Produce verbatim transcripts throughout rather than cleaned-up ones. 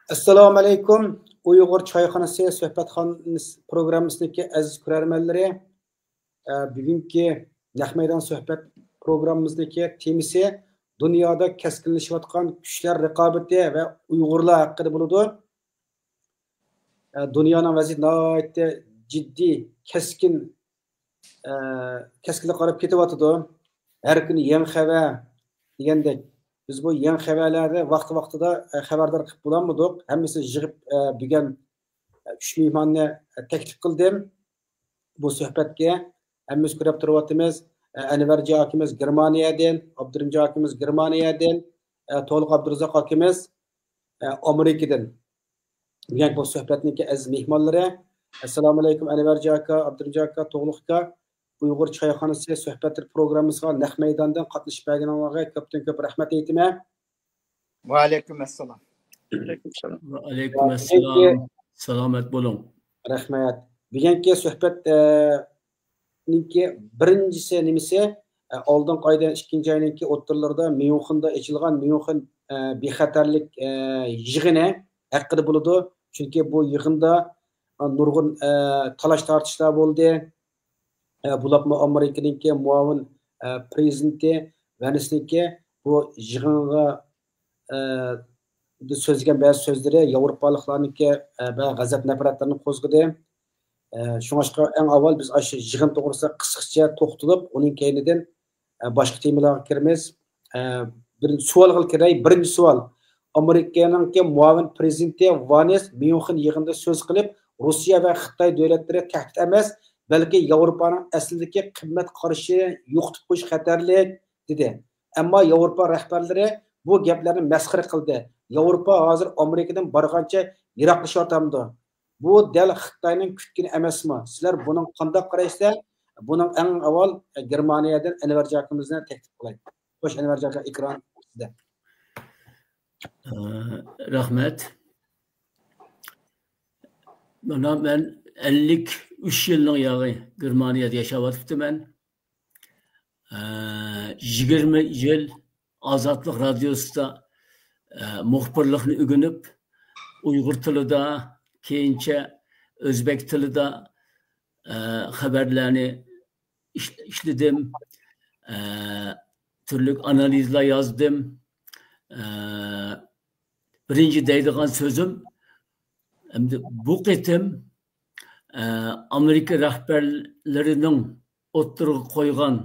ئەسسالامۇئەلەيكۇم. ئۇيغۇر چايخانىسى سۆھبەتخانىسى پروگراممىسىنىڭكى ئەزىز كۆرەرمەنلىرى، ئە، بۈگۈنكى نەق مەيدان سۆھبەت پروگراممىسىنىڭكى تېمىسى دۇنيادا كەسكىنلىشىۋاتقان كۈچلەر رىقابىتى ۋە ئۇيغۇرلار ھەققىدە بولىدۇ. ئە، دۇنيانىڭ ۋەزىيىتى ناھايىتى جىددىي، كەسكىن، ئە، كەسكىنلىك قاراپ كېتىۋاتىدۇ. ھەر كۈنى يېڭى خەۋەر دېگەندەك، بىز بۇ يېڭى خەۋەرلەردىن ۋاقتى-ۋاقتىدا، ئە، خەۋەردار قىلىپ بولالمىدۇق. ھەممىسىنى يىغىپ، ئە، بۈگۈن، ئە، ئۈچ مېھماننى، ئە، تەكلىپ قىلدىم بۇ سۆھبەتكە. ھەممىمىز كۆرۈپ تۇرۇۋاتىمىز. ئە، ئەنۋەرجان ئاكىمىز گېرمانىيەدىن، ئابدۇرېھىمجان ئاكىمىز گېرمانىيەدىن، ئە، تولۇق ئابدۇرازاق ئاكىمىز، ئە، ئامېرىكىدىن. بۈگۈنكى بۇ سۆھبەتنىڭكى ئەزىز مېھمانلىرى. ئەسسالامۇئەلەيكۇم، ئەنۋەرجان ئاكا، ئابدۇرېھىمجان ئاكا، تۇغلۇق ئاكا. ئۇيغۇر چايخانىسى سۆھبەتلىرى پروگراممىسىغا نەق مەيداندىن قاتنىشىپ بەرگىنىڭلارغا كۆپتىن كۆپ رەھمەت ئېيتىمەن. ۋەئەلەيكۇم ئەسسالام. ۋەئەلەيكۇم ئەسسالام. سالامەت بولۇڭ. رەھمەت. بۈگۈنكى سۆھبەت، ئە، نىڭكى بىرىنچىسى نېمىسى؟ ئە، ئالدىنقى ئايدا ئىككىنچى ئاينىڭكى ئوتتۇرىلىرىدا ميۇنخېندا ئېچىلغان ميۇنخېن، ئە، بىخەتەرلىك، ئە، يىغىنى ھەققىدە بولىدۇ. چۈنكى بۇ يىغىندا، ئە، نۇرغۇن، ئە، تالاش-تارتىشلار بولدى. ئە، بولۇپمۇ ئامېرىكىنىڭكى مۇئاۋىن، ئە، پرېزىدېنتى ۋەنسنىڭكى بۇ يىغىنغا، ئە، سۆزلىگەن بەزى سۆزلىرى ياۋروپالىقلارنىڭكى، ئە، بە-، غەزەپ-نەپرەتلىرىنى قوزغىدى. ئە، شۇڭلاشقا ئەڭ ئاۋۋال بىز ئاشۇ يىغىن توغرىسىدا قىسقىچە توختىلىپ، ئۇنىڭ كەينىدىن، ئە، باشقا تېمىلارغا كىرىمىز. ئە، بىرىنچى سوئالغا كىرەي. بىرىنچى سوئال. ئامېرىكىنىڭكى مۇئاۋىن پرېزىدېنتى ۋانس ميۇنخېن يىغىنىدا سۆز قىلىپ، روسىيە ۋە خىتاي دۆلەتلىرى تەھدىت ئەمەس، بەلكى ياۋروپانىڭ ئەسلىدىكى قىممەت قارىشىنى يوقىتىپ قويۇش خەتەرلىك، دېدى. ئەمما ياۋروپا رەھبەرلىرى بۇ گەپلەرنى مەسخىرە قىلدى. ياۋروپا ھازىر ئامېرىكىدىن بارغانچە يىراقلىشىۋاتامدۇ؟ بۇ دەل خىتاينىڭ كۈتكىنى ئەمەسمۇ؟ سىلەر بۇنىڭغا قانداق قارايسىلەر؟ بۇنىڭ ئەڭ ئاۋۋال گېرمانىيەدىن ئەنۋەرجان ئاكىمىزنى تەكلىپ قىلاي. خوش، ئەنۋەرجان ئاكا، ئېكران سىزدە. ئە، رەھمەت. مانا مەن ئەللىك ئۈچ يىلنىڭ ياغى گېرمانىيەدە ياشاۋاتىپتىمەن. ئە، يىگىرمە يىل ئازادلىق رادىيوسىدا، ئە، مۇخبىرلىقنى ئۆگىنىپ، ئۇيغۇر تىلىدا، كېيىنچە ئۆزبەك تىلىدا، ئە، خەۋەرلەرنى ئىش-، ئىشلىدىم. ئە، تۈرلۈك ئانالىزلار يازدىم. ئە، بىرىنچى دەيدىغان سۆزۈم، ئەمدى بۇ قېتىم، ئە، ئامېرىكا رەھبەرلىرىنىڭ ئوتتۇرىغا قويغان،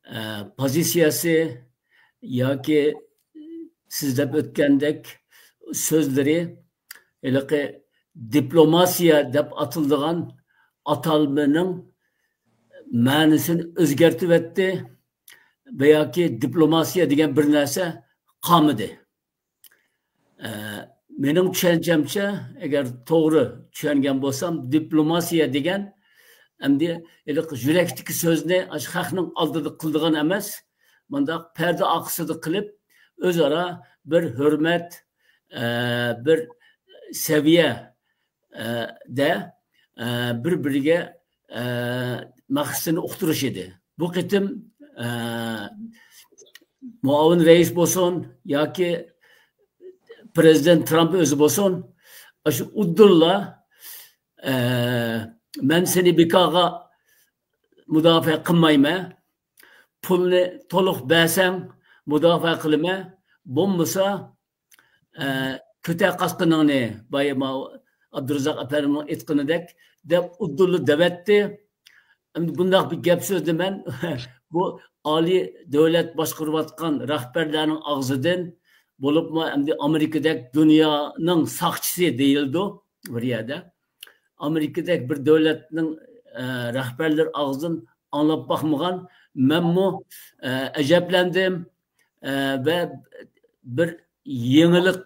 ئە، پوزىتسىيەسى ياكى سىز دەپ ئۆتكەندەك سۆزلىرى ھېلىقى دىپلوماتىيە دەپ ئاتىلىدىغان ئاتالمىنىڭ مەنىسىنى ئۆزگەرتىۋەتتى ۋە ياكى دىپلوماتىيە دېگەن بىر نەرسە قالمىدى. ئە، مېنىڭ چۈشەنچەمچە، ئەگەر توغرا چۈشەنگەن بولسام، دىپلوماتىيە دېگەن ئەمدى ھېلىقى يۈرەكتىكى سۆزنى ئاشۇ خەقنىڭ ئالدىدا قىلىدىغان ئەمەس، مۇنداق پەردە ئارقىسىدا قىلىپ، ئۆزئارا بىر ھۆرمەت، ئە، بىر سەۋىيە، ئە، دە، ئە، بىر-بىرىگە، ئە، مەقسىتىنى ئۇقتۇرۇش ئىدى. بۇ قېتىم، ئە، مۇئاۋىن رەئىس بولسۇن ياكى پرېزىدېنت ترامپ ئۆزى بولسۇن، ئاشۇ ئۇددۇللا، ئە، مەن سېنى بىكارغا مۇداپىئە قىلمايمەن، پۇلنى تولۇق بەرسەڭ مۇداپىئە قىلىمەن، بولمىسا، ئە، كۆتەر قاسقىنىڭنى، بايا ماۋۇ ئابدۇرازاق ئەپەندىمنىڭ ئېيتقىنىدەك، دەپ ئۇددۇللا دەۋەتتى. ئەمدى بۇنداق بىر گەپ سۆزنى مەن بۇ ئالىي دۆلەت باشقۇرۇۋاتقان رەھبەرلەرنىڭ ئاغزىدىن، بولۇپمۇ ئەمدى ئامېرىكىدەك دۇنيانىڭ ساقچىسى دېيىلىدۇ بىر يەردە. ئامېرىكىدەك بىر دۆلەتنىڭ، ئە، رەھبەرلىرى ئاغزىدىن ئاڭلاپ باقمىغان. مەنمۇ، ئە، ئەجەبلەندىم، ئە، ۋە بىر يېڭىلىق،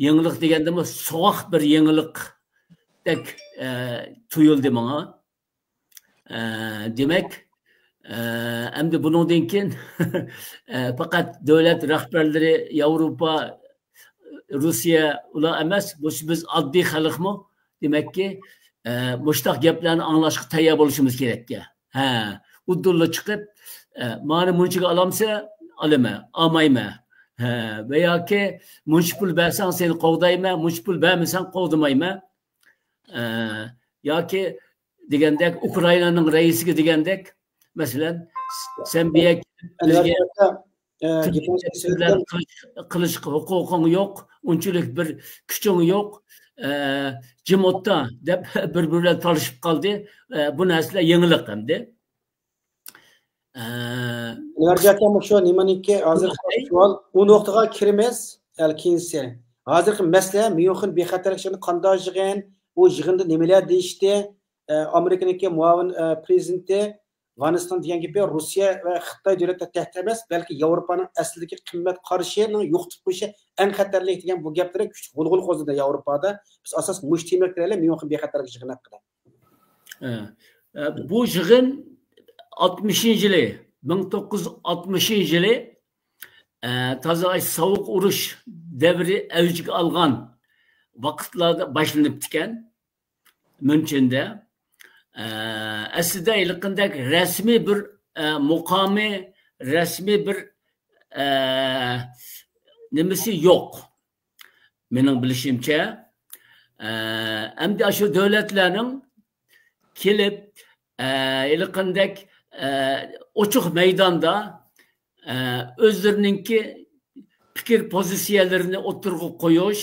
يېڭىلىق دېگەندىمۇ سوغۇق بىر يېڭىلىقتەك، ئە، تۇيۇلدى ماڭا. ئە، دېمەك، ئە، ئەمدى بۇنىڭدىن كېيىن، ئە، پەقەت دۆلەت رەھبەرلىرى، ياۋروپا، روسىيە، ئۇلار ئەمەس، بۇ بىز ئاددىي خەلقمۇ، دېمەككى، ئە، مۇشۇنداق گەپلەرنى ئاڭلاشقا تەييار بولۇشىمىز كېرەككەن. ھە، ئۇددۇللا چىقىپ، ئە، مانى مۇنچىگە ئالامسە؟ ئالىمەن، ئالمايمەن. ھە، ۋە ياكى مۇنچە پۇل بەرسەڭ سېنى قوغدايمەن، مۇنچە پۇل بەرمىسەڭ قوغدىمايمەن. ئە، ياكى دېگەندەك، ئۇكرائىنانىڭ رەئىسىگە دېگەندەك، مەسىلەن، سەن بۇ يەرگە كېلىپ بىزگە قىلىش، قىلىش ھوقۇقۇڭ يوق، ئۇنچىلىك بىر كۈچۈڭ يوق، ئە، جىم ئوتتا دەپ بىر-بىرى بىلەن تالىشىپ قالدى. ئە، بۇ نەرسىلەر يېڭىلىق ئەمدى. ئە، ئەنۋەرجان ئاكا، مۇشۇ نېمىنىڭكى ھازىر سوئال، ئۇ نۇقتىغا كىرىمىز ھەل كېيىنسى. ھازىرقى مەسىلە ميۇنخېن بىخەتەرلىك يىغىنى قانداق يىغىن، ئۇ يىغىندا نېمىلەر دېيىشتى؟ ئە، ئامېرىكىنىڭكى مۇئاۋىن، ئە، پرېزىدېنتى ۋانسنىڭ دېگەن گېپى، روسىيە ۋە خىتاي دۆلەتلەر تەھدىت ئەمەس، بەلكى ياۋروپانىڭ ئەسلىدىكى قىممەت قارىشىنى يوقىتىپ قويۇشى ئەڭ خەتەرلىك دېگەن بۇ گەپلىرى كۈچلۈك غۇلغۇلا قوزغىدى ياۋروپادا. بىز ئاساسەن مۇشۇ تېمىغا كىرەيلى، ميۇنخېن بىخەتەرلىك يىغىنى ھەققىدە. ئە، ئە، بۇ يىغىن ئاتمىشىنچى يىلى، مىڭ توققۇز يۈز ئاتمىشىنچى يىلى، ئە، تازا سوغۇق ئۇرۇش دەۋرى ئەۋجىگە ئالغان ۋاقىتلاردا باشلىنىپتىكەن، ميۇنخېندا. ئە، ئەسلىدە ھېلىقىندەك رەسمىي بىر، ئە، مۇقامى، رەسمىي بىر، ئە، نېمىسى يوق. مېنىڭ بىلىشىمچە، ئە، ئەمدى ئاشۇ دۆلەتلەرنىڭ كېلىپ، ئە، ھېلىقىندەك، ئە، ئوچۇق مەيداندا، ئە، ئۆزلىرىنىڭكى پىكىر پوزىتسىيەلىرىنى ئوتتۇرىغا قويۇش،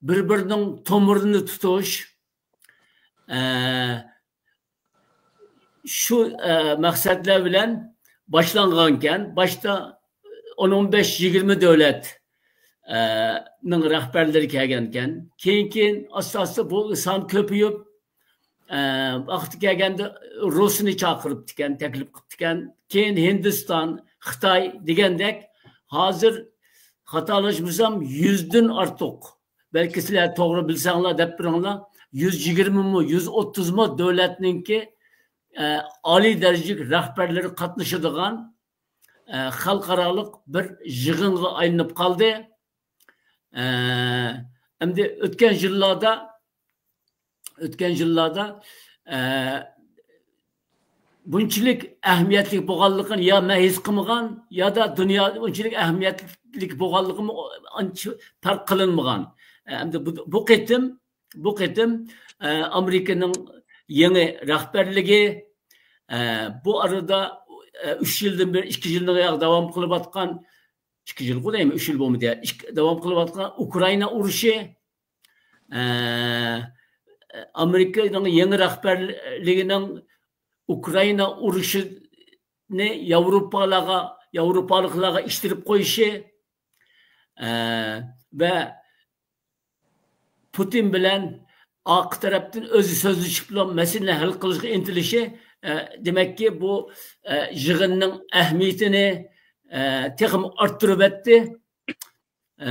بىر-بىرىنىڭ تومۇرىنى تۇتۇش، ئە، شۇ، ئە، مەقسەتلەر بىلەن باشلانغانكەن. باشتا ئون، ئون بەش، يىگىرمە دۆلەت، ئە، نىڭ رەھبەرلىرى كەلگەنكەن. كېيىن، كېيىن ئاستا-ئاستا بۇ سان كۆپىيىپ، ئە، ۋاقتى كەلگەندە رۇسنى چاقىرىپتىكەن، تەكلىپ قىپتىكەن. كېيىن ھىندىستان، خىتاي دېگەندەك ھازىر خاتالاشمىسام يۈزدىن ئارتۇق، بەلكى سىلەر توغرا بىلسەڭلار دەپ بېرىڭلار، يۈز يىگىرمىمۇ، يۈز ئوتتۇزمۇ دۆلەتنىڭكى، ئە، ئالىي دەرىجىلىك رەھبەرلىرى قاتنىشىدىغان، ئە، خەلقئارالىق بىر يىغىنغا ئايلىنىپ قالدى. ئە، ئەمدى ئۆتكەن يىللاردا، ئۆتكەن يىللاردا، ئە، بۇنچىلىك ئەھمىيەتلىك بولغانلىقىنى يا مەن ھېس قىلمىغان، يا دا دۇنيا ئۇنچىلىك ئەھمىيەتلىك بولغانلىقىمۇ ئانچە پەرق قىلىنمىغان. ئەمدى بۇ، بۇ قېتىم، بۇ قېتىم، ئە، ئامېرىكىنىڭ يېڭى رەھبەرلىكى، ئە، بۇ ئارىدا، ئە، ئۈچ يىلدىن بېرى، ئىككى يىلدىن ياق داۋام قىلىۋاتقان، ئىككى يىلغۇ دەيمەن، ئۈچ يىل بولمىدى، ئىككى، داۋام قىلىۋاتقان ئۇكرائىنا ئۇرۇشى، ئە، ئامېرىكىنىڭ يېڭى رەھبەرلىكىنىڭ ئۇكرائىنا ئۇرۇشىنى ياۋروپالارغا، ياۋروپالىقلارغا ئىتتىرىپ قويۇشى، ئە، ۋە پۇتىن بىلەن ئارقا تەرەپتىن ئۆزى سۆزلىشىپلا مەسىلىنى ھەل قىلىشقا ئىنتىلىشى، ئە، دېمەككى، بۇ، ئە، يىغىننىڭ ئەھمىيىتىنى، ئە، تېخىمۇ ئارتتۇرۇۋەتتى. ئە،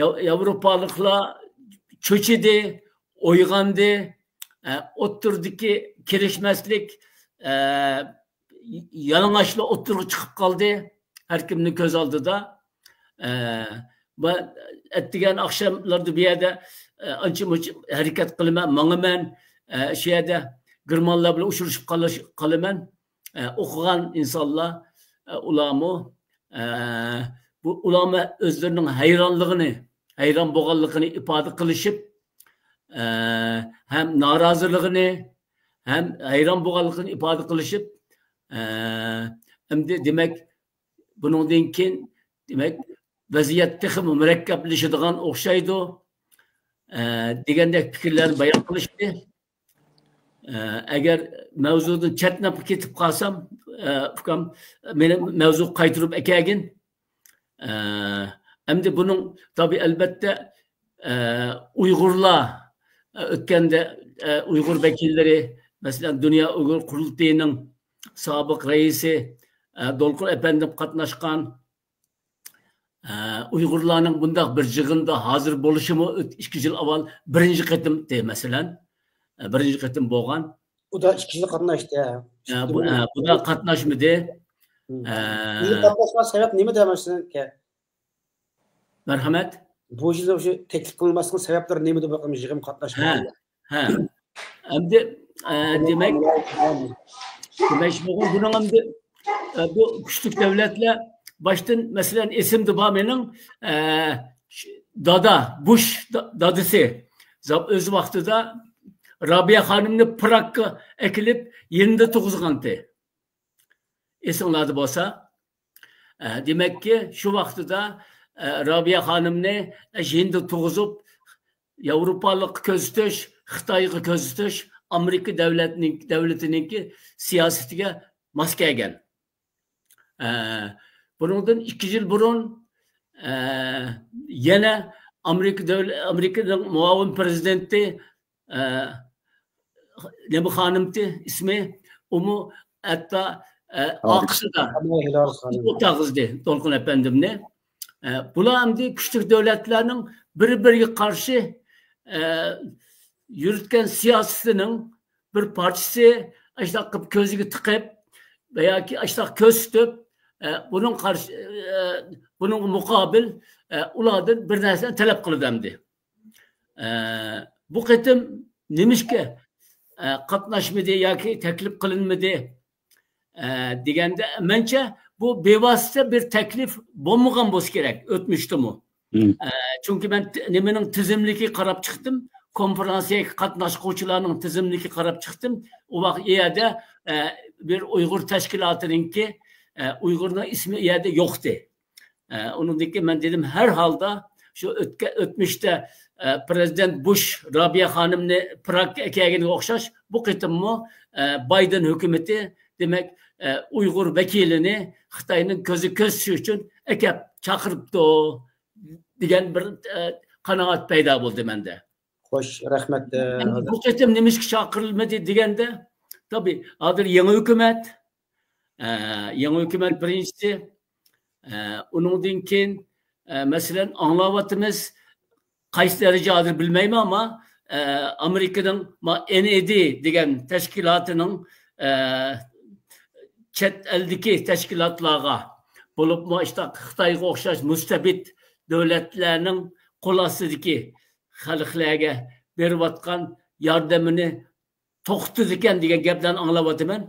ياۋ-، ياۋروپالىقلار چۆچۈدى، ئويغاندى. ئە، ئوتتۇرىدىكى كېلىشمەسلىك، ئە، يالىڭاچلا ئوتتۇرىغا چىقىپ قالدى ھەر كىمنىڭ كۆز ئالدىدا. ئە، ئەتىگەن ئاخشاملاردا بۇ يەردە، ئە، ئانچە-مۇنچە ھەرىكەت قىلىمەن، ماڭىمەن، ئە، شۇ يەردە گېرمانلار بىلەن ئۇچرىشىپ قالىش-، قالىمەن. ئە، ئوقۇغان ئىنسانلار، ئە، ئۇلارمۇ، ئە، بۇ، ئۇلارمۇ ئۆزلىرىنىڭ ھەيرانلىقىنى، ھەيران بولغانلىقىنى ئىپادە قىلىشىپ، ئە، ھەم نارازىلىقىنى، ھەم ھەيران بولغانلىقىنى ئىپادە قىلىشىپ، ئە، ئەمدى دېمەك، بۇنىڭدىن كېيىن، دېمەك، ۋەزىيەت تېخىمۇ مۇرەككەپلىشىدىغان ئوخشايدۇ، ئە، دېگەندەك پىكىرلەرنى بايان قىلىشتى. ئە، ئەگەر مەۋزۇدىن چەتنەپ كېتىپ قالسام، ئە، ئۇكام، مېنى مەۋزۇغا قايتۇرۇپ ئەكەگىن. ئە، ئەمدى بۇنىڭ تابى ئەلبەتتە، ئە، ئۇيغۇرلار، ئە، ئۆتكەندە، ئە، ئۇيغۇر ۋەكىللىرى، مەسىلەن، دۇنيا ئۇيغۇر قۇرۇلتىيىنىڭ سابىق رەئىسى، ئە، دولقۇن ئەپەندىم قاتناشقان، ئە، ئۇيغۇرلارنىڭ بۇنداق بىر يىغىندا ھازىر بولۇشىمۇ ئۆت-، ئىككى يىل ئاۋۋال بىرىنچى قېتىم، دەي، مەسىلەن، ئە، بىرىنچى قېتىم بولغان. ئۇ دا ئىككى يىل قاتناشتى، ھە. ئە، بۇ، ئە، بۇ دا قاتناشمىدى. ئە، بۇ يىل قاتناشماس سەۋەب نېمە دەيمەن سىزگە؟ مەرھەمەت. بۇ يىل شۇ تەكلىپ قىلىنماسلىقنىڭ سەۋەبلىرى نېمىدە بۇ يىغىن قاتناشمىغان؟ ھە، ھە. ئەمدى، ئە، دېمەك، دېمەكچى بولغان بۇنىڭ ئەمدى، ئە، بۇ كۈچلۈك دۆلەتلەر باشتىن، مەسىلەن، ئېسىمدە بار مېنىڭ، ئە، ش-، دادا، بۇش دا-، دادىسى زا-، ئۆز ۋاقتىدا رابىيە خانىمنى پراگقا ئەكېلىپ، يېنىدا تۇغۇزغانتى. ئېسىڭلاردا بولسا، ئە، دېمەككى، شۇ ۋاقتىدا، ئە، رابىيە خانىمنى، ئە، يېنىدا تۇغۇزۇپ، ياۋروپالىققا كۆزىتىش، خىتايغا كۆزىتىش ئامېرىكا دۆلەتنىڭ، دۆلىتىنىڭكى سىياسىتىگە ماس كەلگەن. ئە، بۇنىڭدىن ئىككى يىل بۇرۇن، ئە، يەنە ئامېرىكا دۆل-، ئامېرىكىنىڭ مۇئاۋىن پىرېزىدېنتى، ئە، نېمە خانىمتى ئىسمى؟ ئۇمۇ ھەتتا، ئە، ھاي. ئاقىسىدا ھاي، ھىلال خانىم. ئوت ئاغزىدى دولقۇن ئەپەندىمنى. ئە، بۇلار ئەمدى كۈچلۈك دۆلەتلەرنىڭ بىر-بىرىگە قارشى، ئە، يۈرۈتكەن سىياسىتىنىڭ بىر پارچىسى، ئاشۇنداق قىلىپ كۆزىگە تىقىپ ياكى ئاشۇنداق كۆرسىتىپ، ئە، بۇنىڭ قارشى، ئە، بۇنىڭغا مۇقابىل، ئە، ئۇلاردىن بىر نەرسىنى تەلەپ قىلىدۇ ئەمدى. ئە، بۇ قېتىم نېمىشقا، ئە، قاتناشمىدى ياكى تەكلىپ قىلىنمىدى، ئە، دېگەندە، مەنچە بۇ بىۋاسىتە بىر تەكلىپ بولمىغان بولسا كېرەك ئۆتمۈشتىمۇ. مم. ئە، چۈنكى مەن ت-، نېمىنىڭ تىزىملىكىگە قاراپ چىقتىم، كونفېرانسىيەگە قاتناشقۇچىلارنىڭ تىزىملىكىگە قاراپ چىقتىم. ئۇ ۋاقىت ئۇ يەردە، ئە، بىر ئۇيغۇر تەشكىلاتىنىڭكى، ئە، ئۇيغۇرنىڭ ئىسمى ئۇ يەردە يوقتى. ئە، ئۇنىڭدىن كېيىن مەن دېدىم، ھەر ھالدا شۇ ئۆتكە-، ئۆتمۈشتە، ئە، پىرېزىدېنت بۇش رابىيە خانىمنى پراگقا ئەكەلگىنىگە ئوخشاش، بۇ قېتىممۇ، ئە، بايدېن ھۆكۈمىتى، دېمەك، ئە، ئۇيغۇر ۋەكىلىنى خىتاينىڭ كۆزىگە كۆرسىتىش ئۈچۈن ئەكەپ چاقىرىپتۇ، دېگەن بىر، ئە، قانائەت پەيدا بولدى مەندە. خوش، رەھمەت، ئە، ئەمدى بۇ قېتىم نېمىشقا چاقىرىلمىدى دېگەندە، تابىئىي، ھازىر يېڭى ھۆكۈمەت، ئە، يېڭى ھۆكۈمەت بىرىنچىسى، ئە، ئۇنىڭدىن كېيىن، ئە، مەسىلەن، ئاڭلاۋاتىمىز، قايسى دەرىجە ھازىر بىلمەيمەن، ئەمما، ئە، ئامېرىكىنىڭ ما-، ئېن ئى دى دېگەن تەشكىلاتىنىڭ، ئە، چەت ئەلدىكى تەشكىلاتلارغا، بولۇپمۇ ئىشتا خىتايغا ئوخشاش مۇستەبىت دۆلەتلەرنىڭ قول ئاستىدىكى خەلقلەرگە بېرىۋاتقان ياردىمىنى توختىتىدىكەن دېگەن گەپلەرنى ئاڭلاۋاتىمەن.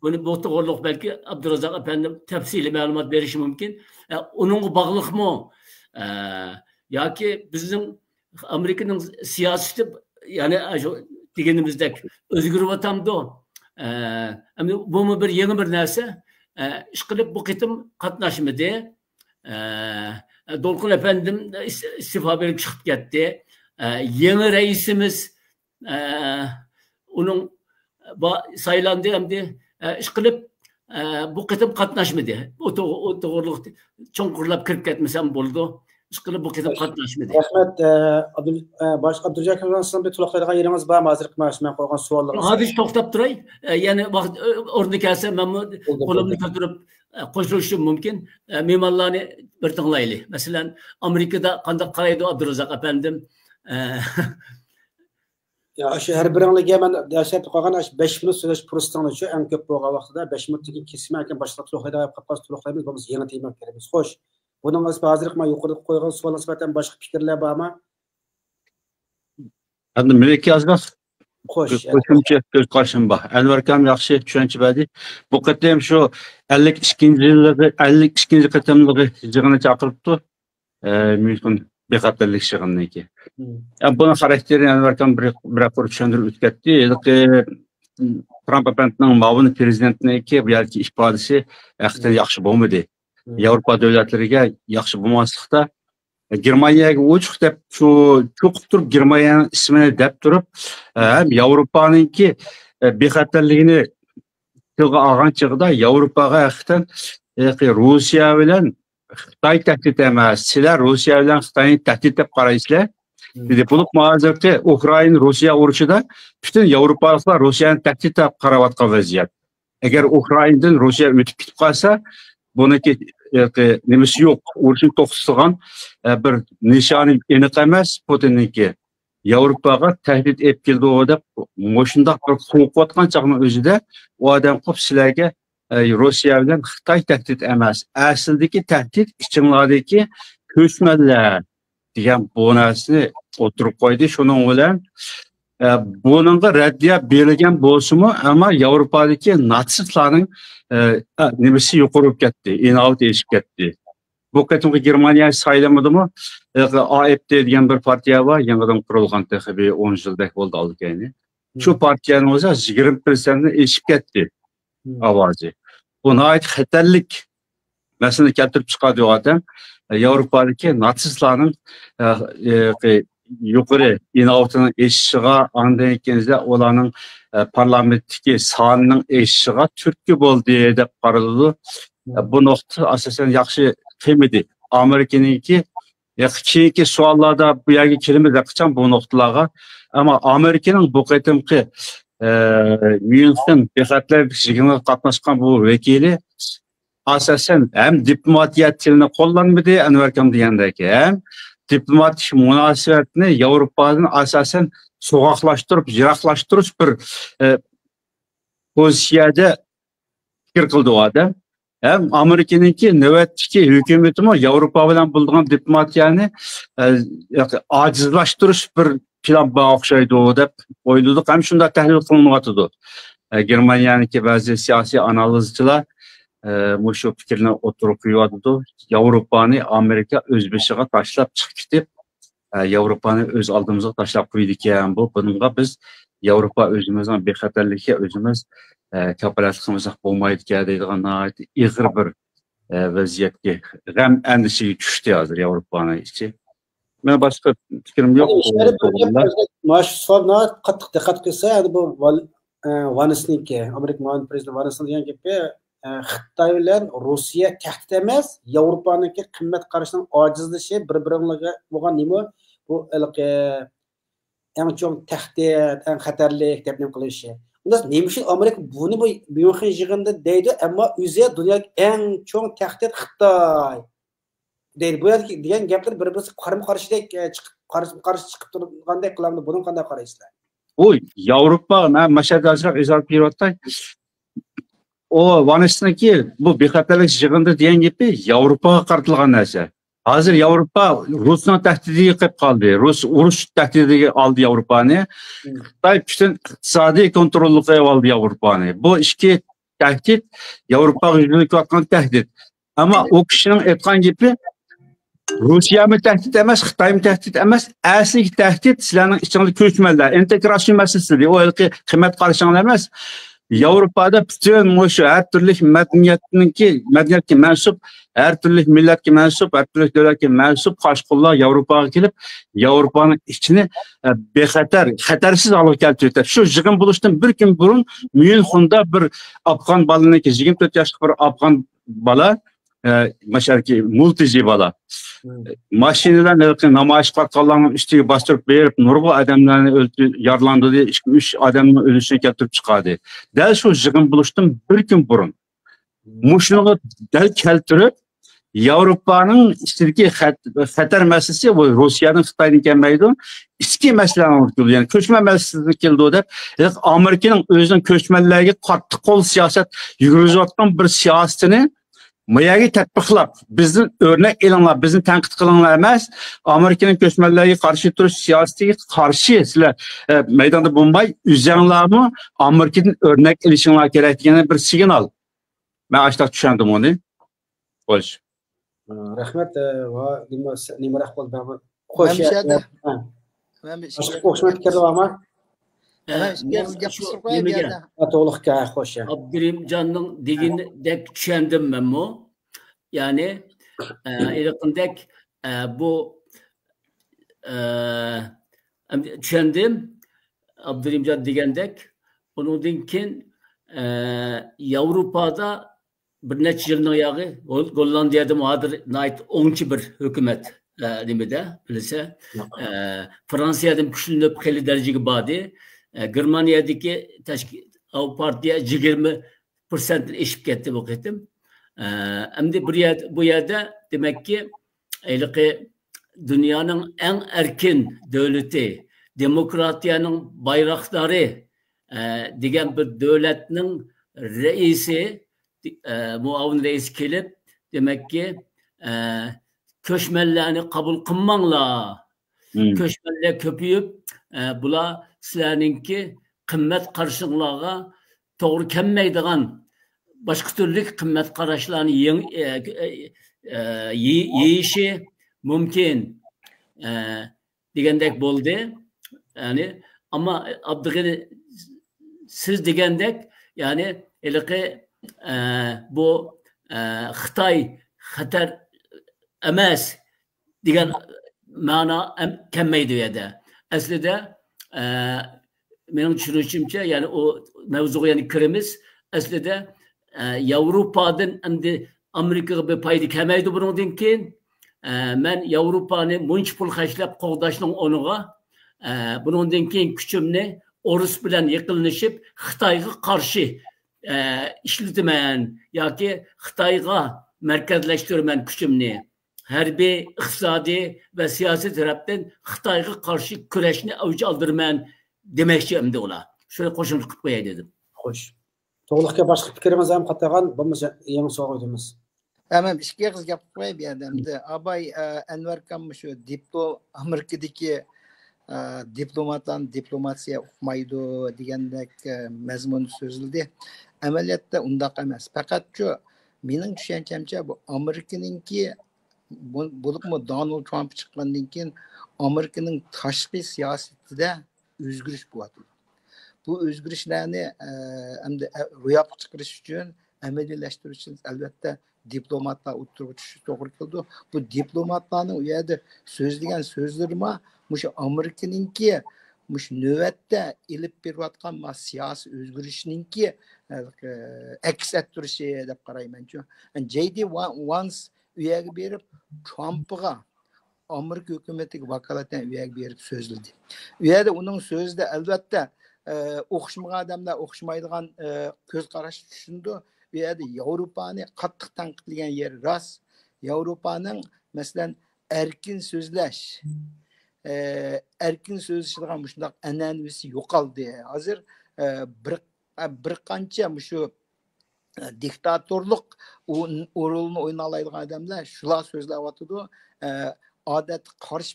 بۇنى، بۇ توغرىلىق بەلكى ئابدۇرازاق ئەپەندىم تەپسىلىي مەلۇمات بېرىشى مۇمكىن. ئە، ئۇنىڭغا باغلىقمۇ؟ ئە، ياكى بىزنىڭ ئامېرىكىنىڭ سىياسىتى، يەنى، ئە، شۇ دېگىنىمىزدەك ئۆزگىرىۋاتامدۇ؟ ئە، ئەمدى بۇمۇ بىر يېڭى بىر نەرسە. ئە، ئىشقىلىپ بۇ قېتىم قاتناشمىدى. ئە، دولقۇن ئەپەندىم ئىس-، ئىستېفا بېرىپ چىقىپ كەتتى. ئە، يېڭى رەئىسىمىز ئە، ئۇنىڭ با-، سايلاندى ئەمدى، ئە، ئىشقىلىپ، ئە، بۇ قېتىم قاتناشمىدى. ئۇ توغ-، ئۇ توغرىلىق چوڭقۇرلاپ كىرىپ كەتمىسەم بولىدۇ. ئىشقىلىپ بۇ قېتىم قاتناشمىدى. رەھمەت، ئە، ئابدۇل-، ئە، باشقا ئابدۇرازاق ئاكا، سىزنىڭ بىر تولۇقلايدىغان يېرىڭىز بارمۇ؟ ھازىرقى مانا شۇ مەن قويغان سوئاللىرىڭىز. ھازىر توختاپ تۇراي. ئە، يەنە ۋاقىت، ئۆ-، ئورنى كەلسە مەنمۇ بولدى، قولۇمنى بولدى. كۆتۈرۈپ، ئە، قوشۇلۇشۇم مۇمكىن. ئە، مېھمانلارنى بىر تىڭلايلى. مەسىلەن، ئامېرىكىدا قانداق قارايدۇ ئابدۇرازاق ئەپەندىم؟ ئە، يا، شۇ ھەر بىرىڭلارگە مەن دەرسلەپ قالغان ئاشۇ بەش مىنۇت سۆزلەش پۇرسىتىڭلارچۇ، ئەڭ كۆپ بولغان ۋاقتىدا بەش مىنۇتتىن كېيىن كېسىمەن، ئەكەن باشقىلار تولۇقلايدىغان گەپ قالسا تولۇقلايمىز، بولمىسا يېڭى تېما كىرىمىز. خوش، بۇنىڭ ئىسمى ھازىرقى مەن يۇقىرىدا قويغان سوئالغا نىسبەتەن باشقا پىكىرلەر بارمۇ؟ ئەمدى مېنىڭكى ئازراق خوش، قوشۇمچە كۆز قارىشىم بار. ئەنۋەر ئاكام ياخشى چۈشەنچە بەردى. بۇ قېتىم شۇ ئەللىك ئىككىنچى يىللىقى، ئەللىك ئىككىنچى قېتىملىقى يىغىنى چاقىرىپتۇ. ئە، مۇمكىن بىخەتەرلىك يىغىنىنىڭكى. مم. ئە، بۇنىڭ خاراكتېرىنى ئەنۋەر ئاكام بىر، بىرەر قۇر چۈشەندۈرۈپ ئۆتۈپ كەتتى. ھېلىقى ترامپ ئەپەندىنىڭ مۇئاۋىن پىرېزىدېنتنىڭكى بۇ يەردىكى ئىپادىسى ھەقىقەتەن ياخشى بولمىدى. مم. ياۋروپا دۆلەتلىرىگە ياخشى بولماسلىقتا، گېرمانىيەگە ئوچۇق دەپ، شۇ چوقۇپ تۇرۇپ گېرمانىيەنىڭ ئىسمىنى دەپ تۇرۇپ، ئە، ھەم ياۋروپانىڭكى، ئە، بىخەتەرلىكىنى تىلغا ئالغان چېغىدا ياۋروپاغا ھەقىقەتەن، ئە، روسىيە بىلەن خىتاي تەھدىت ئەمەس، سىلەر روسىيە بىلەن خىتاينى تەھدىت دەپ قارايسىلەر، مم. دېدى. بولۇپمۇ ھازىرقى ئۇكرائىنا روسىيە ئۇرۇشىدا پۈتۈن ياۋروپالىقلار روسىيەنى تەھدىت دەپ قاراۋاتقان ۋەزىيەت. ئەگەر ئۇكرائىنادىن روسىيە ئۆتۈپ كېتىپ قالسا، بۇنىڭكى، ئە، نېمىسى يوق، ئۇرۇشنى توختىتىدىغان، ئە، بىر نىشانى ئېنىق ئەمەس پۇتىننىڭكى. ياۋروپاغا تەھدىت ئېلىپ كېلىدۇ دەپ مۇشۇنداق بىر قورقۇۋاتقان چاغنىڭ ئۆزىدە ئۇ ئادەم قوپ سىلەرگە، ئە، روسىيە بىلەن خىتاي تەھدىت ئەمەس، ئەسلىدىكى تەھدىت ئىچىڭلاردىكى كۆچمەنلەر دېگەن بۇ نەرسىنى ئوتتۇرىغا قويدى. شۇنىڭ بىلەن ئە، بۇنىڭغا رەددىيە بېرىلگەن بولسىمۇ، ئەمما ياۋروپادىكى ناتسىستلارنىڭ، ئە، ئە، نېمىسى يۇقىرى بولۇپ كەتتى، ئىناۋىتى ئېشىپ كەتتى. بۇ قېتىمقى گېرمانىيە سايلىمىدىمۇ، ئە، ئا ئېف دې دېگەن بىر پارتىيە بار، يېڭىدىن قۇرۇلغان، تېخى بىر ئون يىلدەك بولدى ئالدى كەينى. شۇ پارتىيەنىڭ ئۆزى يىگىرمە پىرسەنتنى ئېشىپ كەتتى ئاۋازى. بۇ ناھايىتى خەتەرلىك مەسىلىنى كەلتۈرۈپ چىقاردى ئۇ ئادەم. ياۋروپادىكى ناتسىستلارنىڭ، ئە، ئە، يۇقىرى ئىناۋىتىنىڭ ئېشىشىغا، ئاندىن كېيىن ئۇلارنىڭ، ئە، پارلامېنتتىكى سانىنىڭ ئېشىشىغا تۈرتكە بولدى دەپ قارىلىدۇ. ئە، بۇ نۇقتا ئاساسەن ياخشى قىلمىدى. ئامېرىكىنىڭكى، يا، كېيىنكى سوئاللاردا بۇ يەرگە كېلىمىز، قاچان بۇ نۇقتىلارغا. ئەمما ئامېرىكىنىڭ بۇ قېتىمقى، ئە، ميۇنخېن بىخەتەرلىك يىغىنىغا قاتناشقان بۇ ۋەكىلى ئاساسەن ھەم دىپلوماتىيە تىلىنى قوللانمىدى، ئەنۋەر ئاكام دېگەندەك، ھەم دىپلوماتىك مۇناسىۋەتنى ياۋروپادىن ئاساسەن سوغۇقلاشتۇرۇپ، يىراقلاشتۇرۇش بىر، ئە، پوزىتسىيەدە پىكىر قىلدى ئۇ ئادەم. ھەم ئامېرىكىنىڭكى نۆۋەتتىكى ھۆكۈمىتىمۇ ياۋروپا بىلەن بولىدىغان دىپلوماتىيەنى، ئە، ئاجىزلاشتۇرۇش بىر پىلان بار ئوخشايدۇ دەپ ئويلىدۇق. ھەم شۇنداق تەھلىل قىلىنىۋاتىدۇ. ئە، گېرمانىيەنىڭكى بەزى سىياسىي ئانالىزچىلار، ئە، مۇشۇ پىكىرنى ئوتتۇرىغا قويۇۋاتىدۇ. ياۋروپانى ئامېرىكا ئۆز بېشىغا تاشلاپ چىقىپ كېتىپ، ئە، ياۋروپانى ئۆز ئالدىمىزغا تاشلاپ قويىدىكەن. بۇ، بۇنىڭغا بىز ياۋروپا ئۆزىمىزنىڭ بىخەتەرلىكىگە ئۆزىمىز، ئە، كاپالەتلىك قىلمىساق بولمايدىكەن دەيدىغان ناھايىتى ئېغىر بىر، ئە، ۋەزىيەتكە، غەم ئەندىشىگە چۈشتى ھازىر ياۋروپانىڭ ئىچى. مەن باشقا پىكرىم يوق. يەنە شەرىپ بىر گەپ، مانا شۇ سوئال ناھايىتى قاتتىق دىققەت قىلسا، يەنى بۇ ۋال-، ئە، ۋانسنىڭكى، ئامېرىكا مۇئاۋىن پىرېزىدېنتى ۋانسنىڭ دېگەن گېپى، ئە، خىتاي بىلەن روسىيە تەھدىت ئەمەس، ياۋروپانىڭكى قىممەت قارىشىنىڭ ئاجىزلىشى، بىر-بىرىڭلارغا بولغان نېمە بۇ ھېلىقى ئەڭ چوڭ تەھدىت، ئەڭ خەتەرلىك دەپ نېمە قىلىشى. ئۇنداق نېمە ئۈچۈن ئامېرىكا بۇنى بۇ ميۇنخېن يىغىنىدا دەيدۇ، ئەمما ئۆزى دۇنيادىكى ئەڭ چوڭ تەھدىت خىتاي دەيدۇ. بۇ يەردىكى دېگەن گەپلەر بىر-بىرسىگە قارىمۇ قارشىدەك، ئە، چىقىپ، قارشى، قارشى چىقىپ تۇرغاندەك قىلامدۇ. بۇنىڭغا قانداق قارايسىلەر؟ بۇ ياۋروپا، مەن مەشەدە ئازراق ئىزاھ بېرىۋاتاي. ئۇ ۋانسنىڭكى بۇ بىخەتەرلىك يىغىنىدا دېگەن گېپى ياۋروپاغا قارىتىلغان نەرسە. ھازىر ياۋروپا رۇسنىڭ تەھدىتىگە قېلىپ قالدى. رۇس ئۇرۇش تەھدىتىگە ئالدى ياۋروپانى. خىتاي پۈتۈن ئىقتىسادىي كونتروللۇقىغا ئالدى ياۋروپانى. بۇ ئىككى تەھدىت ياۋروپاغا يۈزلىنىۋاتقان تەھدىت. ئەمما ئۇ كىشىنىڭ ئېيتقان گېپى، روسىيەمۇ تەھدىت ئەمەس، خىتايمۇ تەھدىت ئەمەس، ئەسلىكى تەھدىت سىلەرنىڭ ئىچىڭلار كۆچمەنلەر، ئىنتېگراتسىيە مەسىلىسى، ئۇ ھېلىقى قىممەت قارىشىڭلار ئەمەس. ياۋروپادا پۈتۈن مۇشۇ ھەر تۈرلۈك مەدەنىيەتنىڭكى، مەدەنىيەتكە مەنسۇپ، ھەر تۈرلۈك مىللەتكە مەنسۇپ، ھەر تۈرلۈك دۆلەتكە مەنسۇپ قاشقۇنلار ياۋروپاغا كېلىپ، ياۋروپانىڭ ئىچىنى، ئە، بىخەتەر، خەتەرسىز ھالغا كەلتۈرۈپ، شۇ يىغىن بولۇشتىن بىر كۈن بۇرۇن ميۇنخېندا بىر ئافغان بالىنىڭكى، يىگىرمە تۆت ياشلىق بىر ئافغان بالا، ئە، مەشەدىكى مۇلتىجى بالا. ماشىنا بىلەن ھېلىقى نامايىش قىلىۋاتقانلارنىڭ ئۈستىگە باستۇرۇپ بېرىپ، نۇرغۇن ئادەملەرنى ئۆلتۈ-، يارىلاندۇردى، ئىككى، ئۈچ ئادەمنىڭ ئۆلۈشىنى كەلتۈرۈپ چىقاردى. دەل شۇ يىغىن بولۇشتىن بىر كۈن بۇرۇن. مۇشۇنىڭغا دەل كەلتۈرۈپ، ياۋروپانىڭ ئىچىدىكى خەت-، خەتەر مەسىلىسى بۇ روسىيەدىن، خىتايدىن كەلمەيدۇ. ئىچكى مەسىلىنى ئوتتۇرىغا، يەنى كۆچمەن مەسىلىسىدىن كېلىدۇ دەپ، ئامېرىكىنىڭ ئۆزىنىڭ كۆچمەنلەرگە قاتتىق قول سىياسەت يۈرگۈزۈۋاتقان بىر سىياسىتىنى ما يەرگە تەتبىقلاپ، بىزدىن ئۆرنەك ئېلىڭلار، بىزنى تەنقىد قىلىڭلار ئەمەس، ئامېرىكىنىڭ كۆچمەنلەرگە قارشى تۇرۇش سىياسىتىگە قارشى سىلەر، ئە، مەيداندا بولماي، ئۆزۈڭلارمۇ ئامېرىكىدىن ئۆرنەك ئېلىشىڭلار كېرەك دېگەن بىر سىگنال. مەن ئاشۇنداق چۈشەندىم ئۇنى. خوش. رەھمەت، ئە، ۋا، نېمە، نېمىراق بولدى، بەرىبىر. خوش، مەن مۇشۇ يەردە. ھە. مەن بىر ئىشكە باشقا قوشما پىكىر بارمۇ؟ ھە، مەن ئىشكە مەن گەپ شۇ قىلىپ قوياي بۇ نېمىگە؟ يەردە. ھە، توغرىلىق گەپ، خوش، ھە. ئابدۇرېھىمجاننىڭ دېگىنىدەك چۈشەندىم مەنمۇ. يەنى، ئە، ھېلىقىدەك، ئە، بۇ، ئە، ئەمدى چۈشەندىم. ئابدۇرېھىمجان دېگەندەك، ئۇنىڭدىن كېيىن، ئە، ياۋروپادا بىر نەچچە يىلنىڭ ياغى، گول-، گوللاندىيەدىمۇ ھازىر ناھايىتى ئوڭچى بىر ھۆكۈمەت، ئە، نېمىدە، بىلسە، ئە، فرانسىيەدىن كۈچلىنىپ خېلى دەرىجىگە باردى. ئە، گېرمانىيەدىكى تەشكىل-، ئاۋۇ پارتىيە يىگىرمە پىرسەنتتىن ئېشىپ كەتتى بۇ قېتىم. ئە، ئەمدى بىر يەر-، بۇ يەردە، دېمەككى، ھېلىقى دۇنيانىڭ ئەڭ ئەركىن دۆلىتى، دېموكراتىيەنىڭ بايراقدارى، ئە، دېگەن بىر دۆلەتنىڭ رەئىسى، ئە، مۇئاۋىن رەئىسى كېلىپ، دېمەككى، ئە، كۆچمەنلەرنى قوبۇل قىلماڭلار. مم. كۆچمەنلەر كۆپىيىپ، ئە، بۇلار سىلەرنىڭكى قىممەت قارىشىڭلارغا توغرا كەلمەيدىغان باشقا تۈرلۈك قىممەت قاراشلارنى يېڭ-، ئە، ئە، ئە، يېي-، يېيىشى مۇمكىن، ئە، دېگەندەك بولدى. يەنى، ئەمما ئابدۇغېنى، سىز دېگەندەك، يەنى ھېلىقى، ئە، بۇ، ئە، خىتاي خەتەر ئەمەس دېگەن مەنا ئەم-، كەلمەيدۇ ئۇ يەردە. ئەسلىدە، ئە، مېنىڭ چۈشىنىشىمچە، يەنى ئۇ مەۋزۇغا يەنە كىرىمىز. ئەسلىدە، ئە، ياۋروپادىن ئەمدى ئامېرىكىغا بىر پايدا كەلمەيدۇ بۇنىڭدىن كېيىن. ئە، مەن ياۋروپانى مۇنچە پۇل خەجلەپ قوغداشنىڭ ئورنىغا، ئە، بۇنىڭدىن كېيىن كۈچۈمنى ئورۇس بىلەن يېقىنلىشىپ، خىتايغا قارشى، ئە، ئىشلىتىمەن ياكى خىتايغا مەركەزلەشتۈرىمەن كۈچۈمنى. ھەربىي، ئىقتىسادىي ۋە سىياسىي تەرەپتىن خىتايغا قارشى كۈرەشنى ئەۋج ئالدۇرىمەن دېمەكچى ئەمدى ئۇلار. شۇنى قوشۇمچە قىلىپ قوياي دېدىم. خوش. توغرىلىقكە باشقا پىكرىڭىز ھەم قاتارغان بولمىسا يېڭى سوئال ئۆتىمىز. ھەممەم ئىككى ئېغىز گەپ قىلىپ قوياي بۇ يەردە ئەمدى. ئاباي، ئە، ئەنۋەركام شۇ دىپلو-، ئامېرىكىدىكى، ئە، دىپلوماتلارنى دىپلوماتىيە ئۇقمايدۇ دېگەندەك، ئە، مەزمۇن سۆزلىدى. ئەمەلىيەتتە ئۇنداق ئەمەس. پەقەتچۇ مېنىڭ چۈشەنچەمچە بۇ ئامېرىكىنىڭكى، بۇ-، بولۇپمۇ دونالد ترامپ چىققاندىن كېيىن ئامېرىكىنىڭ تاشقى سىياسىتىدە ئۆزگىرىش بولۇۋاتىدۇ. بۇ ئۆزگىرىشلەرنى، ئە، ئەمدى، ئە، روياپقا چىقىرىش ئۈچۈن، ئەمەلىيلەشتۈرۈش ئۈچۈن، ئەلۋەتتە، دىپلوماتلار ئوتتۇرىغا چۈشۈشى توغرا كېلىدۇ. بۇ دىپلوماتلارنىڭ ئۇ يەردە سۆزلىگەن سۆزلىرىمۇ مۇشۇ ئامېرىكىنىڭكى مۇشۇ نۆۋەتتە ئېلىپ بېرىۋاتقان ما سىياسىي ئۆزگىرىشنىڭكى، ئە، ئەكس ئەتتۈرۈشى دەپ قارايمەنچۇ. جەي دى ۋا-، ۋانس ئۇ يەرگە بېرىپ، ترامپقا ئامېرىكا ھۆكۈمىتىگە ۋاكالىتەن ئۇ يەرگە بېرىپ سۆزلىدى. ئۇ يەردە ئۇنىڭ سۆزىدە، ئەلۋەتتە، ئە، ئوخشىمىغان ئادەملەر ئوخشىمايدىغان، ئە، كۆز قاراشنى چۈشىنىدۇ. ئۇ يەردە ياۋروپانى قاتتىق تەنقىدلىگەن يېرى راست. ياۋروپانىڭ، مەسىلەن، ئەركىن سۆزلەش، ئە، ئەركىن سۆزلىشىدىغان مۇشۇنداق ئەنئەنىۋىسى يوقالدى. ھازىر، ئە، بىر، ئە، بىر قانچە مۇشۇ دىكتاتورلۇق ئورۇنىنى ئوينالايدىغان ئادەملەر شۇلار سۆزلەۋاتىدۇ. ئادەتتە قارشى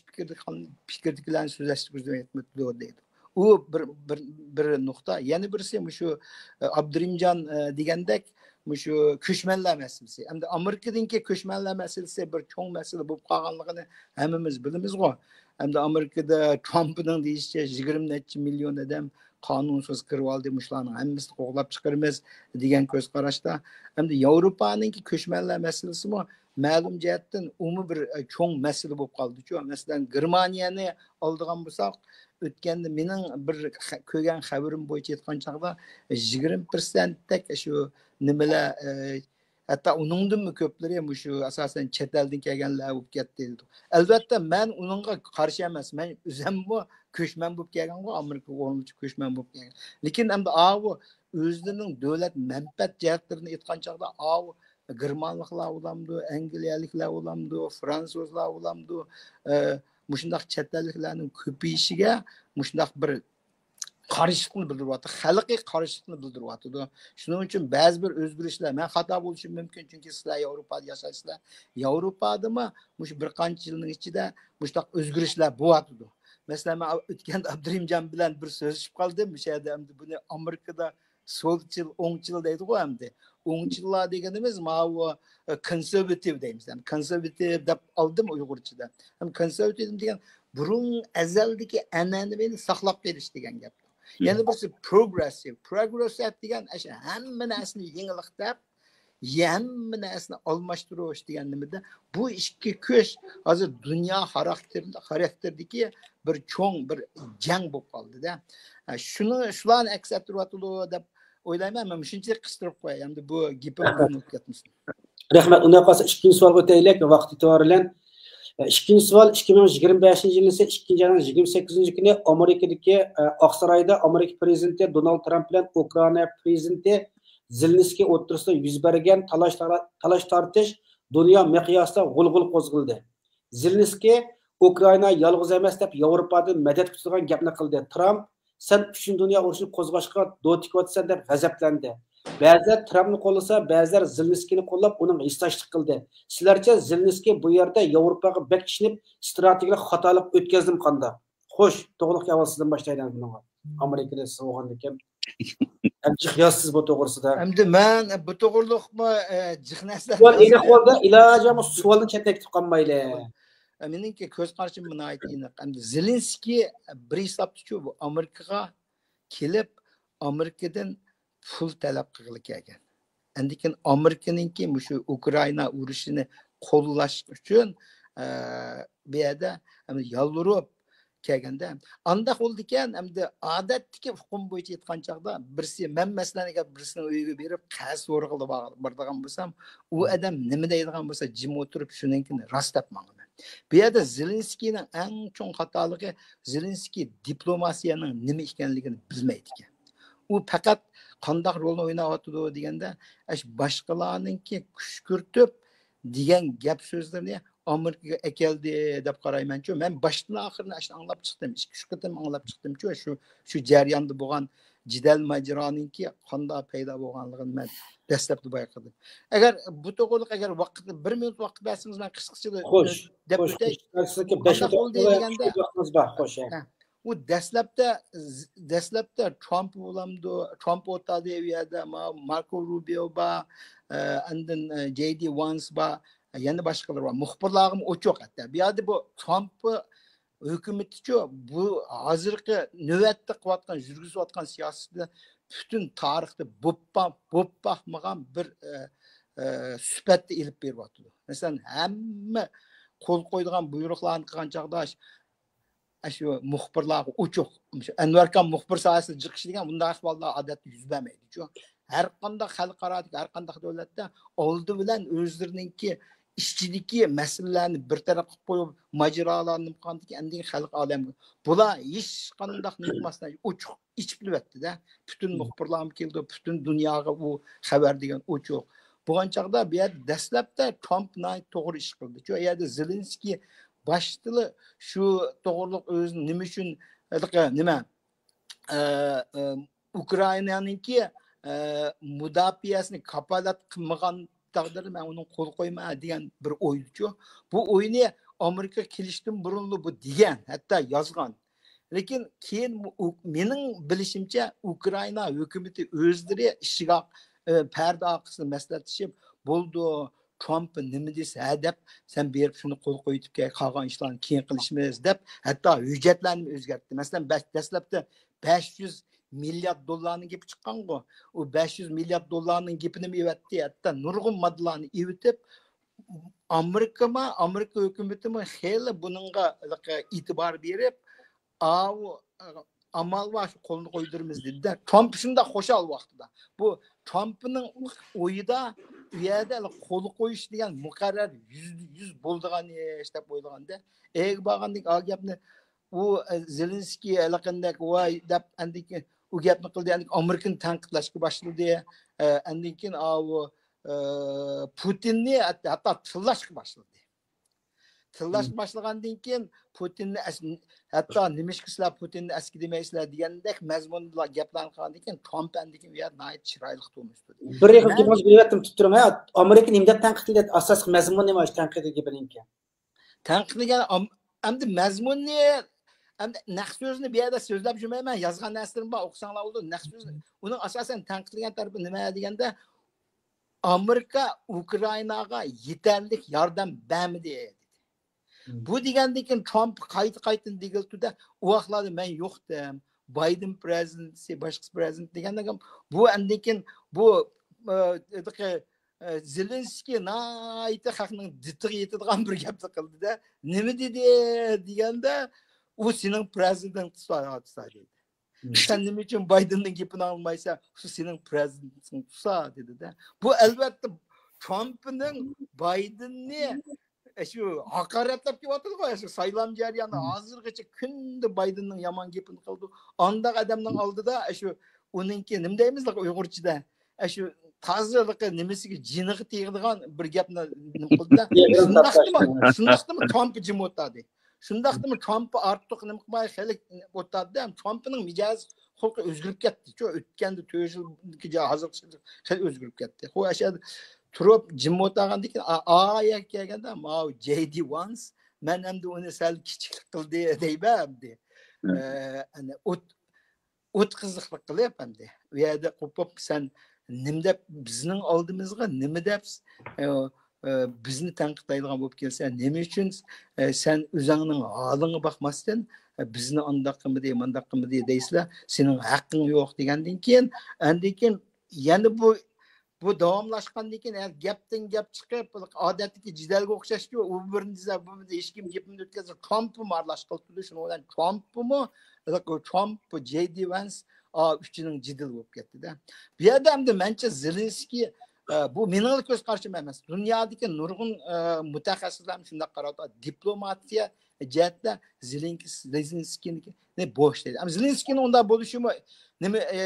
پىكىردىكىلەرنى سۆزلەشتە كۆزلىمەيدۇ دەيدۇ. ئۇ بىر، بىر، بىر نۇقتا. يەنە بىرسى مۇشۇ ئابدۇرېھىمجان دېگەندەك مۇشۇ كۆچمەنلەر مەسىلىسى. ئەمدى ئامېرىكىدىكى كۆچمەنلەر مەسىلىسى بىر چوڭ مەسىلە بولۇپ قالغانلىقىنى ھەممىمىز بىلىمىزغۇ. ئەمدى ئامېرىكىدا ترامپنىڭ دېيىشىچە يىگىرمە نەچچە مىليون ئادەم قانۇنسىز كىرىۋالدى، مۇشۇلارنىڭ ھەممىسىنى قوغلاپ چىقىرىمىز دېگەن كۆز قاراشتا. ئەمدى ياۋروپانىڭكى كۆچمەنلەر مەسىلىسىمۇ مەلۇم جەھەتتىن ئۇمۇ بىر، ئە، چوڭ مەسىلە بولۇپ قالدىچۇ. مەسىلەن، گېرمانىيەنى ئالىدىغان بولساق، ئۆتكەندە مېنىڭ بىر خە-، كۆرگەن خەۋىرىم بويىچە ئېيتقان چاغدا، يىگىرمە پىرسەنتتەك شۇ نېمىلەر، ئە، ھەتتا ئۇنىڭدىنمۇ كۆپلىرى مۇشۇ ئاساسەن چەت ئەلدىن كەلگەنلەر بولۇپ كەتتى دېدى. ئەلۋەتتە، مەن ئۇنىڭغا قارشى ئەمەس. مەن ئۆزۈممۇ كۆچمەن بولۇپ كەلگەنغۇ، ئامېرىكىغا ئورۇنلىشىپ كۆچمەن بولۇپ كەلگەن. لېكىن ئەمدى ئاۋۇ ئۆزلىرىنىڭ دۆلەت مەنپەئەت جەھەتلىرىنى ئېيتقان چاغدا، ئاۋۇ گېرمانلىقلار بولامدۇ، ئەنگلىيەلىكلەر بولامدۇ، فرانسۇزلار بولامدۇ، ئە، مۇشۇنداق چەت ئەللىكلەرنىڭ كۆپىيىشىگە مۇشۇنداق بىر قارشىلىقنى بىلدۈرۈۋاتىدۇ، خەلقىي قارشىلىقنى بىلدۈرۈۋاتىدۇ. شۇنىڭ ئۈچۈن بەزى بىر ئۆزگىرىشلەر، مەن خاتا بولۇشۇم مۇمكىن، چۈنكى سىلەر ياۋروپادا ياشايسىلەر. ياۋروپادىمۇ مۇشۇ بىر قانچە يىلنىڭ ئىچىدە مۇشۇنداق ئۆزگىرىشلەر بولۇۋاتىدۇ. مەسىلەن، مەن ئۆتكەندە ئابدۇرېھىمجان بىلەن بىر سۆزلىشىپ قالدىم. مۇشۇ يەردە ئەمدى بۇنى ئامېرىكىدا سولچىل، ئوڭچىل دەيدىغۇ ئەمدى. ئوڭچىللار دېگىنىمىز ماۋۇ، ئە، كونسېرۋاتىۋ دەيمىز. يەنى كونسېرۋاتىۋ دەپ ئالدىم ئۇيغۇرچىدا. ھەم كونسېرۋاتىۋىزم دېگەن بۇرۇن ئەزەلدىكى ئەنئەنىۋىنى ساقلاپ قېلىش دېگەن گەپ. يەنە بىرسى پروگرېسسىۋ. پروگرېسسىۋ دېگەن ئاشۇ ھەممە نەرسىنى يېڭىلىق دەپ، ھەممە نەرسىنى ئالماشتۇرۇش دېگەن نېمىدە، بۇ ئىككى كۈچ ھازىر دۇنيا خاراكتېر-، خاراكتېرىدىكى بىر چوڭ بىر جەڭ بولۇپ قالدىدە. ھە، شۇنى، شۇلارنى ئەكس ئەتتۈرۈۋاتىدۇ دەپ ئويلايمەن. مەن مۇشۇنچىلىك قىستۇرۇپ قوياي. ئەمدى بۇ گېپىم ئۇزۇن بولۇپ كەتمىسۇن. رەھمەت. ئۇنداق قالسا ئىككىنچى سوئالغا ئۆتەيلى، ۋاقىت ئېتىبارى بىلەن. ئىككىنچى سوئال، ئىككى مىڭ يىگىرمە بەشىنچى يىلى ئىككىنچى ئاينىڭ يىگىرمە سەككىزىنچى كۈنى ئامېرىكىدىكى، ئە، ئاقسارايدا ئامېرىكا پىرېزىدېنتى دونالد ترامپ بىلەن ئۇكرائىنا پىرېزىدېنتى زېلېنسكىي ئوتتۇرىسىدا يۈز بەرگەن تالاش-، تالاش-تارتىش دۇنيا مىقياسىدا غۇلغۇلا قوزغىدى. زېلېنسكىي ئۇكرائىنا يالغۇز ئەمەس دەپ ياۋروپادىن مەدەت كۈتىدىغان گەپنى قىلدى. ترامپ، سەن ئۈچىنچى دۇنيا ئۇرۇشىنى قوزغاشقا دو تىكىۋاتىسەن دەپ غەزەپلەندى. بەزىلەر ترامپنى قوللىسا، بەزىلەر زېلېنسكىينى قوللاپ ئۇنىڭغا ھېسداشلىق قىلدى. سىلەرچە زېلېنسكىي بۇ يەردە ياۋروپاغا بەك ئىشىنىپ، ئىستراتېگىيەلىك خاتالىق ئۆتكەزدىمۇ قانداق؟ خوش، توغرىلىق ئەھۋال سىزدىن باشلايلى بۇنىڭغا. ئامېرىكىدا سىز بولغاندىكىن. ھەم جىق يازسىز بۇ توغرىسىدا. ئەمدى مەن بۇ توغرىلىقمۇ ئە، جىق نەرسىلەر بۇ ئەينى ئەھۋالدا ئىلاجىمۇ سوئالنى چەتنەكتىپ قالمايلى. مېنىڭكى كۆز قارىشىم ناھايىتى ئېنىق. ئەمدى زېلېنسكىي بىر ھېسابتىچۇ بۇ ئامېرىكىغا كېلىپ، ئامېرىكىدىن پۇل تەلەپ قىلغىلى كەلگەن. ئەندىكىن ئامېرىكىنىڭكى مۇشۇ ئۇكرائىنا ئۇرۇشىنى قوللاش ئۈچۈن ئە، بۇ يەردە يالۋۇرۇپ كەلگەندە، ئانداق بولىدىكەن. ئەمدى ئادەتتىكى ئۇقۇم بويىچە ئېيتقان چاغدا، بىرسى، مەن مەسىلەن ئەگەر بىرسىنىڭ ئۆيىگە بېرىپ قەرز سورىغىلى بار-، بارىدىغان بولسام، ئۇ ئادەم نېمە دەيدىغان بولسا، جىم ئولتۇرۇپ شۇنىڭكىنى راست دەپ ماڭىمەن. بۇ يەردە زېلېنسكىينىڭ ئەڭ چوڭ خاتالىقى، زېلېنسكىي دىپلوماتىيەنىڭ نېمە ئىكەنلىكىنى بىلمەيدىكەن. ئۇ پەقەت قانداق رولنى ئويناۋاتىدۇ دېگەندە، ئەش باشقىلارنىڭكى كۈشكۈرتۈپ دېگەن گەپ سۆزلىرىنى ئامېرىكىغا ئەكەلدى دەپ قارايمەنچۇ. مەن باشتىن ئاخىرىنى ئاشۇنى ئاڭلاپ چىقتىم. ئىككى ئۈچ قېتىم ئاڭلاپ چىقتىمچۇ. شۇ، شۇ جەرياندا بولغان جېدەل ماجىرانىڭكى قانداق پەيدا بولغانلىقىنى مەن دەسلەپتە بايقىدىم. ئەگەر بۇ توغرىلىق ئەگەر ۋاقىت، بىر مىنۇت ۋاقىت بەرسىڭىز، مەن قىسقىچە خوش، دەپ خوش، ئۆتەي. خوش. بەش دەقىقە ۋاقتىڭىز بار، خوش. ئۇ دەسلەپتە، دەسلەپتە ترامپ بولامدۇ، ترامپ ئولتۇردى ئۇ يەردە، ماركو روبىيو بار، ئاندىن جەي دى ۋانس بار، يەنە باشقىلار بار. مۇخبىرلارغىمۇ ئوچۇق ھەتتا. بۇ يەردە بۇ ترامپ ھۆكۈمىتىچۇ، بۇ ھازىرقى نۆۋەتتە قىلىۋاتقان، يۈرگۈزۈۋاتقان سىياسىتىدە پۈتۈن تارىختا بولۇپ باق-، بولۇپ باقمىغان بىر ئە، ئە، سۈپەتتە ئېلىپ بېرىۋاتىدۇ. مەسىلەن، ھەممە قول قويىدىغان بۇيرۇقلارنى قىلغان چاغدا ئاشۇ مۇخبىرلارغا ئوچۇق. ئەنۋەركان مۇخبىر ساھەسىدە جىق ئىشلىگەن، بۇنداق ئەھۋاللار ئادەتتە يۈز بەرمەيدىچۇ. ھەر قانداق خەلقئارادىكى، ھەر قانداق دۆلەتتە ئالدى بىلەن ئۆزلىرىنىڭكى ئىچىدىكى مەسىلىلەرنى بىر تەرەپكە قويۇپ، ماجىرالارنى نېمە قىلغاندىكىن ئاندىن خەلق ئالەمگە. بۇلار ھېچقانداق نېمە قىلماستىن ئوچۇق ئېچىپ بىلىۋەتتى-دە. پۈتۈن مۇخبىرلارمۇ كېلىدۇ، پۈتۈن دۇنياغا ئۇ خەۋەر دېگەن ئوچۇق. بولغان چاغدا بۇ يەردە دەسلەپتە ترامپ ناھايىتى توغرا ئىش قىلدى. شۇ يەردە زېلېنسكىي باشتىلا شۇ توغرىلىق ئۆزىنى نېمە ئۈچۈن، نېمە، ئە، ئە، ئۇكرائىنانىڭكى، ئە، مۇداپىئەسىنى كاپالەت قىلمىغان تەقدىردە مەن ئۇنىڭ قول قويماي دېگەن بىر ئويدىچۇ. بۇ ئوينى ئامېرىكا كېلىشتىن بۇرۇنلا بۇ دېگەن، ھەتتا يازغان. لېكىن كېيىن ئۇ-، مېنىڭ بىلىشىمچە، ئۇكرائىنا ھۆكۈمىتى ئۆزلىرى ئىشىك ئاق-، ئە، پەردە ئارقىسىدا مەسلىھەتلىشىپ، بولدى، ترامپ نېمە دېسە ھە دەپ، سەن بېرىپ شۇنى قول قويۇپ كەل، قالغان ئىشلارنى كېيىن قىلىشىمىز دەپ، ھەتتا ھۆججەتلەرنى ئۆزگەرتتى. مەسىلەن، بەش-، دەسلەپتە بەش يۈز مىليارد دوللارنىڭ گېپى چىققانغۇ. ئۇ بەش يۈز مىليارد دوللارنىڭ گېپىنىمۇ ئېۋەتتى، ھەتتا نۇرغۇن ماددىلارنى ئېۋىتىپ، ئامېرىكىمۇ، ئامېرىكا ھۆكۈمىتىمۇ خېلى بۇنىڭغا ئېتىبار بېرىپ، ئاۋۇ ئامال بار، شۇ قولنى قويدۇرىمىز دېدى-دە. ترامپ شۇنداق خۇشال ۋاقتىدا. بۇ ترامپنىڭ ئويىدا ئۇ يەردە قول قويۇش دېگەن مۇقەررەر يۈزدە يۈز بولىدىغان ئىش دەپ ئويلىغاندا، ئەگە بارغاندىن كېيىن ئا گەپنى ئۇ، ئە، زېلېنسكىي ھېلىقىندەك ۋاي دەپ ئەندىكىن ئۇ گەپنى قىلدى، ئەندىكىن ئامېرىكىنى تەنقىدلەشكە باشلىدى. ئە، ئەندىن كېيىن ئاۋۇ، ئە، پۇتىننى ھەتتا، ھەتتا تىللاشقا باشلىدى. تىللاشقا باشلىغاندىن كېيىن پۇتىننى ئەس-، ھەتتا نېمىشقا سىلەر پۇتىننى ئەسكى دېمەيسىلەر دېگەندەك مەزمۇندا گەپلەرنى قىلغاندىن كېيىن ترامپ ئەندىن كېيىن ئۇ يەردە ناھايىتى چىرايلىق تۇرمۇش تۇردى. بىر ئېغىز مەن گېپىڭىزنى بۆلۈۋەتتىم، تۇتۇپ تۇرۇڭ. ھە، ئامېرىكا نېمە دەپ تەنقىد قىلدى؟ ئاساسلىق مەزمۇنى نېمە شۇ تەنقىدىي گېپىنىڭكى؟ تەنقىدلىگەن ئام-، ئەمدى مەزمۇننى، ئەمدى نەق سۆزنى بۇ يەردە سۆزلەپ يۈرمەيمەن، يازغان نەرسىلىرىم بار، ئوقۇساڭلار بولىدۇ. نەق سۆزنى، ئۇنىڭ ئاساسەن تەنقىدلىگەن تەرىپى نېمە دېگەندە، ئامېرىكا ئۇكرائىناغا يېتەرلىك ياردەم بەرمىدى دېدى. بۇ دېگەندىن كېيىن ترامپ قايتا قايتىدىن دېگىلى تۇردى، ئۇ ۋاقىتلاردا مەن يوقتىم. بايدېن پىرېزىدېنت، باشقىسى پىرېزىدېنت دېگەندىن كېيىن، بۇ ئەندىن كېيىن بۇ، ئە، ئە، زېلېنسكىي ناھايىتى خەقنىڭ دىتىغا يېتىدىغان بىر گەپنى قىلدى-دە. نېمە دېدى دېگەندە، ئۇ سېنىڭ پىرېزىدېنت تۇتۇۋاتىدۇ. سەن نېمە ئۈچۈن بايدېننىڭ گېپىنى ئاڭلىمايسەن؟ شۇ سېنىڭ پىرېزىدېنتىڭ تۇرسا، دېدى-دە. بۇ، ئەلۋەتتە، ترامپنىڭ بايدېننى شۇ ھاقارەتلەپ كېلىۋاتىدىغۇ، شۇ سايلام جەريانى ھازىرغىچە كۈندە بايدېننىڭ يامان گېپىنى قىلىدۇ. ئانداق ئادەمنىڭ ئالدىدا شۇ ئۇنىڭكى نېمە دەيمىز ئۇيغۇرچىدا؟ شۇ تازىلىقى نېمىسىگە، جېنىغا تېگىدىغان بىر گەپنى نېمە قىلدى-دە. شۇنداقتىمۇ، شۇنداقتىمۇ ترامپ جىم ئولتۇردى. شۇنداقتىمۇ ترامپ ئارتۇق نېمە قىلماي خېلى ئولتۇردى. ترامپنىڭ مىجەزى خۇلقى ئۆزگىرىپ كەتتىچۇ. ئۆتكەندە تۆت يىلدىكى ھازىرقى خېلى ئۆزگىرىپ كەتتى. خو، ئەشە تۇرۇپ جىم ئولتۇرغاندىن كېيىن، ئا، ئا يەرگە كەلگەندە، ماۋۇ جەي دى ۋانس، مەن ئەمدى ئۇنى سەل كىچىكلىك قىلدى دەيمەن ئەمدى. ئە، ئەنە ئوت، ئوت قىزىقلىق قىلىپ ئەمدى. ئۇ يەردە قوپۇپ، سەن نېمە دەپ بىزنىڭ ئالدىمىزغا، نېمە دەپ، ئە، ئە، بىزنى تەنقىدلەيدىغان بولۇپ كەلسە، نېمە ئۈچۈن، ئە، سەن ئۆزۈڭنىڭ ھالىڭغا باقماستىن، ئە، بىزنى ئانداق قىلمىدى، مانداق قىلمىدى دەيسىلەر، سېنىڭ ھەققىڭ يوق دېگەندىن كېيىن، ئاندىن كېيىن يەنە بۇ، بۇ داۋاملاشقاندىن كېيىن، ھە، گەپتىن گەپ چىقىپ، ئادەتتىكى جېدەلگە ئوخشاشچۇ، ئۇ بىرنى دېسە، بۇ بىرنى دېسە، ھېچكىم گېپىنى ئۆتكۈزمەي، ترامپمۇ ئارىلاشقىلى تۇردى. شۇنىڭ بىلەن ترامپمۇ، ترامپ، جەي دى ۋەنس، ئا، ئۈچىنىڭ جېدىلى بولۇپ كەتتى-دە. بۇ يەردە ئەمدى مەنچە زېلېنسكىي، ئە، بۇ مېنىڭلا كۆز قارىشىم ئەمەس. دۇنيادىكى نۇرغۇن، ئە، مۇتەخەسسىسلەر شۇنداق قاراپ، دىپلوماتىيە جەھەتتە زېلېنسكىينى بوش دەيدۇ. ئەمما زېلېنسكىينىڭ ئۇنداق بولۇشىمۇ نېمە، ئە،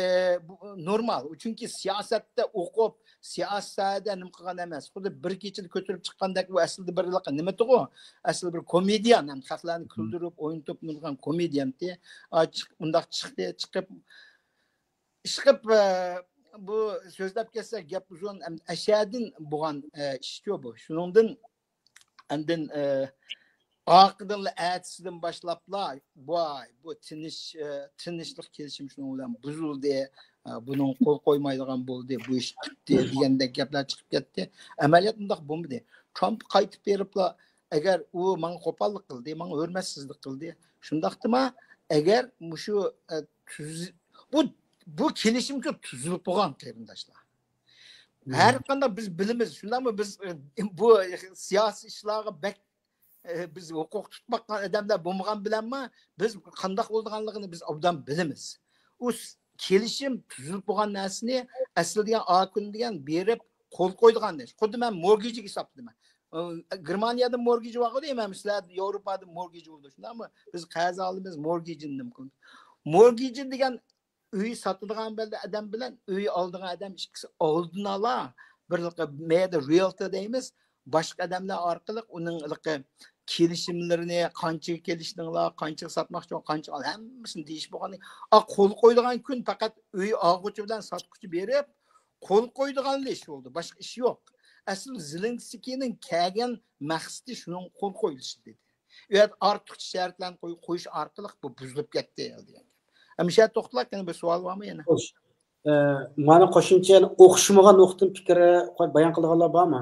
بۇ نورمال. چۈنكى سىياسەتتە ئوقۇپ، سىياسىي ساھەدە نېمە قىلغان ئەمەس. خۇددى بىر كېچىدە كۆتۈرۈپ چىققاندەك، ئۇ ئەسلىدە بىر نېمە ئىدىغۇ؟ ئەسلى بىر كومېدىيان، ھەم خەقلەرنى كۈلدۈرۈپ، ئوينىتىپ نۇرغۇن كومېدىيان ئىدى. ئا، چىق-، ئۇنداق چىقتى، چىقىپ، ئىشقىپ، ئە، بۇ سۆزلەپ كەتسە گەپ ئۇزۇن، ئەم-، ئەشەدىن بولغان، ئە، ئىشچۇ بۇ. شۇنىڭدىن ئاندىن، ئە، ئارقىدىنلا ئەتىسىدىن باشلاپلا، ۋاي، بۇ تىنچ، ئە، تىنچلىق كېلىشىم شۇنىڭ بىلەن بۇزۇلدى، ئە، بۇنىڭ قول قويمايدىغان بولدى، بۇ ئىش پۈتتى دېگەندەك گەپلەر چىقىپ كەتتى. ئەمەلىيەت ئۇنداق بولمىدى. ترامپ قايتىپ بېرىپلا، ئەگەر ئۇ ماڭا قوپاللىق قىلدى، ماڭا ھۆرمەتسىزلىك قىلدى، شۇنداقتىما، ئەگەر مۇشۇ، ئە، تۈز-، بۇ، بۇ كېلىشىمچۇ تۈزۈلۈپ بولغان، قېرىنداشلار. ھەر قانداق بىز بىلىمىز، شۇنداقمۇ؟ بىز، ئە، بۇ سىياسىي ئىشلارغا بەك، ئە، بىز ھوقۇق تۇتۇپ باققان ئادەملەر بولمىغان بىلەنمۇ، بىز قانداق بولىدىغانلىقىنى بىز ئوبدان بىلىمىز. ئۇ س-، كېلىشىم تۈزۈلۈپ بولغان نەرسىنى ئەسلى دېگەن، ئاكۇن دېگەن بېرىپ قول قويىدىغان ئىش. خۇددى مەن مورگېجىگە ھېسابلىدىم. ئە، گېرمانىيەدە مورگېج بارغۇ دەيمەن، سىلەر ياۋروپادا مورگېج بولىدۇ، شۇنداقمۇ؟ بىز قەرز ئالىمىز، مورگېجنى نېمە قىلىمىز؟ مورگېج دېگەن ئۆي ساتىدىغان بەلدە ئادەم بىلەن ئۆي ئالىدىغان ئادەم ئىككىسى ئالدىن ئالا بىر مەيەردە رىئېلتور دەيمىز، باشقا ئادەملەر ئارقىلىق ئۇنىڭ ھېلىقى كېلىشىملىرىنى، قانچىگە كېلىشتىڭلار، قانچىگە ساتماقچى، قانچىگە ئال، ھەممىسىنى دېيىش بولغان. ئا، قول قويىدىغان كۈن پەقەت ئۆي ئالغۇچى بىلەن ساتقۇچى بېرىپ، قول قويىدىغانلا ئىش بولدى، باشقا ئىش يوق. ئەسلى زېلېنسكىينىڭ كەلگەن مەقسىتى شۇنىڭ قول قويۇلۇشى دېدى. ئۇ يەردە ئارتۇقچە شەرتلەرنى قوي-، قويۇش ئارقىلىق بۇ بۇزۇلۇپ كەتتى دېگەن گەپ. ھەم شۇ يەردە توختىلاق، يەنە بىر سوئال بارمۇ يەنە؟ خوش. ئە، مانا قوشۇمچە يەنە ئوخشىمىغان نۇقتىدىن پىكىر، قوي-، بايان قىلىدىغانلار بارمۇ؟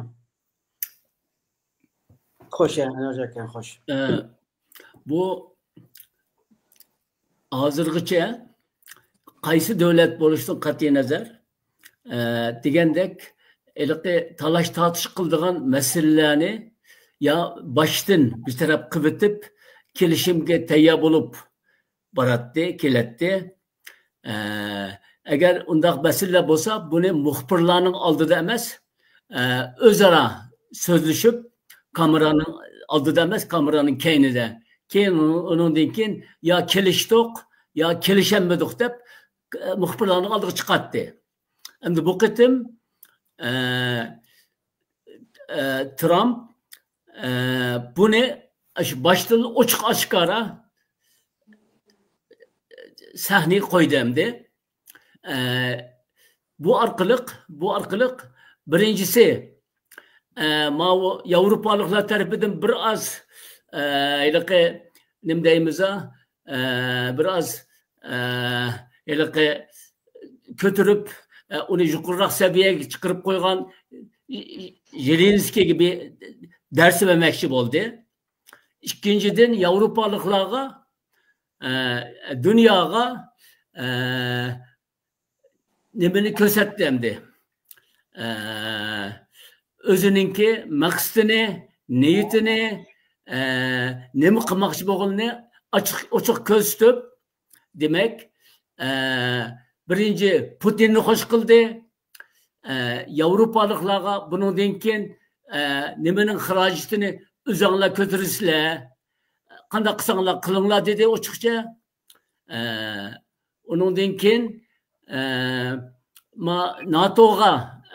خوش، يەنە ئەنۋەر ئاكا، خوش. ئە، بۇ ھازىرغىچە قايسى دۆلەت بولۇشتىن قەتئىينەزەر، ئە، دېگەندەك، ھېلىقى تالاش-تارتىش قىلىدىغان مەسىلىلەرنى يا باشتىن بىر تەرەپ قىلىۋېتىپ، كېلىشىمگە تەييار بولۇپ باراتتى، كېلەتتى. ئە، ئەگەر ئۇنداق مەسىلىلەر بولسا، بۇنى مۇخبىرلارنىڭ ئالدىدا ئەمەس، ئە، ئۆزئارا سۆزلىشىپ، كامېرانىڭ ئالدىدا ئەمەس، كامېرانىڭ كەينىدە. كېيىن ئۇنىڭدىن كېيىن يا كېلىشتۇق، يا كېلىشەلمىدۇق دەپ، ئە، مۇخبىرلارنىڭ ئالدىغا چىقاتتى. ئەمدى بۇ قېتىم، ئە، ئە، ترامپ، ئە، بۇنى شۇ باشتىن ئوچۇق ئاشكارا سەھنىگە قويدى ئەمدى. ئە، بۇ ئارقىلىق، بۇ ئارقىلىق بىرىنچىسى، ئە، ماۋۇ ياۋروپالىقلار تەرىپىدىن بىر ئاز، ئە، ھېلىقى نېمە دەيمىز، ئە، بىر ئاز، ئە، ھېلىقى كۆتۈرۈپ، ئە، ئۇنى يۇقىرىراق سەۋىيەگە چىقىرىپ قويغان زېلېنسكىيگە بىر دەرس بەرمەكچى بولدى. ئىككىنچىدىن، ياۋروپالىقلارغا، ئە، دۇنياغا، ئە، نېمىنى كۆرسەتتى ئەمدى؟ ئە، ئۆزىنىڭكى مەقسىتىنى، نىيىتىنى، ئە، نېمە قىلماقچى بولغىنىنى ئاچىق، ئوچۇق كۆرسىتىپ، دېمەك، ئە، بىرىنچى پۇتىننى خوش قىلدى. ئە، ياۋروپالىقلارغا بۇنىڭدىن كېيىن، ئە، نېمىنىڭ خىراجىتىنى ئۆزۈڭلار كۆتۈرىسىلەر، قانداق قىلساڭلار قىلىڭلار دېدى ئوچۇقچە. ئە، ئۇنىڭدىن كېيىن، ئە، ما، ناتوغا،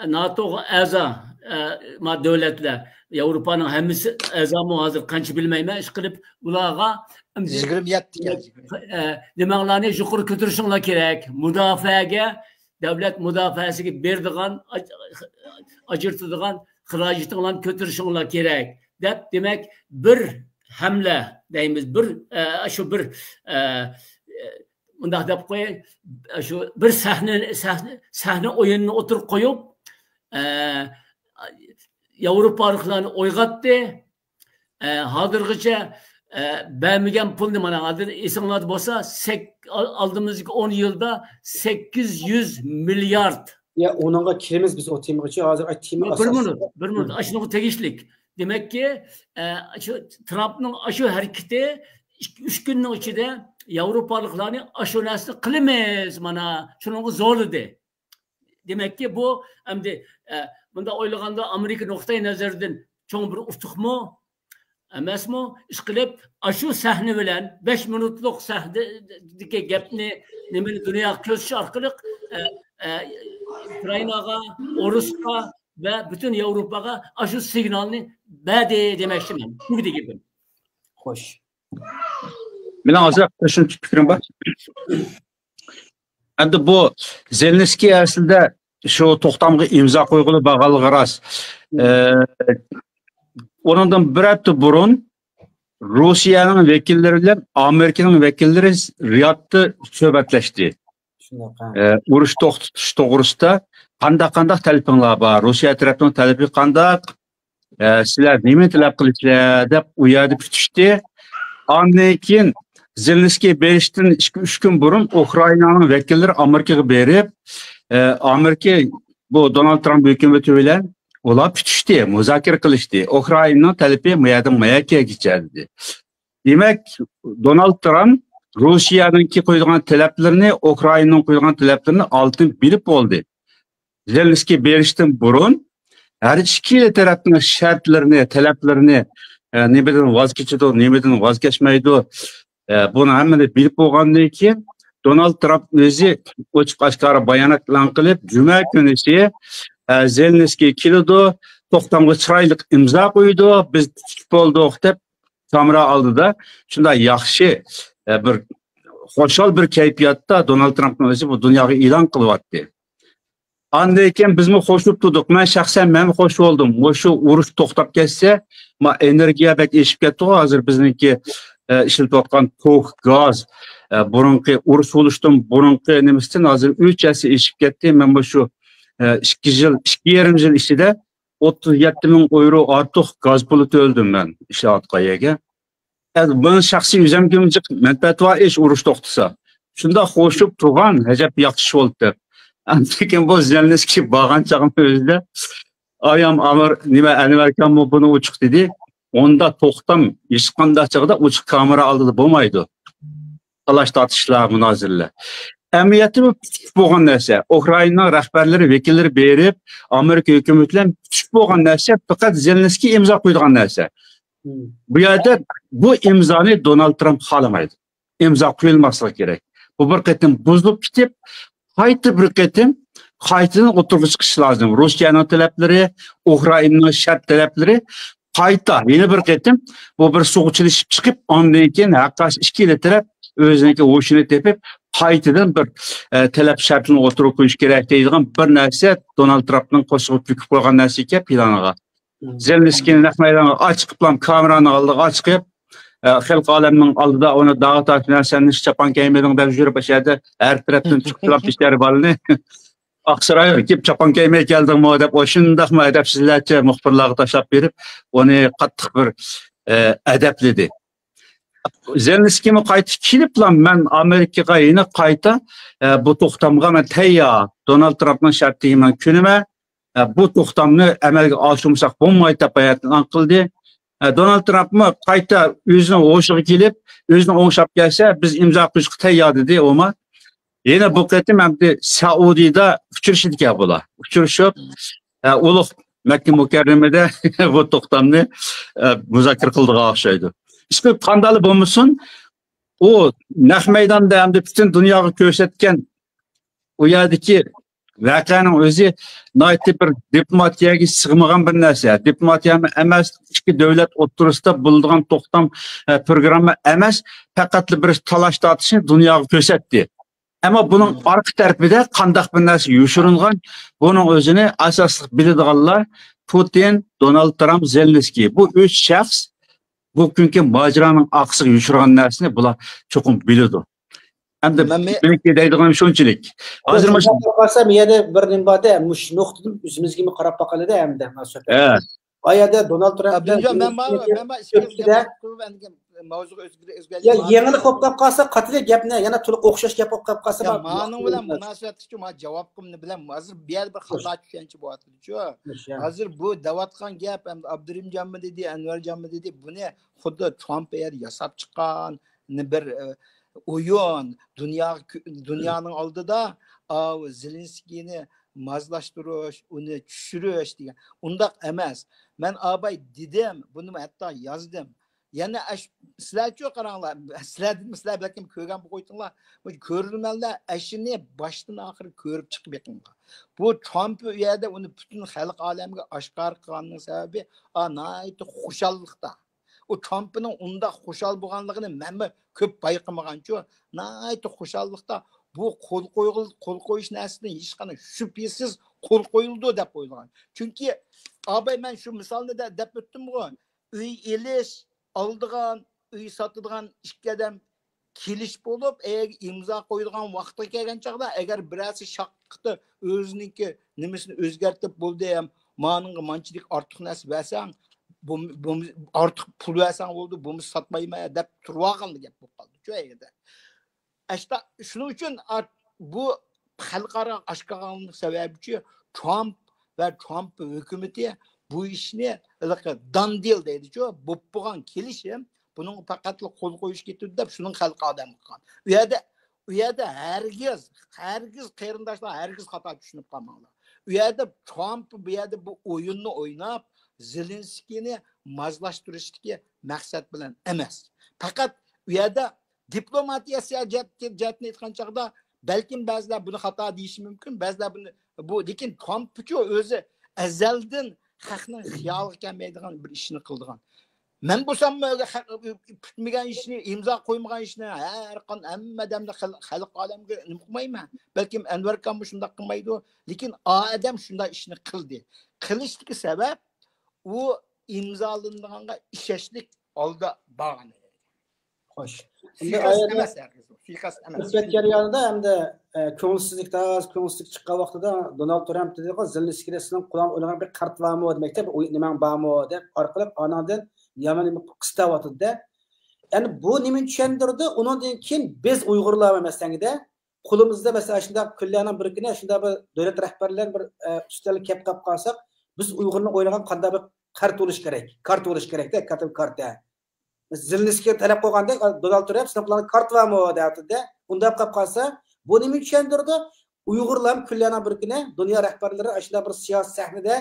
ناتوغا ئەزا، ئە، ما، دۆلەتلەر، ياۋروپانىڭ ھەممىسى ئەزامۇ ھازىر قانچە بىلمەيمەن، ئىشقىلىپ ئۇلارغا يىگىرمە يەتتە ئىكەن. ئە، نېمەڭلارنى يۇقىرى كۆتۈرۈشۈڭلار كېرەك. مۇداپىئەگە، دۆلەت مۇداپىئەسىگە بېرىدىغان، ئاج-، ئاجرىتىدىغان خىراجىتىڭلارنى كۆتۈرۈشۈڭلار كېرەك، دەپ، دېمەك، بىر ھەملە دەيمىز، بىر، ئە، شۇ بىر، ئە، مۇنداق دەپ قوياي، شۇ بىر سەھنە، سەھنە، سەھنە ئويۇنىنى ئوتتۇرىغا قويۇپ، ئە، ياۋروپالىقلارنى ئويغاتتى. ئە، ھازىرغىچە، ئە، بەرمىگەن پۇلنى، مانا، ھازىر ئېسىڭلاردا بولسا، سەك-، ئال-، ئالدىمىزدىكى ئون يىلدا سەككىز يۈز مىليارد. يا، ئۇنىڭغا كىرىمىز بىز ئۇ تېمىغىچۇ. ھازىر ئاي تېما بىر ئاساسلىق. مىنۇت، بىر مىنۇت. ئاشۇنىڭغا تېگىشلىك. دېمەككى، ئە، شۇ ترامپنىڭ ئاشۇ ھەرىكىتى ئىككى، ئۈچ كۈننىڭ ئىچىدە ياۋروپالىقلارنى ئاشۇ نەرسىنى قىلىمىز، مانا، شۇنىڭغا زورلىدى. دېمەككى، بۇ ئەمدى، ئە، بۇنداق ئويلىغاندا ئامېرىكا نۇقتىئى نەزىرىدىن چوڭ بىر ئۇتۇقمۇ؟ ئەمەسمۇ؟ ئىشقىلىپ، ئاشۇ سەھنە بىلەن بەش مىنۇتلۇق سەھنىدىكى گەپنى، نېمىنى دۇنياغا كۆرسىتىش ئارقىلىق، ئە، ئە، ئۇكرائىناغا، ئورۇسقا ۋە پۈتۈن ياۋروپاغا ئاشۇ سىگنالنى بەردى دېمەكچىمەن. تۈگىدى گېپىم. خوش. مېنىڭ ئازراق قوشۇمچە پىكرىم بار. ئەمدى بۇ زېلېنسكىي ئەسلىدە شۇ توختامغا ئىمزا قويغىلى بارغانلىقى راست. ئە، ئۇنىڭدىن بىر ھەپتە بۇرۇن روسىيەنىڭ ۋەكىللىرى بىلەن ئامېرىكىنىڭ ۋەكىللىرى رىيادتا سۆھبەتلەشتى. شۇنداق. ئە، ئۇرۇش توختىتىش توغرىسىدا قانداق، قانداق تەلىپىڭلار بار؟ روسىيە تەرەپنىڭ تەلىپى قانداق؟ ئە، سىلەر نېمىنى تەلەپ قىلىسىلەر دەپ ئۇ يەردە پۈتۈشتى. ئاندىن كېيىن زېلېنسكىي بېرىشتىن ئىككى، ئۈچ كۈن بۇرۇن ئۇكرائىنانىڭ ۋەكىللىرى ئامېرىكىغا بېرىپ، ئە، ئامېرىكا بۇ دونالد ترامپ ھۆكۈمىتى بىلەن ئۇلار پۈتۈشتى، مۇزاكىرە قىلىشتى. ئۇكرائىنانىڭ تەلىپى مۇ يەردىن مۇ يەرگىچە دېدى. دېمەك، دونالد ترامپ روسىيەنىڭكى قويىدىغان تەلەپلىرىنى، ئۇكرائىنانىڭ قويىدىغان تەلەپلىرىنى ئالدىن بىلىپ بولدى. زېلېنسكىي بېرىشتىن بۇرۇن ھەر ئىككىلا تەرەپنىڭ شەرتلىرىنى، تەلەپلىرىنى، ئە، نېمىدىن ۋاز كېچىدۇ، نېمىدىن ۋاز كەچمەيدۇ، ئە، بۇنى ھەممىنى بىلىپ بولغاندىن كېيىن، دونالد ترامپ ئۆزى ئوچۇق ئاشكارا بايانات ئېلان قىلىپ، جۈمە كۈنىسى، ئە، زېلېنسكىي كېلىدۇ، توختامغا چىرايلىق ئىمزا قويىدۇ، بىز تۇتۇپ بولدۇق دەپ، كامېرا ئالدىدا شۇنداق ياخشى، ئە، بىر خۇشال بىر كەيپىياتتا دونالد ترامپنىڭ ئۆزى بۇ دۇنياغا ئېلان قىلىۋاتتى. ئاندىن كېيىن بىزمۇ خوش بولۇپ تۇردۇق. مەن شەخسەن مەنمۇ خوش بولدۇم. مۇشۇ ئۇرۇش توختاپ كەتسە، ما ئېنېرگىيە بەك ئېشىپ كەتتىغۇ. ھازىر بىزنىڭكى، ئە، ئىشلىتىۋاتقان توك، گاز، ئە، بۇرۇنقى ئۇرۇش بولۇشتىن بۇرۇنقى نېمىسىدىن ھازىر ئۈچ ھەسسە ئېشىپ كەتتى. مەن مۇشۇ، ئە، ئىككى يىل، ئىككى يېرىم يىل ئىچىدە ئوتتۇز يەتتە مىڭ ئويرو ئارتۇق گاز پۇلى تۆلىدىم مەن ئىشلەۋاتقان يەرگە. ئە، بۇنىڭ شەخسىي ئۆزەمگىمۇ جىق مەنپەئەتى بار ئىش، ئۇرۇش توختىسا. شۇنداق خوشۇپ تۇرغان، ئەجەب ياخشى بولدى دەپ. لېكىن بۇ زېلېنسكىي بارغان چاغنىڭ ئۆزىدە، ئايام ئامىر، نېمە، ئەنۋەركانمۇ بۇنى ئوچۇق دېدى. ئۇندا توختام ھېچقانداق چاغدا ئوچۇق كامېرا ئالدىدا بولمايدۇ. تالاش تارتىشلار، مۇنازىرىلەر. ئەمەلىيەتتە بۇ پۈتۈش بولغان نەرسە. ئۇكرائىنانىڭ رەھبەرلىرى، ۋەكىللىرى بېرىپ، ئامېرىكا ھۆكۈمىتى بىلەن پۈتۈش بولغان نەرسە، پەقەت زېلېنسكىي ئىمزا قويىدىغان نەرسە. بۇ يەردە بۇ ئىمزانى دونالد ترامپ خالىمايدۇ. ئىمزا قويۇلماسلىقى كېرەك. بۇ بىر قېتىم بۇزۇلۇپ كېتىپ، قايتا بىر قېتىم قايتىدىن ئوتتۇرىغا چىقىشى لازىم. روسىيەنىڭ تەلەپلىرى، ئۇكرائىنانىڭ شەرت تەلەپلىرى قايتا يەنە بىر قېتىم بۇ بىر سۇغا چىلىشىپ چىقىپ، ئاندىن كېيىن ھەر قايسى ئىككىلا تەرەپ ئۆزىنىڭكى ھوشىنى تېپىپ، قايتىدىن بىر، ئە، تەلەپ شەرتىنى ئوتتۇرىغا قويۇش كېرەك دەيدىغان بىر نەرسە دونالد ترامپنىڭ قورسىقىغا پۈكۈپ قويغان نەرسە ئىكەن پىلانىغا. زېلېنسكىينى نەق مەيدانغا ئاچىقىپلا، كامېرانىڭ ئالدىغا ئاچىقىپ، ئە، خەلق ئالەمنىڭ ئالدىدا ئۇنى داغا تارتىپ، سەن نېمە چاپان كىيمىدىڭ دەپ يۈرۈپ، ئاشۇ يەردە ھەر تەرەپتىن چۇقچىلاپ بىچارە بالىنى، ئاقسارايغا كېلىپ چاپان كىيمەي كەلدىڭمۇ دەپ، ئۇ شۇنداقمۇ ئەدەپسىزلەرچە مۇخبىرلارغا تاشلاپ بېرىپ، ئۇنى قاتتىق بىر، ئە، ئەدەپلىدى. زېلېنسكىيمۇ قايتا كېلىپلا، مەن ئامېرىكىغا يەنە قايتا، ئە، بۇ توختامغا مەن تەييار، دونالد ترامپنىڭ شەرتىگە مەن كۆنىمەن، ئە، بۇ توختامنى ئەمەلگە ئاشۇرمىساق بولمايدۇ دەپ بايانات ئېلان قىلدى. ئە، دونالد ترامپمۇ قايتا ئۆزىنىڭ ھوشىغا كېلىپ، ئۆزىنىڭ ئوڭشاپ كەلسە، بىز ئىمزا قويۇشقا تەييار دېدى ئۇمۇ. يەنە بۇ قېتىم ئەمدى سەئۇدىدا ئۇچرىشىدىكەن بۇلار. ئۇچرىشىپ، ئە، ئۇلۇغ مەككە مۇكەررەمىدە بۇ توختامنى، ئە، مۇزاكىرە قىلىدىغان ئوخشايدۇ. ئىشقىلىپ قانداقلا بولمىسۇن، ئۇ نەق مەيداندا ئەمدى پۈتۈن دۇنياغا كۆرسەتكەن ئۇ يەردىكى ۋەقەنىڭ ئۆزى ناھايىتى بىر دىپلوماتىيەگە سىغمىغان بىر نەرسە. دىپلوماتىيەمۇ ئەمەس، ئىككى دۆلەت ئوتتۇرىسىدا بولىدىغان توختام، ئە، پروگرامما ئەمەس، پەقەتلا بىر تالاش تارتىشنى دۇنياغا كۆرسەتتى. ئەمما بۇنىڭ ئارقا تەرىپىدە قانداق بىر نەرسە يوشۇرۇنغان، بۇنىڭ ئۆزىنى ئاساسلىق بىلىدىغانلار پۇتىن، دونالد ترامپ، زېلېنسكىي. بۇ ئۈچ شەخس بۇ كۈنكى ماجىرانىڭ ئارقىسىغا يوشۇرغان نەرسىنى بۇلار چوقۇم بىلىدۇ. ئەمدى مەن، مەن، مېنىڭكى دەيدىغىنىم شۇنچىلىك. ھازىر مانا شۇ قارىسام، يەنە بىر نېمە بار-دە، مۇشۇ نۇقتىدىن ئۆزىمىزگىمۇ قاراپ باقايلى-دە، ئەمدى مانا سۆھبەت. ھە. ئا يەردە دونالد ترامپ بىلەن زېلېنسكىي ئۆتتى-دە. يا، يېڭىلىق بولۇپ قالسا، قايتىدىن گەپنى يەنە تولۇق ئوخشاش گەپ بولۇپ قالسا، يا، مانا ماڭا نېمە بولسا بولىدۇ؟ مۇناسىۋەتلىك شۇ، مانا جاۋابقا نېمە بىلەن، ھازىر بۇ يەردە بىر خاتا چۈشەنچە بولۇۋاتىدۇ شۇ. ھازىر بۇ دەۋاتقان گەپ، ئەمدى ئابدۇرېھىمجانمۇ دېدى، ئەنۋەرجانمۇ دېدى، بۇنى خۇددى ترامپ ئەگەر ياساپ چىققان بىر، ئە، ئويۇن، دۇنياغا كۆ-، دۇنيانىڭ ئالدىدا، ئاۋۇ زېلېنسكىينى مازلاشتۇرۇش، ئۇنى چۈشۈرۈش دېگەن. ئۇنداق ئەمەس. مەن ئاباي دېدىم، بۇنى ھەتتا يازدىم. يەنە ئەش-، سىلەرچۇ قاراڭلار، سىلەر دېدىم، سىلەر بەلكىم كۆرگەن بولۇپ قويدۇڭلار. بۇ كۆرۈرمەنلەر ئەشىنى باشتىن ئاخىر كۆرۈپ چىقىپ بېقىڭلار. بۇ ترامپ ئۇ يەردە ئۇنى پۈتۈن خەلق ئالەمگە ئاشكارا قىلغاننىڭ سەۋەبى، ئا، ناھايىتى خۇشاللىقتا. ئۇ ترامپنىڭ ئۇنداق خۇشال بولغانلىقىنى مەنمۇ كۆپ بايقىمىغانچۇ، ناھايىتى خۇشاللىقتا بۇ قول قويغىلى-، قول قويۇش نەرسىسىدىن ھېچقانداق شۈبھىسىز قول قويۇلىدۇ دەپ ئويلىغان. چۈنكى، ئاباي، مەن شۇ مىسالنى دە-، دەپ ئۆتتۈمغۇ، ئۆي ئېلىش، ئالىدىغان، ئۆي ساتىدىغان ئىككى ئادەم كېلىش بولۇپ، ئەگەر ئىمزا قويىدىغان ۋاقتىغا كەلگەن چاغدا، ئەگەر بىرەرسى شاققىتى ئۆزىنىڭكى نېمىسىنى ئۆزگەرتىپ، بولدى، مانىڭغا مانچىلىك ئارتۇق نەرسە بەرسەڭ، بۇ، بۇ، ئارتۇق پۇل بەرسەڭ بولدى، بولمىسا ساتمايمەن دەپ تۇرۇۋالغانلا گەپ بولۇپ قالدى شۇ يەردە. ئەشتا-، شۇنىڭ ئۈچۈن ئارت-، بۇ خەلقئارا ئاشكارىلىق سەۋەبىچۇ ترامپ ۋە ترامپ ھۆكۈمىتى بۇ ئىشنى ھېلىقى دان دىل دەيدىچۇ، بوپ بولغان كېلىشىم، بۇنىڭغا پەقەتلا قول قويۇش كېتىدۇ دەپ شۇنىڭ خەلقى ئادەم قىلغان. ئۇ يەردە، ئۇ يەردە ھەرگىز، ھەرگىز قېرىنداشلار، ھەرگىز خاتا چۈشىنىپ قالماڭلار. ئۇ يەردە ترامپ بۇ يەردە بۇ ئويۇننى ئويناپ، زېلېنسكىينى مازلاشتۇرۇشتىكى مەقسەت بىلەن ئەمەس. پەقەت ئۇ يەردە دىپلوماتىيە سىياسىي جەھەت-، جەھەتتىن ئېيتقان چاغدا، بەلكىم بەزىلەر بۇنى خاتا دېيىشى مۇمكىن، بەزىلەر بۇنى، بۇ، لېكىن ترامپچۇ ئۆزى ئەزەلدىن خەقنىڭ خىيالىغا كەلمەيدىغان بىر ئىشنى قىلىدىغان. مەن بولسام، خەق-، پۈتمىگەن ئىشنى، ئىمزا قويمىغان ئىشنى ھەر قان-، ھەممە ئادەمدە خەل-، خەلق ئالەمگە نېمە قىلمايمەن. بەلكىم ئەنۋەر ئاكاممۇ شۇنداق قىلمايدۇ، لېكىن ئا ئادەم شۇنداق ئىشنى قىلدى. قىلىشتىكى سەۋەب، ئۇ ئىمزالىنىدىغانغا ئىشەنچلىك ھالدا بارغان. خوش. سۇيىقەست ئەمەس، ھەرگىز. سۇيىقەست ئەمەس. سۆھبەت جەريانىدا ھەمدە، ئە، كۆڭۈلسىزلىك، تاز كۆڭۈلسىزلىك چىققان ۋاقتىدا دونالد ترامپ دېدىغۇ، زېلېنسكىيدە سېنىڭ قولۇڭدا ئوينىغان بىر كارت بارمۇ دېمەكتە، بىر ئويۇن نېمەڭ بارمۇ دەپ ئارقىلىق ئاناڭدىن يامان نېمە قىستاۋاتىدۇ-دە. يەنى بۇ نېمىنى چۈشەندۈرىدۇ؟ ئۇنىڭدىن كېيىن بىز ئۇيغۇرلار مەسىلەنگىدە، قولىمىزدا مەسىلەن، شۇنداق كۈنلەرنىڭ بىر كۈنى شۇنداق بىر دۆلەت رەھبەرلىرى بىر، ئە، ئۈستەلگە كەپ قاپ قالساق، بىز ئۇيغۇرنىڭ ئوينىغان قانداق بىر كارت بولۇشى كېرەك، كارت بولۇشى كېرەكتە، كاتتا بىر كارت-ە. زېلېنسكىي تەلەپ قىلغاندەك، دونالد ترامپ، سىنىپلارنىڭ كارت بارمۇ دەۋاتىدۇ. ئۇنداق قىلىپ قالسا، بۇ نېمىنى چۈشەندۈرىدۇ؟ ئۇيغۇرلار كۈنلەرنىڭ بىر كۈنى دۇنيا رەھبەرلىرى ئاشۇنداق بىر سىياسىي سەھنىدە،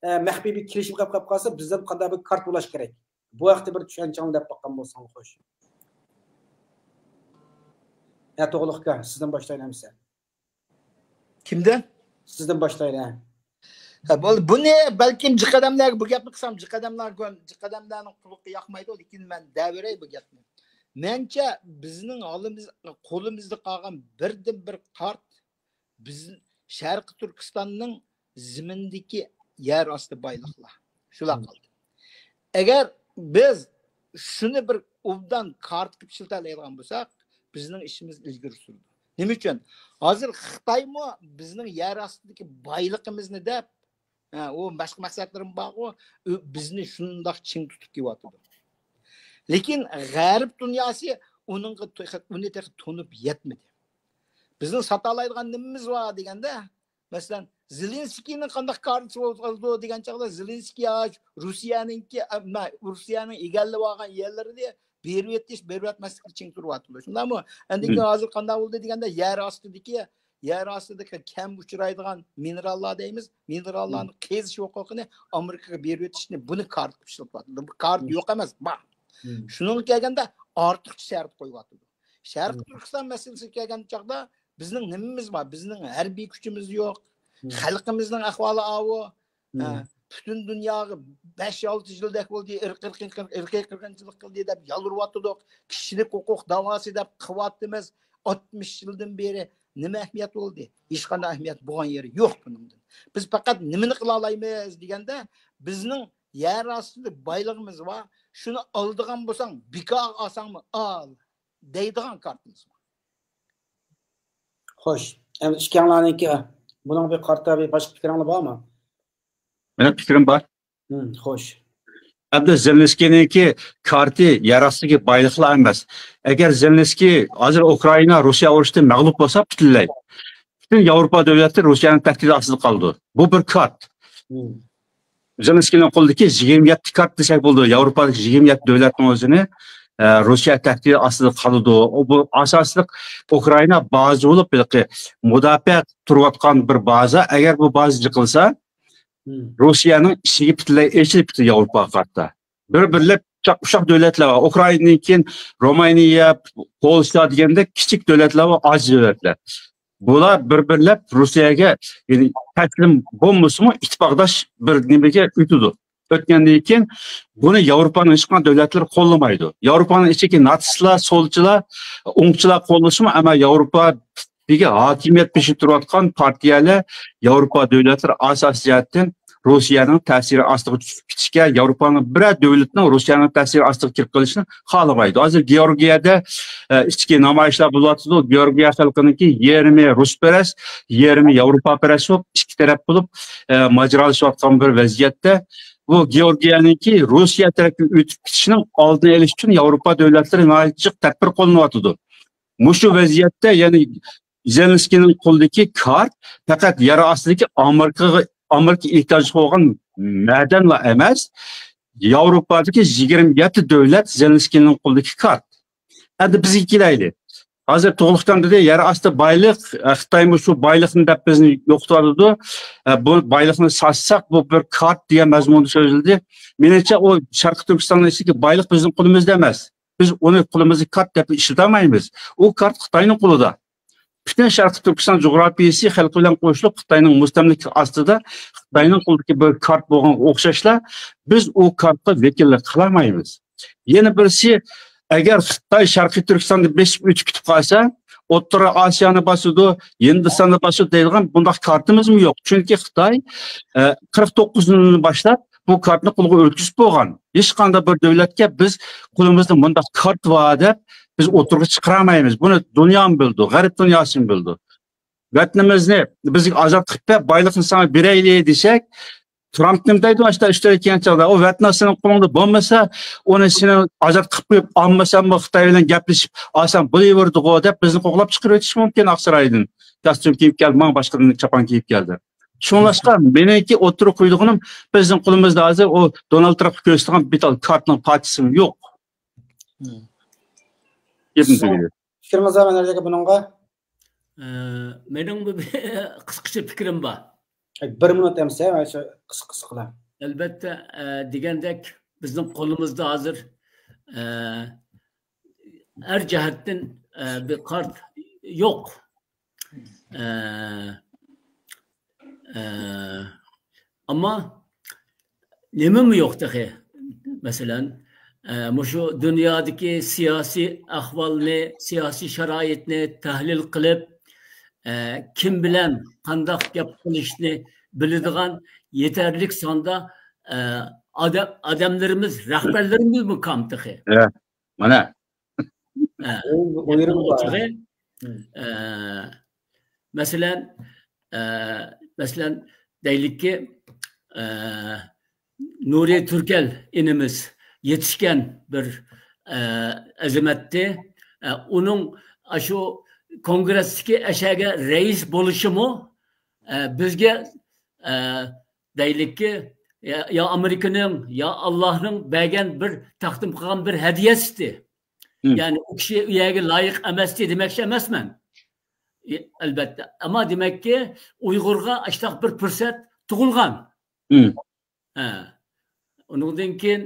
ئە، مەخپىي بىر كېلىشىم قىلىپ قالسا، بىزدىن قانداق بىر كارت بولۇش كېرەك؟ بۇ ھەقتە بىر چۈشەنچەڭنى دەپ باققان بولساڭ خوش. ھە، توغرۇلۇق ئاكا، سىزدىن باشلايلى ئەمىسە. كىمدىن؟ سىزدىن باشلايلى، ھە. ھە، بولدى. بۇنى بەلكىم جىق ئادەملەرگە بۇ گەپنى قىلسام، جىق ئادەملەر، جىق ئادەملەرنىڭ قۇلىقىغا ياقمايدۇ، لېكىن مەن دەۋېرەي بۇ گەپنى. مەنچە بىزنىڭ ھالىمىز، قولىمىزدا قالغان بىردىن بىر كارت بىز شەرقىي تۈركىستاننىڭ زېمىنىدىكى يەر ئاستى بايلىقلار. شۇلار قالدى. ئەگەر بىز شۇنى بىر ئوبدان كارت قىلىپ ئىشلىتەلەيدىغان بولساق، بىزنىڭ ئىشىمىز ئىلگىرى سۈرىدۇ. نېمە ئۈچۈن؟ ھازىر خىتايمۇ بىزنىڭ يەر ئاستىدىكى بايلىقىمىزنى دەپ، ھە، ئۇ باشقا مەقسەتلىرىمۇ بارغۇ، ئۇ بىزنى شۇنداق چىڭ تۇتۇپ كېلىۋاتىدۇ. لېكىن غەرب دۇنياسى ئۇنىڭغا تېخى، ئۇنى تېخى تونۇپ يەتمىدى. بىزنىڭ ساتالايدىغان نېمىمىز بار دېگەندە، مەسىلەن، زېلېنسكىينىڭ قانداق كارتىسى بولىدۇ دېگەن چاغدا، زېلېنسكىي روسىيەنىڭكى، ئەمما روسىيەنىڭ ئىگىلەپ ئالغان يەرلىرىنى بېرىۋېتىش، بېرىۋەتمەسلىكنى چىڭ تۇرۇۋاتىدۇ. شۇنداقمۇ؟ ئەندىن كېيىن ھازىر قانداق بولدى دېگەندە، يەر ئاستىدىكى، يەر ئاستىدىكى كەم ئۇچرايدىغان مىنېراللار دەيمىز، مىنېراللارنى قېزىش ھوقۇقىنى ئامېرىكىغا بېرىۋېتىشنى، بۇنى كارت قىلىپ ئىشلىتىۋاتىدۇ. بۇ كارت يوق ئەمەس، بار. شۇنىڭغا كەلگەندە ئارتۇقچە شەرت قويۇۋاتىدۇ. شەرقىي تۈركىستان مەسىلىسىگە كەلگەن چاغدا بىزنىڭ نېمىمىز بار؟ بىزنىڭ ھەربىي كۈچىمىز يوق. خەلقىمىزنىڭ ئەھۋالى ئاۋۇ. ھە، پۈتۈن دۇنياغا بەش-ئالتە يىلدەك بولدى، ئىرقىي، ئىرقىي، ئىرقىي قىرغىنچىلىق قىلدى دەپ يالۋۇرۇۋاتىدۇق. كىشىلىك ھوقۇق داۋاسى دەپ قىلىۋاتىمىز. ئاتمىش يىلدىن بېرى نېمە ئەھمىيەت بولدى؟ ھېچقانداق ئەھمىيەت بولغان يېرى يوق بۇنىڭدىن. بىز پەقەت نېمىنى قىلالايمىز دېگەندە، بىزنىڭ يەر ئاستىدا بايلىقىمىز بار. شۇنى ئالىدىغان بولساڭ، بىكارغا ئالساڭمۇ ئال دەيدىغان كارتىمىز بار. خوش. ئەمدى ئىككىڭلارنىڭكى بۇنىڭ بىر قارىتا بىر باشقا پىكرىڭلار بارمۇ؟ مېنىڭ پىكرىم بار. ھىم، خوش. ئەمدى زېلېنسكىينىڭكى كارتى يەر ئاستىدىكى بايلىقلار ئەمەس. ئەگەر زېلېنسكىي ھازىر ئۇكرائىنا، روسىيە ئۇرۇشىدا مەغلۇپ بولسا پۈتۈنلەي، پۈتۈن ياۋروپا دۆلەتلىرى روسىيەنىڭ تەھدىتى ئاستىدا قالىدۇ. بۇ بىر كارت. ھىم. زېلېنسكىينىڭ قولىدىكى يىگىرمە يەتتە كارت دېسەك بولىدۇ. ياۋروپادىكى يىگىرمە يەتتە دۆلەتنىڭ ئۆزىنى، ئە، روسىيە تەھدىتى ئاستىدا قالىدۇ. بۇ ئاساسلىق ئۇكرائىنا بازا بولۇپ، ھېلىقى مۇداپىئە تۇرۇۋاتقان بىر بازا. ئەگەر بۇ بازا يىقىلسا، ھىم. روسىيەنىڭ ئىشىكى پۈتۈنلەي ئېچىلىپ كېتىدۇ ياۋروپاغا قارىتا. بىر-بىرلەپ ئۇششاق، ئۇششاق دۆلەتلەر بار. ئۇكرائىنادىن كېيىن رومانىيە، پولشا دېگەندەك كىچىك دۆلەتلەر بار، ئاجىز دۆلەتلەر. بۇلار بىر-بىرلەپ روسىيەگە، يەنى تەسلىم بولمىسىمۇ، ئىتتىپاقداش بىر نېمىگە ئۆتىدۇ. ئۆتكەندىن كېيىن بۇنى ياۋروپانىڭ ھېچقانداق دۆلەتلىرى قوللىمايدۇ. ياۋروپانىڭ ئىچىدىكى ناتسىستلار، سولچىلار، ئوڭچىلار قوللىشىمۇ، ئەمما ياۋروپا دىكى ھاكىمىيەت بېشىدا تۇرۇۋاتقان پارتىيەلەر ياۋروپا دۆلەتلىرى ئاساسىي جەھەتتىن روسىيەنىڭ تەسىرى ئاستىغا چۈشۈپ كېتىشكە، ياۋروپانىڭ بىرەر دۆلىتىنىڭ روسىيەنىڭ تەسىرى ئاستىغا كىرىپ قېلىشىنى خالىمايدۇ. ھازىر گېئورگىيەدە، ئە، ئىچكى نامايىشلار بولۇۋاتىدۇ. گېئورگىيە خەلقىنىڭكى يېرىمى رۇسپەرەس، يېرىمى ياۋروپاپەرەس بولۇپ، ئىككى تەرەپ بولۇپ، ئە، ماجىرالىشىۋاتقان بىر ۋەزىيەتتە، بۇ گېئورگىيەنىڭكى روسىيە تەرەپكە ئۆتۈپ كېتىشىنىڭ ئالدىنى ئېلىش ئۈچۈن ياۋروپا دۆلەتلىرى ناھايىتى جىق تەدبىر قوللىنىۋاتىدۇ. مۇشۇ ۋەزىيەتتە يەنى زېلېنسكىينىڭ قولىدىكى كارت پەقەت يەر ئاستىدىكى ئامېرىكىغا، ئامېرىكا ئېھتىياجى بولغان مەدەنلا ئەمەس، ياۋروپادىكى يىگىرمە يەتتە دۆلەت زېلېنسكىينىڭ قولىدىكى كارت. ئەمدى بىزگە كېلەيلى. ھازىر تۇغلۇقجان دېدى، يەر ئاستى بايلىق، ئە، خىتايمۇ شۇ بايلىقنى دەپ بىزنى يوقىتىۋاتىدۇ. ئە، بۇ بايلىقنى ساتساق، بۇ بىر كارت دېگەن مەزمۇندا سۆزلىدى. مېنىڭچە، ئۇ شەرقىي تۈركىستاننىڭ ئىچىدىكى بايلىق بىزنىڭ قولىمىزدا ئەمەس. بىز ئۇنى قولىمىزدا كارت دەپ ئىشلىتەلمەيمىز. ئۇ كارت خىتاينىڭ قولىدا. پۈتۈن شەرقىي تۈركىستان جۇغراپىيىسى خەلقى بىلەن قوشۇلۇپ خىتاينىڭ مۇستەملىكىلىكى ئاستىدا، خىتاينىڭ قولىدىكى بىر كارت بولغانغا ئوخشاشلا، بىز ئۇ كارتقا ۋەكىللىك قىلالمايمىز. يەنە بىرسى، ئەگەر خىتاي شەرقىي تۈركىستاننى بېسىپ ئۆتۈپ كېتىپ قالسا، ئوتتۇرا ئاسىيانى باسىدۇ، ھىندىستاننى باسىدۇ دەيدىغان بۇنداق كارتىمىزمۇ يوق. چۈنكى خىتاي، ئە، قىرىق توققۇزىنچى يىلدىن باشلاپ بۇ كارتنى قولغا ئۆتكۈزۈپ بولغان. ھېچقانداق بىر دۆلەتكە بىز قولىمىزدا مۇنداق كارت بار دەپ بىز ئوتتۇرىغا چىقىرالمايمىز. بۇنى دۇنيامۇ بىلىدۇ، غەرب دۇنياسىمۇ بىلىدۇ. ۋەتىنىمىزنى بىزگە ئازاد قىلىپ بەر، بايلىقنى ساڭا بېرەيلى دېسەك، ترامپ نېمە دەيدۇ، ئاشتا ئۈستەلگە كەلگەن چاغدا، ئۇ ۋەتىنىڭ سېنىڭ قولۇڭدا بولمىسا، ئۇنى سېنى ئازاد قىلىپ قويۇپ، ئالمىساممۇ خىتاي بىلەن گەپلىشىپ ئالسام بولۇۋېرىدىغۇ دەپ بىزنى قوغلاپ چىقىرىۋېتىشى مۇمكىن ئاقسارايدىن. كاستيۇم كىيىپ كەل، ماڭ باشقىدىن چاپان كىيىپ كەل دەپ. شۇڭلاشقا مېنىڭكى ئوتتۇرىغا قويىدىغىنىم، بىزنىڭ قولىمىزدا ھازىر ئۇ دونالد ترامپقا كۆرسىتىدىغان بىتال كارتنىڭ پارچىسىمۇ يوق. گېپىم تۈگىدى. پىكرىڭىز بار مەنەردىكى بۇنىڭغا؟ ئە، مېنىڭ بىر قىسقىچە پىكرىم بار. بىر مىنۇت ئەمسە، مانا شۇ قىسقا قىسقىلا. ئەلۋەتتە، ئە، دېگەندەك بىزنىڭ قولىمىزدا ھازىر، ئە، ھەر جەھەتتىن، ئە، بىر كارت يوق. ئە، ئە، ئەمما نېمىمۇ يوق تېخى؟ مەسىلەن، ئە، مۇشۇ دۇنيادىكى سىياسىي ئەھۋالنى، سىياسىي شارائىتنى تەھلىل قىلىپ، ئە، كىم بىلەن قانداق گەپ قىلىشنى بىلىدىغان يېتەرلىك ساندا، ئە، ئادەم، ئادەملىرىمىز، رەھبەرلىرىمىزمۇ كام تېخى. مانا. ئە، ئويرىم بار. ئوچۇقى، ئە، مەسىلەن، ئە، مەسىلەن، دەيلىككى، ئە، نۇرى تۈركەل ئىنىمىز يېتىشكەن بىر، ئە، ئەزىمەتتى. ئە، ئۇنىڭ ئاشۇ كونگرېستىكى ئەشەگە رەئىس بولۇشىمۇ، ئە، بىزگە، ئە، دەيلىككى، يا، يا ئامېرىكىنىڭ، يا ئاللاھنىڭ بەرگەن بىر تەقدىم قىلغان بىر ھەدىيەسىدى. مم. يەنى ئۇ كىشى ئۇ يەرگە لايىق ئەمەستى دېمەكچى ئەمەسمەن. ئەلبەتتە. ئەمما دېمەككى، ئۇيغۇرغا ئاشۇنداق بىر پۇرسەت تۇغۇلغان. مم. ھە. ئۇنىڭدىن كېيىن،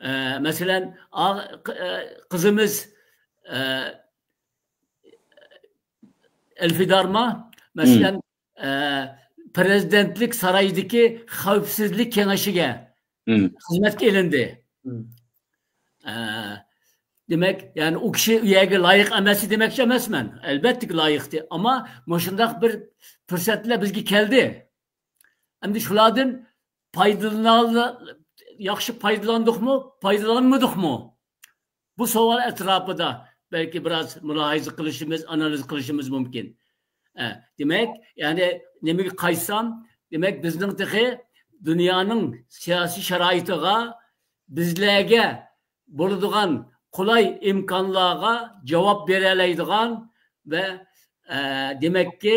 ئە، مەسىلەن، ئا، ق-، ئە، قىزىمىز، ئە، ئەلفىدارما، مەسىلەن، ئە، پىرېزىدېنتلىك سارايدىكى خەۋپسىزلىك كېڭىشىگە مم. خىزمەتكە ئېلىندى. ئە، دېمەك، يەنى ئۇ كىشى ئۇ يەرگە لايىق ئەمەس دېمەكچى ئەمەسمەن. ئەلبەتتە لايىقتى. ئەمما مۇشۇنداق بىر پۇرسەتلەر بىزگە كەلدى. ئەمدى شۇلاردىن پايدىلىنال-، ياخشى پايدىلاندۇقمۇ، پايدىلانمىدۇقمۇ؟ بۇ سوئال ئەتراپىدا بەلكى بىراز مۇلاھىزە قىلىشىمىز، ئانالىز قىلىشىمىز مۇمكىن. ئە، دېمەك، يەنى نېمىگە قايتسام، دېمەك، بىزنىڭ تېخى دۇنيانىڭ سىياسىي شارائىتىغا، بىزلەرگە بولىدىغان قولاي ئىمكانلارغا جاۋاب بېرەلەيدىغان ۋە، ئە، دېمەككى،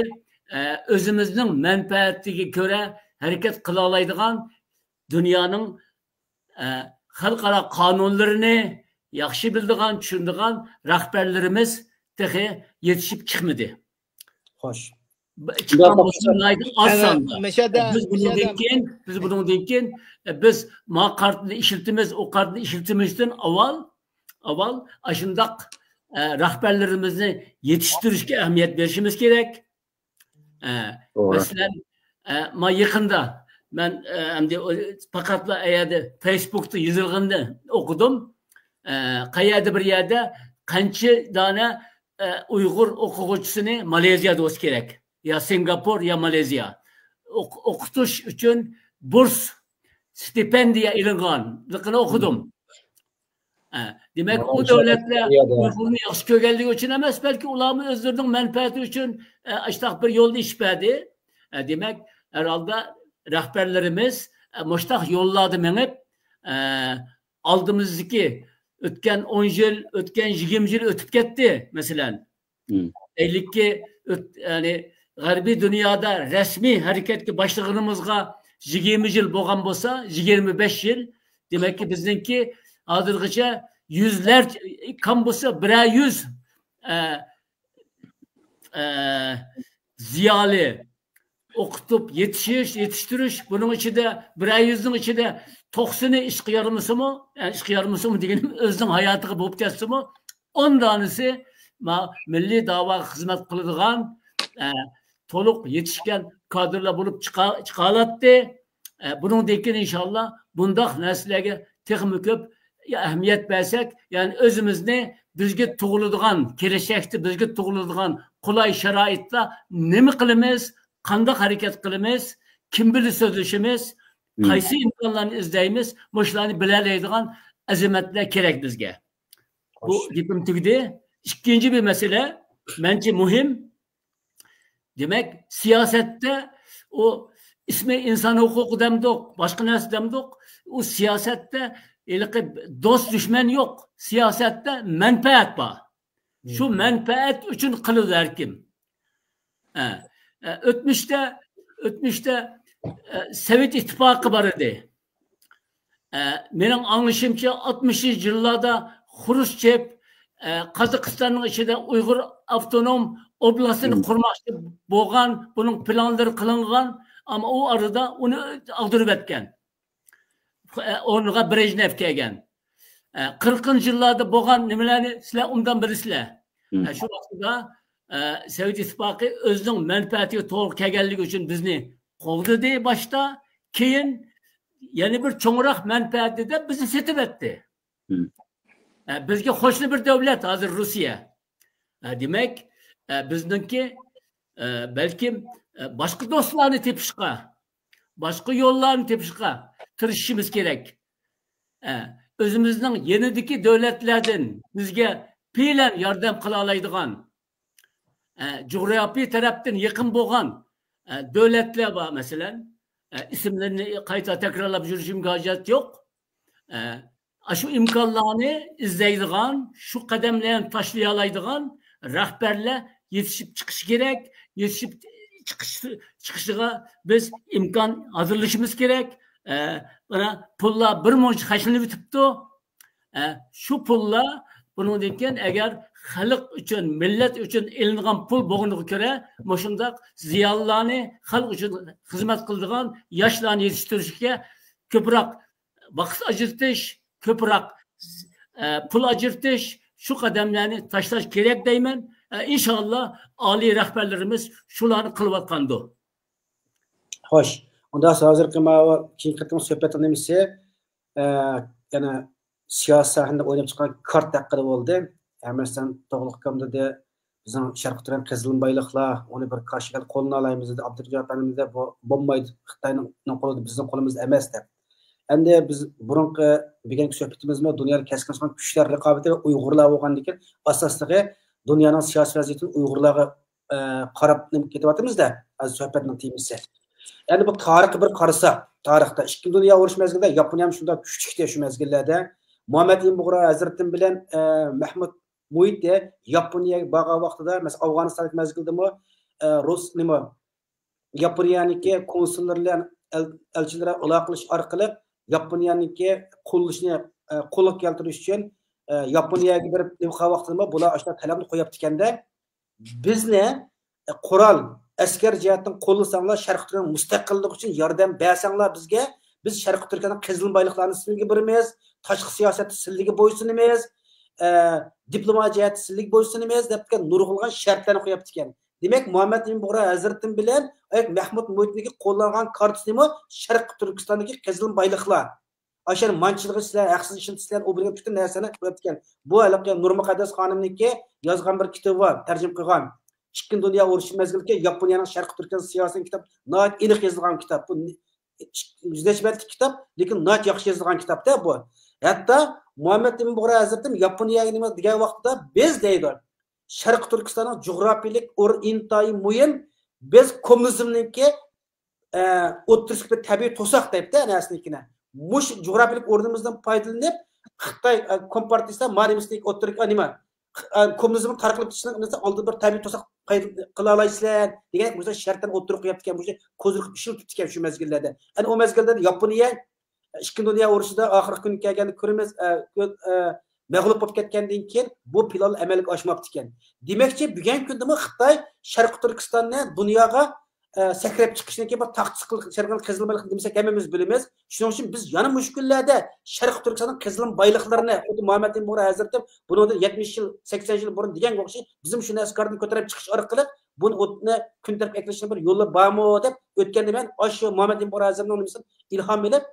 ئە، ئۆزىمىزنىڭ مەنپەئەتىگە كۆرە ھەرىكەت قىلالايدىغان دۇنيانىڭ، ئە، خەلقئارا قانۇنلىرىنى ياخشى بىلىدىغان، چۈشىنىدىغان رەھبەرلىرىمىز تېخى يېتىشىپ چىقمىدى. خوش. چىققان بولسا ناھايىتى ئاز ساندا. بىز بۇنىڭدىن كېيىن، بىز بۇنىڭدىن كېيىن، ئە، بىز ما قارتنى ئىشلىتىمىز، ئۇ قارتنى ئىشلىتىمىزدىن ئاۋۋال، ئاۋۋال ئاشۇنداق، ئە، رەھبەرلىرىمىزنى يېتىشتۈرۈشكە ئەھمىيەت بېرىشىمىز كېرەك. ئە، مەسىلەن، ئە، ما يېقىندا مەن، ئە، ئەمدى ئۇ پەقەتلا ئەيەردە فېيسبۇكتا يېزىلغىنىنى ئوقۇدۇم. ئە، قەيەردە بىر يەردە قانچە دانە، ئە، ئۇيغۇر ئوقۇغۇچىسىنى مالېزىيەدە بولسا كېرەك. يا سىنگاپور، يا مالېزىيە. ئوق-، ئوقۇتۇش ئۈچۈن بۇرس، ستىپېندىيە ئېلىنغانلىقىنى ئوقۇدۇم. ئە، دېمەك، ئۇ دۆلەتلەر ئۇيغۇرنى ياخشى كۆرگەنلىكى ئۈچۈن ئەمەس، بەلكى ئۇلارمۇ ئۆزلىرىنىڭ مەنپەئەتى ئۈچۈن، ئە، ئاشتاق بىر يولنى ئېچىپ بەردى. ئە، دېمەك، ھەر ھالدا رەھبەرلىرىمىز، ئە، مۇشتاق يوللاردا مېڭىپ، ئە، ئالدىمىزدىكى ئۆتكەن ئون يىل، ئۆتكەن يىگىرمە يىل ئۆتۈپ كەتتى، مەسىلەن. ئەيلىككى، يەنى، غەربىي دۇنيادا رەسمىي ھەرىكەتكە باشلىغىنىمىزغا يىگىرمە يىل بولغان بولسا، يىگىرمە بەش يىل، دېمەككى، بىزنىڭكى ھازىرغىچە يۈزلەرچە، كەم بولسا بىرەر يۈز، ئە، ئە، زىيالىي ئوقۇتۇپ يېتىشىش، يېتىشتۈرۈش، بۇنىڭ ئىچىدە بىرەر يۈزنىڭ ئىچىدە توقسىنى ئىشقا يارىمىسىمۇ، يەنى ئىشقا يارىمىسىمۇ دېگىنىم ئۆزىنىڭ ھاياتىغا بولۇپ كەتسىمۇ، ئون دانىسى ما مىللىي داۋاغا خىزمەت قىلىدىغان، ئە، تولۇق يېتىشكەن كادىرلار بولۇپ چىقا-، چىقالاتتى. ئە، بۇنىڭدىن كېيىن ئىنشاللا بۇنداق نەرسىلەرگە تېخىمۇ كۆپ ئەھمىيەت بەرسەك، يەنى ئۆزىمىزنى بىزگە تۇغۇلىدىغان، كېلەچەكتە بىزگە تۇغۇلىدىغان قولاي شارائىتتا نېمە قىلىمىز، قانداق ھەرىكەت قىلىمىز، كىم بىلەن سۆزلىشىمىز، قايسى ئىمكانلارنى ئىزدەيمىز، مۇشۇلارنى بىلەلەيدىغان ئەزىمەتلەر كېرەك بىزگە. بۇ گېپىم تۈگىدى. ئىككىنچى بىر مەسىلە، مەنچە مۇھىم. دېمەك، سىياسەتتە ئۇ ئىسمى ئىنسان ھوقۇقى دەمدۇق، باشقا نەرسە دەمدۇق، ئۇ سىياسەتتە ھېلىقى دوست دۈشمەن يوق، سىياسەتتە مەنپەئەت بار. شۇ مەنپەئەت ئۈچۈن قىلىدۇ ھەر كىم. ئە، ئە، ئۆتمۈشتە، ئۆتمۈشتە، ئە، سوۋېت ئىتتىپاقى بار ئىدى. ئە، مېنىڭ ئاڭلىشىمچە، ئاتمىشىنچى يىللاردا خرۇشچېف، ئە، قازاقىستاننىڭ ئىچىدە ئۇيغۇر ئاپتونوم ئوبلاستىنى قۇرماقچى بولغان، بۇنىڭ پىلانلىرى قىلىنغان، ئەمما ئۇ ئارىدا ئۇنى ئاغدۇرۇۋەتكەن. ئە، ئورنىغا برېژنېف كەلگەن. ئە، قىرىقىنچى يىللاردا بولغان نېمىلەرنى سىلەر ئوبدان بىلىسىلەر. ئە، شۇ ۋاقتىدا، ئە، سوۋېت ئىتتىپاقى ئۆزىنىڭ مەنپەئەتىگە توغرا كەلگەنلىكى ئۈچۈن بىزنى قوغدىدى باشتا. كېيىن يەنە بىر چوڭراق مەنپەئەتنى دەپ بىزنى سېتىۋەتتى. ئە، بىزگە قوشنا بىر دۆلەت ھازىر روسىيە. ئە، دېمەك، ئە، بىزنىڭكى، ئە، بەلكىم، ئە، باشقا دوستلارنى تېپىشقا، باشقا يوللارنى تېپىشقا تىرىشىشىمىز كېرەك. ئە، ئۆزىمىزنىڭ يېنىدىكى دۆلەتلەردىن بىزگە پېئىلەن ياردەم قىلالايدىغان، ئە، جۇغراپىيە تەرەپتىن يېقىن بولغان، ئە، دۆلەتلەر بار، مەسىلەن. ئە، ئىسىملىرىنى قايتا تەكرارلاپ يۈرۈشۈمگە ھاجەت يوق. ئە، ئاشۇ ئىمكانلارنى ئىزدەيدىغان، شۇ قەدەملەرنى تاشلىيالايدىغان رەھبەرلەر يېتىشىپ چىقىشى كېرەك. يېتىشىپ چىقىش، چىقىشىغا بىز ئىمكان ھازىرلىشىمىز كېرەك. ئە، مانا پۇللار بىر مۇنچە خەجلىنىۋېتىپتۇ. ئە، شۇ پۇللار بۇنىڭدىن كېيىن ئەگەر خەلق ئۈچۈن، مىللەت ئۈچۈن ئېلىنغان پۇل بولغىنىغا كۆرە، مۇشۇنداق زىيالىيلارنى، خەلق ئۈچۈن خىزمەت قىلىدىغان ياشلارنى يېتىشتۈرۈشكە كۆپرەك ۋاقىت ئاجرىتىش، كۆپرەك، ئە، پۇل ئاجرىتىش، شۇ قەدەملەرنى تاشلاش كېرەك دەيمەن. ئە، ئىنشاللا ئالىي رەھبەرلىرىمىز شۇلارنى قىلىۋاتقاندۇ. خوش. ئۇندا ھازىرقى ماۋۇ كېيىنكى قېتىم سۆھبەتنىڭ نېمىسى، ئە، يەنە سىياسىي ساھەدە ئويناپ چىققان كارت ھەققىدە بولدى. ھەممىسىدىن توغرىلىق ئۇكام دېدى. بىزنىڭ شەرقىي تۈرەن قېزىلما بايلىقلار، ئۇنى بىر كارشىگەل قولىنى ئالايمىز دېدى. ئابدۇرېھىم ئەپەندىمىز دە بۇ بولمايدۇ، خىتاينىڭ قولىدا، بىزنىڭ قولىمىزدا ئەمەس دەپ. ئەمدى بىز بۇرۇنقى بۈگۈنكى سۆھبىتىمىزمۇ دۇنيادا كەسكىنلەشكەن كۈچلەر رىقابىتى ۋە ئۇيغۇرلار بولغاندىكىن، ئاساسلىقى دۇنيانىڭ سىياسىي ۋەزىيىتىنى ئۇيغۇرلارغا، ئە، قاراپ نېمە كېتىۋاتىمىز-دە، ھازىر سۆھبەتنىڭ تېمىسى. يەنى بۇ تارىخقا بىر قارىساق، تارىختا ئىككىنچى دۇنيا ئۇرۇشى مەزگىلىدە ياپونىيەمۇ شۇنداق كۈچلۈكتى شۇ مەزگىللەردە. مۇھەممەد ئىمىن بۇغرا ھەزرىتىم بىلەن، ئە، مەھمۇد مۇھىتى ياپونىيەگە بارغان ۋاقتىدا، مەسىلەن، ئافغانىستاندىكى مەزگىلدىمۇ، ئە، رۇس نېمە، ياپونىيەنىڭكى كونسۇللىرى بىلەن ئەل-، ئەلچىلىرى ئالاقىلىشىش ئارقىلىق ياپونىيەنىڭكى قوللىشىنى، ئە، قولغا كەلتۈرۈش ئۈچۈن، ئە، ياپونىيەگە بېرىپ نېمە قىلغان ۋاقتىدىمۇ بۇلار ئاشۇنداق تەلەپنى قويۇپتىكەندە، بىزنى، ئە، قورال، ئەسكەر جەھەتتىن قوللىساڭلار، شەرقىي تۈركىيەنىڭ مۇستەقىللىقى ئۈچۈن ياردەم بەرسەڭلار بىزگە، بىز شەرقىي تۈركىيەنىڭ قىزىل بايلىقلارنى سىلىگە بېرىمىز، تاشقى سىياسەتتە سىلىگە بويسۇنىمىز، ئە، دىپلومات جەھەتتە سىلىگە بويسۇنىمىز دەپ نۇرغۇنلىغان شەرتلەرنى قويۇپتىكەن. دېمەك، مۇھەممەد ئىمىن بۇغرا ھەزرىتىم بىلەن، ئە، مەھمۇد مۇھىتنىڭكى قوللانغان كارتىسىمۇ شەرقىي تۈركىستاندىكى قىزىل بايلىقلار. ئاشۇ مانچىلىقى سىلەر ھەقسىز ئىشلىتىسىلەر، ئۇ بىلگەن پۈتۈن نەرسىنى قويۇپتىكەن. بۇ ھېلىقى نۇر مۇقەددەس خانىمنىڭكى يازغان بىر كىتابى بار، تەرجىمە قىلغان. ئىككىنچى دۇنيا ئۇرۇشى مەزگىلىدىكى ياپونىيەنىڭ شەرقىي تۈركىستان سىياسىتى كىتاب، ناھايىتى ئېنىق يېزىلغان كىتاب. بۇ يۈز نەچچە بەتلىك كىتاب، لېكىن ناھايىتى ياخشى يېزىلغان كىتاب-دە بۇ. ھەتتا مۇھەممەد ئىمىن بۇغرا ھەزرىتىم ياپونىيەگە نېمە دېگەن ۋاقتىدا، بىز دەيدۇ، شەرقىي تۈركىستاننىڭ جۇغراپىيىلىك ئورنى ئىنتايىن مۇھىم. بىز كوممۇنىزمنىڭكى، ئە، ئوتتۇرىسىدىكى بىر تەبىئىي توساق دەيدۇ-دە، نەرسىنىڭكىنى. مۇشۇ جۇغراپىيىلىك ئورنىمىزدىن پايدىلىنىپ، خىتاي، ئە، كومپارتىيىسى مارىمىسنىڭ ئوتتۇرىغا نېمە، ئە، كوممۇنىزمنى تارقىلىپ كېتىشنىڭ ئالدىدا بىر تەبىئىي توساق پەيدا قىلالايسىلەر دېگەندەك مۇشۇ شەرتلەرنى ئوتتۇرىغا قويۇپتىكەن، مۇشۇ كوزىرنى ئىشلىتىپتىكەن شۇ مەزگىللەردە. ئەنە ئۇ مەزگىلدە ياپونىيە ئىككىنچى دۇنيا ئۇرۇشىدا ئاخىرقى كۈنگە كەلگەندە كۆرىمىز، ئە، كۆ-، ئە، مەغلۇپ بولۇپ كەتكەندىن كېيىن بۇ پىلان ئەمەلگە ئاشماپتىكەن. دېمەكچى، بۈگۈنكى كۈندىمۇ خىتاي شەرقىي تۈركىستاننى دۇنياغا، ئە، سەكرەپ چىقىشنىڭكى بىر تاختىچە قىل-، قىزىل بايلىق دېمىسەك ھەممىمىز بىلىمىز. شۇنىڭ ئۈچۈن بىز يەنە مۇشۇ كۈنلەردە شەرقىي تۈركىستاننىڭ قىزىل بايلىقلىرىنى، خۇددى مۇھەممەد ئىمىن بۇغرا ھەزرىتى بۇنىڭدىن يەتمىش يىل، سەكسەن يىل بۇرۇن دېگەنگە ئوخشاش، بىزمۇ شۇ نەرسە كاردىن كۆتۈرۈپ چىقىش ئارقىلىق بۇنى ئوتنى كۈن تەرەپكە ئەكېلىشنىڭ بىر يولى بارمۇ دەپ ئۆتكەندە مەن ئاشۇ مۇھەممەد ئىمىن بۇغرا ھەزرىتىنىڭ نېمىسىدىن ئىلھام ئېلىپ،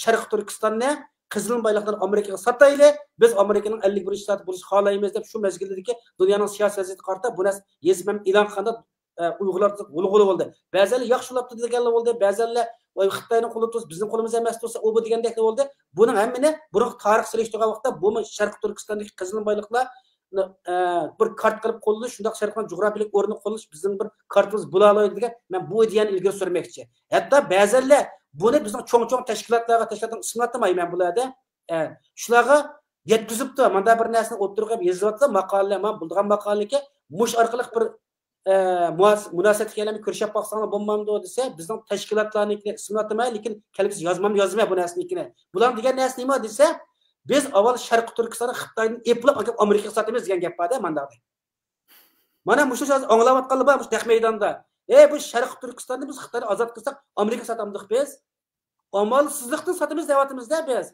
شەرقىي تۈركىستاننى قىزىل بايلىقلارنى ئامېرىكىغا ساتايلى، بىز ئامېرىكىنىڭ ئەللىك بىرىنچى شتاتى بولۇشنى خالايمىز دەپ شۇ مەزگىلدىكى دۇنيانىڭ سىياسىي ۋەزىيىتىگە قارىتا بۇ نەرسە يېزىپ مەن ئېلان قىلغاندا، ئە، ئۇيغۇرلار غۇلغۇلا بولدى. بەزىلەر ياخشى بولاپتۇ دېگەنلەر بولدى، بەزىلەر ۋاي خىتاينىڭ قولىدا تۇرسا بىزنىڭ قولىمىز ئەمەس تۇرسا ئۇ بۇ دېگەندەكلەر بولدى. بۇنىڭ ھەممىنى بۇرۇنقى تارىخ سېلىشتۇرغان ۋاقىتتا بۇمۇ شەرقىي تۈركىستاندىكى قىزىل بايلىقلار ئە، بىر كارت قىلىپ قوللىنىش، شۇنداق شەرقنىڭ جۇغراپىيىلىك ئورنىنى قوللىنىش بىزنىڭ بىر كارتىمىز بولالايدۇ دېگەن، مەن بۇ ئىدىيەنى ئىلگىرى سۈرمەكچى. ھەتتا بەزەنلەر بۇنى بىزنىڭ چوڭ-چوڭ تەشكىلاتلارغا، تەشكىلاتنىڭ ئىسمىنى ئاتىماي مەن بۇ يەردە، ئە، شۇلارغا يەتكۈزۈپتۇ، مانا بىر نەرسىنى ئوتتۇرىغا قويۇپ يېزىۋاتىدۇ، ماقالىلەر، مانا بولىدىغان ماقالىكەن، مۇشۇ ئارقىلىق بىر ئە، مۇناس-، مۇناسىۋەتلىك يەرلەرنى كۆرۈشۈپ باقساڭلار بولمامدۇ دېسە، بىزنىڭ تەشكىلاتلارنىڭكىنى ئىسمىنى ئاتىماي، لېكىن كەلگۈسى يازمامدا يازىمەن بۇ نەرسىنىڭكىنى. بۇلار دېگەن نەرسە نېمە دېسە، بىز ئاۋۋال شەرقىي تۈركىستاننى خىتايدىن ئېپلاپ ئاكىپ ئامېرىكىغا ساتىمىز دېگەن گەپ بار-دە مانداق. مانا مۇشۇ ھازىر ئاڭلاۋاتقانلار بار مۇشۇ نەق مەيداندا. ئەي، بۇ شەرقىي تۈركىستاننى بىز خىتايدىن ئازاد قىلساق ئامېرىكىغا ساتامدۇق بىز؟ ئامالسىزلىقتىن ساتىمىز دەۋاتىمىز-دە بىز.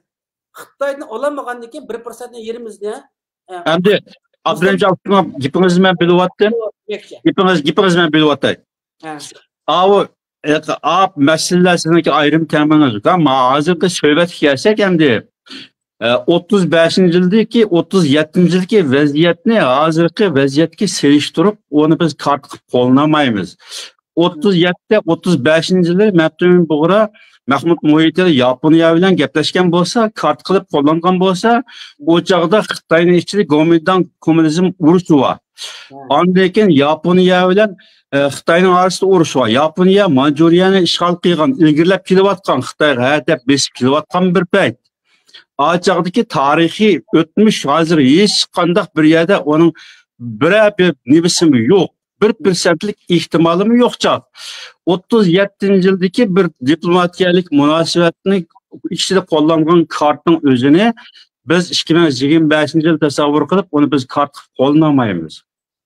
خىتايدىن ئالالمىغاندىن كېيىن بىر پىرسەنتنى يېرىمىزنى، ئە، ئەمدى ئابدۇرېھىم جان، گېپىڭىزنى مەن بۆلۈۋاتتىم. گېپىڭىز، گېپىڭىزنى مەن بۆلۈۋاتاي. ھە. ئاۋۇ، ئاپ مەسىلىلەر سىزنىڭكى ئايرىم تېمىڭىز. مانا ھازىرقى سۆھبەتكە كەلسەك ئەمدى، ئە، ئوتتۇز بەشىنچى يىلدىكى، ئوتتۇز يەتتىنچى يىلدىكى ۋەزىيەتنى ھازىرقى ۋەزىيەتكە سېلىشتۇرۇپ، ئۇنى بىز كارتا قىلىپ قوللىنالمايمىز. ئوتتۇز يەتتە، ئوتتۇز بەشىنچى يىلى مەپتۇن بۇغرا مەھمۇد مۇھىتى ياپونىيە بىلەن گەپلەشكەن بولسا، كارتا قىلىپ قوللانغان بولسا، ئۇ چاغدا خىتاينىڭ ئىچىدە گومىنداڭ كوممۇنىزم ئۇرۇشى بار. ھە. ئاندىن كېيىن ياپونىيە بىلەن، ئە، خىتاينىڭ ئارىسىدا ئۇرۇش بار. ياپونىيە مانجۇرىيەنى ئىشغال قىلغان، ئىلگىرىلەپ كېلىۋاتقان، خىتايغا ھە دەپ بېسىپ كېلىۋاتقان بىر پەيت. ئا چاغدىكى تارىخىي ئۆتمۈش ھازىر ھېچقانداق بىر يەردە ئۇنىڭ بىرەر بىر نېمىسىمۇ يوق. بىر پىرسەنتلىك ئېھتىمالىمۇ يوق چاغ. ئوتتۇز يەتتىنچى يىلدىكى بىر دىپلوماتىيەلىك مۇناسىۋەتنى ئىچىدە قوللانغان كارتنىڭ ئۆزىنى بىز ئىككى مىڭ يىگىرمە بەشىنچى يىل تەسەۋۋۇر قىلىپ، ئۇنى بىز كارت قىلىپ قوللىنالمايمىز.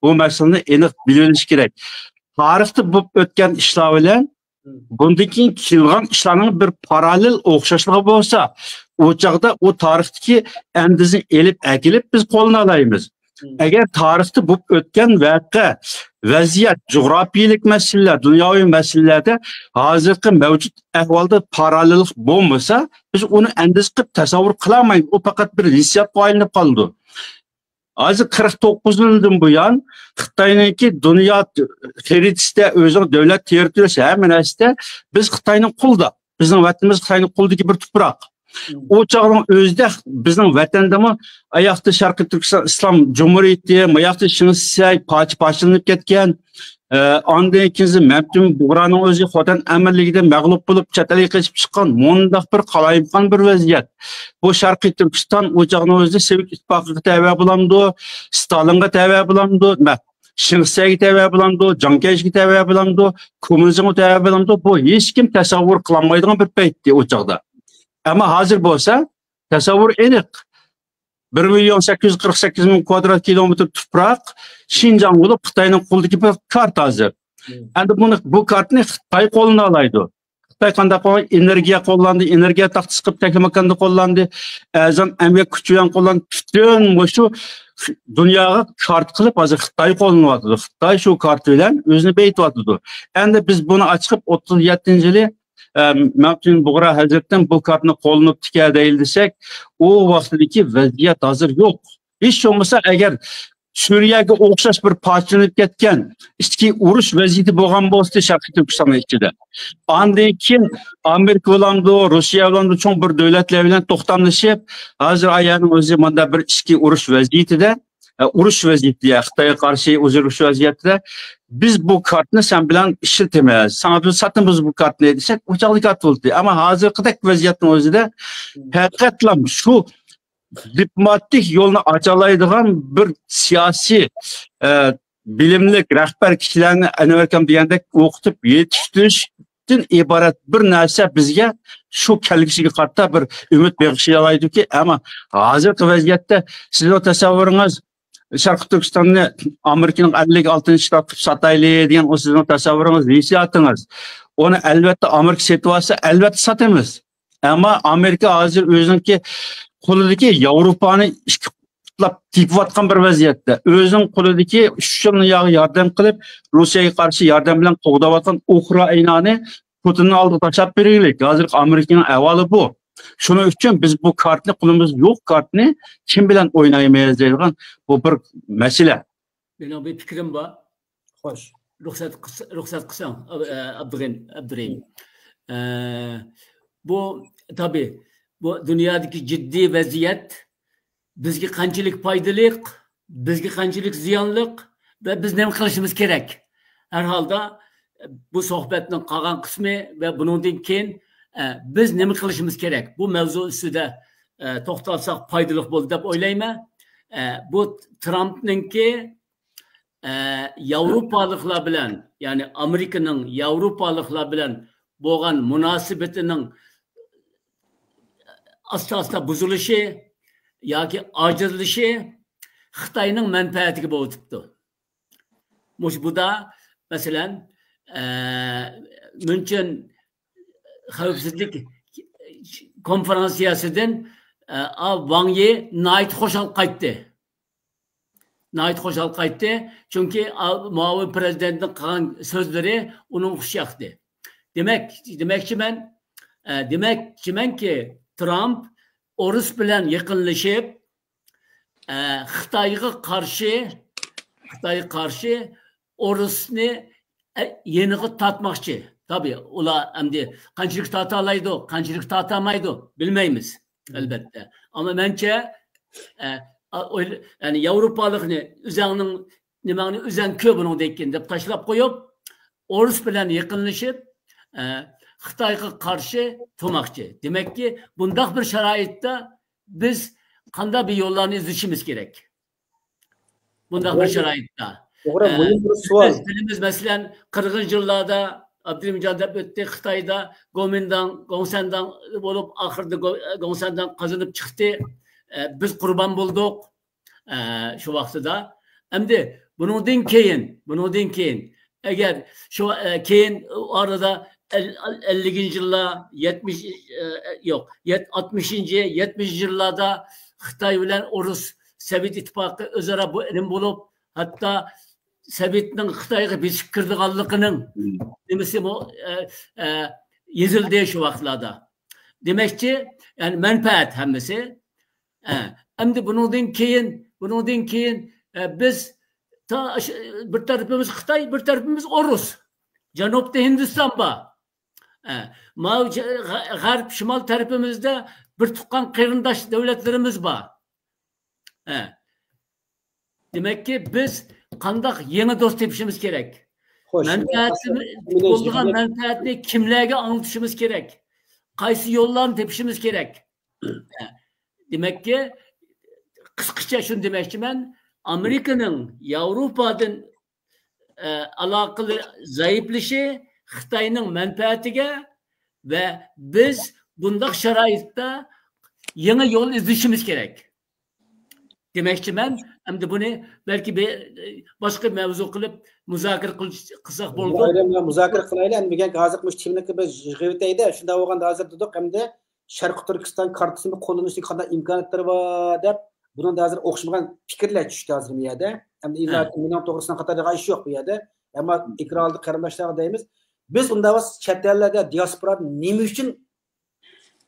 بۇ مەسىلىنى ئېنىق بىلىۋېلىش كېرەك. تارىختا بولۇپ ئۆتكەن ئىشلار بىلەن بۇندىن كېيىن كېلىدىغان ئىشلارنىڭ بىر پاراللېل ئوخشاشلىقى بولسا، ئۇ چاغدا ئۇ تارىختىكى ئەندىزىنى ئېلىپ ئەكېلىپ بىز قوللىنالايمىز. ئەگەر تارىختا بولۇپ ئۆتكەن ۋەقە، ۋەزىيەت، جۇغراپىيىلىك مەسىلىلەر، دۇنياۋى مەسىلىلەردە ھازىرقى مەۋجۇت ئەھۋالدا پاراللېللىق بولمىسا، بىز ئۇنى ئەندىزە قىلىپ تەسەۋۋۇر قىلالمايمىز. ئۇ پەقەت بىر ھېسسىياتقا ئايلىنىپ قالىدۇ. ھازىر قىرىق توققۇزىنچى يىلدىن بۇيان خىتاينىڭكى دۇنيا خەرىتىسىدە، ئۆزىنىڭ دۆلەت تېررىتورىيىسى، ھەممە نەرسىدە بىز خىتاينىڭ قۇلىدا. بىزنىڭ ۋەتىنىمىز خىتاينىڭ قولىدىكى بىر تۇپراق. ئۇ چاغنىڭ ئۆزىدە بىزنىڭ ۋەتەندىمۇ ئاياقتا شەرقىي تۈركىستان ئىسلام جۇمھۇرىيىتى، ماياقتا شىنسەي پارچە-پارچىلىنىپ كەتكەن. ئە، ئاندىن كېيىن مەمتىمىن بۇغرانىڭ ئۆزى خوتەن ئەمىرلىكىدە مەغلۇپ بولۇپ، چەت ئەلگە قېچىپ چىققان مۇنداق بىر قالايمىقان بىر ۋەزىيەت. بۇ شەرقىي تۈركىستان ئۇ چاغنىڭ ئۆزىدە سوۋېت ئىتتىپاقىغا تەۋە بولامدۇ، ستالىنغا تەۋە بولامدۇ، نېمە، شىنسەيگە تەۋە بولامدۇ، جاڭ كەيشىگە تەۋە بولامدۇ، كوممۇنىزمغا تەۋە بولامدۇ، بۇ ھېچكىم تەسەۋۋۇر قىلالمايدىغان بىر پەيتتى ئۇ چاغدا. ئەمما ھازىر بولسا تەسەۋۋۇر ئېنىق. بىر مىليون سەككىز يۈز قىرىق سەككىز مىڭ كۋادرات كىلومېتىر تۇپراق شىنجاڭ بولۇپ، خىتاينىڭ قولىدىكى بىر كارتا ھازىر. مم. ئەمدى بۇنى، بۇ كارتىنى خىتاي قوللىنالايدۇ. خىتاي قانداق قىلغان؟ ئېنېرگىيە قوللاندى، ئېنېرگىيە تاختىسى قىلىپ تەكلىماكاندا قوللاندى، ئەرزان ئەمگەك كۈچى بىلەن قوللاندى. پۈتۈن مۇشۇ دۇنياغا كارتا قىلىپ ھازىر خىتاي قوللىنىۋاتىدۇ. خىتاي شۇ كارتا بىلەن ئۆزىنى بېيىتىۋاتىدۇ. ئەمدى بىز بۇنى ئاچىقىپ ئوتتۇز يەتتىنچى يىلى ئە، مەمتىمىن بۇغرا ھەزرىتىم بۇ كارتىنى قوللىنىپتىكەن دەيلى دېسەك، ئۇ ۋاقتىدىكى ۋەزىيەت ھازىر يوق. ھېچ بولمىسا، ئەگەر سۈرىيەگە ئوخشاش بىر پارچىلىنىپ كەتكەن ئىچكى ئۇرۇش ۋەزىيىتى بولغان بولسىدى شەرقىي تۈركىستاننىڭ ئىچىدە، ئاندىن كېيىن ئامېرىكا بىلەندۇ، روسىيە بىلەندۇ، چوڭ بىر دۆلەتلەر بىلەن توختاملىشىپ، ھازىر ئايەننىڭ ئۆزى ماندا بىر ئىچكى ئۇرۇش ۋەزىيىتىدە، ئە، ئۇرۇش ۋەزىيىتىدە، خىتايغا قارشى ئۇرۇش ۋەزىيىتىدە بىز بۇ كارتنى سەن بىلەن ئىشلىتىمىز، ساڭا بىز ساتىمىز بۇ كارتنى دېسەك، ئۇ چاغدا كارت بولدى. ئەمما ھازىرقىدەك ۋەزىيەتنىڭ ئۆزىدە پەقەتلا شۇ دىپلوماتىك يولنى ئاچالايدىغان بىر سىياسىي، ئە، بىلىملىك رەھبەر كىشىلەرنى ئەنۋەر ئاكام دېگەندەك ئوقۇتۇپ يېتىشتۈرۈشتىن ئىبارەت بىر نەرسە بىزگە شۇ كەلگۈسىگە قارىتا بىر ئۈمىد بېغىشلىيالايدۇكى، ئەمما ھازىرقى ۋەزىيەتتە سىزنىڭ تەسەۋۋۇرىڭىز شەرقىي تۈركىستاننى ئامېرىكىنىڭ ئەللىك ئالتىنچى شتات قىلىپ ساتايلى دېگەن ئۇ سىزنىڭ تەسەۋۋۇرىڭىز، ھېسسىياتىڭىز. ئۇنى ئەلۋەتتە ئامېرىكا سېتىۋالسا، ئەلۋەتتە ساتىمىز. ئەمما ئامېرىكا ھازىر ئۆزىنىڭكى قولىدىكى ياۋروپانى ئىككى قۇتلاپ تېپىۋاتقان بىر ۋەزىيەتتە. ئۆزىنىڭ قولىدىكى ئۈچ يىلنى ياغ-، ياردەم قىلىپ، روسىيەگە قارشى ياردەم بىلەن قوغداۋاتقان ئۇكرائىنانى پۇتىننىڭ ئالدىغا تاشلاپ بېرەيلىك. ھازىرقى ئامېرىكىنىڭ ئەھۋالى بۇ. شۇنىڭ ئۈچۈن بىز بۇ كارتنى، قولىمىزدا يوق كارتنى كىم بىلەن ئوينايمىز دەيدىغان بۇ بىر مەسىلە. مېنىڭ بىر پىكرىم بار. خوش. رۇخسەت قىلس-، رۇخسەت قىلساڭ، ئاب-، ئە، ئابدۇغېنى، ئابدۇرېھىم. ئە، بۇ، تابىئىي، بۇ دۇنيادىكى جىددىي ۋەزىيەت بىزگە قانچىلىك پايدىلىق، بىزگە قانچىلىك زىيانلىق ۋە بىز نېمە قىلىشىمىز كېرەك؟ ھەر ھالدا، بۇ سۆھبەتنىڭ قالغان قىسمى ۋە بۇنىڭدىن كېيىن، ئە، بىز نېمە قىلىشىمىز كېرەك؟ بۇ مەۋزۇ ئۈستىدە، ئە، توختالساق پايدىلىق بولدى دەپ ئويلايمەن. ئە، بۇ ترامپنىڭكى، ئە، ياۋروپالىقلار بىلەن، يەنى ئامېرىكىنىڭ ياۋروپالىقلار بىلەن بولغان مۇناسىۋىتىنىڭ ئاستا-ئاستا بۇزۇلۇشى ياكى ئاجىزلىشى خىتاينىڭ مەنپەئەتىگە بولۇۋېتىپتۇ. مۇشۇ بۇدا، مەسىلەن، ئە، ميۇنچېن خەۋپسىزلىك كونفېرانسىيەسىدىن، ئە، ۋاڭ يى ناھايىتى خۇشال قايتتى. ناھايىتى خۇشال قايتتى. چۈنكى، ئا، مۇئاۋىن پىرېزىدېنتنىڭ قىلغان سۆزلىرى ئۇنىڭغا خۇش ياقتى. دېمەك، دېمەكچىمەن، ئە، دېمەكچىمەنكى، ترامپ ئورۇس بىلەن يېقىنلىشىپ، ئە، خىتايغا قارشى، خىتايغا قارشى ئورۇسنى، ئە، يېنىغا تارتماقچى. تابىئىي، ئۇلار ئەمدى قانچىلىك تارتالايدۇ، قانچىلىك تارتالمايدۇ، بىلمەيمىز، ئەلۋەتتە. ئەمما مەنچە، ئە، ئا-، ئويل-، يەنى ياۋروپالىقنى ئۆزەڭنىڭ نېمەڭنى ئۆزەڭ كۆر بۇنىڭدىن كېيىن دەپ تاشلاپ قويۇپ، ئورۇس بىلەن يېقىنلىشىپ، ئە، خىتايغا قارشى تۇرماقچى. دېمەككى، بۇنداق بىر شارائىتتا بىز قانداق بىر يوللارنى ئىزدىشىمىز كېرەك؟ بۇنداق بىر شارائىتتا. توغرا، ئە، مۇھىم بىر سوئال. بىز بىلىمىز، مەسىلەن، قىرىقىنچى يىللاردا ئابدۇرېھىمجان دەپ ئۆتتى، خىتايدا گومىنداڭ، گوڭسەنداڭ بولۇپ، ئاخىرىدا گو-، گوڭسەنداڭ قازىنىپ چىقتى. ئە، بىز قۇربان بولدۇق. ئە، شۇ ۋاقتىدا. ئەمدى بۇنىڭدىن كېيىن، بۇنىڭدىن كېيىن، ئەگەر شۇ، ئە، كېيىن ئارىدا ئەل-، ئەللىكىنچى يىللار، يەتمىش، ئە، يوق، يەت-، ئاتمىشىنچى، يەتمىشىنچى يىللاردا خىتاي بىلەن ئورۇس، سوۋېت ئىتتىپاقى ئۆزئارا بۇ نېمە بولۇپ، ھەتتا سوۋېتنىڭ خىتايغا بېسىپ كىرىدىغانلىقىنىڭ نېمىسىمۇ، ئە، ئە، يېزىلدى شۇ ۋاقىتلاردا. دېمەكچى، يەنى مەنپەئەت ھەممىسى. ئە، ئەمدى بۇنىڭدىن كېيىن، بۇنىڭدىن كېيىن، ئە، بىز تا-، بىر تەرىپىمىز خىتاي، بىر تەرىپىمىز ئورۇس. جەنۇبتا ھىندىستان بار. ئە، ماۋۇ جە-، غە-، غەرب، شىمال تەرىپىمىزدە بىر تۇغقان قېرىنداش دۆلەتلىرىمىز بار. ھە. دېمەككى، بىز قانداق يېڭى دوست تېپىشىمىز كېرەك؟ خوش. مەنپەئەتىمىز، بولىدىغان مەنپەئەتنى كىملەرگە ئاڭلىتىشىمىز كېرەك؟ قايسى يوللارنى تېپىشىمىز كېرەك؟ ھە. دېمەككى، قىسقىچە شۇنى دېمەكچىمەن، ئامېرىكىنىڭ ياۋروپادىن، ئە، ئالاقىلىرى زەئىپلىشى خىتاينىڭ مەنپەئەتىگە ۋە بىز بۇنداق شارائىتتا يېڭى يول ئىزدىشىمىز كېرەك دېمەكچىمەن. ئەمدى بۇنى بەلكى بىر، باشقا مەۋزۇ قىلىپ مۇزاكىرە قىلىش، قىلساق بولىدۇ. ئايرىم مۇزاكىرە قىلايلى. ئەمدى بۈگۈنكى ھازىرقى مۇشۇ تېمىنى بىر يىغىۋېتەيلى. شۇنداق بولغاندا ھازىر دېدۇق، ئەمدى شەرقىي تۈركىستان كارتىسىنى قوللىنىشنىڭ قانداق ئىمكانىيەتلىرى بار دەپ، بۇنىڭدا ھازىر ئوخشىمىغان پىكىرلەر چۈشتى ھازىر بۇ يەردە. ئەمدى ھە. ئىلاھىي مېنىڭ توغرىسىنىڭ قاتارىدىغان ئىش يوق بۇ يەردە. ئەمما ئېكران ئالدىدا قېرىنداشلارغا دەيمىز، بىز ئۇنداق بولسا چەت ئەللەردە دىياسپورا نېمە ئۈچۈن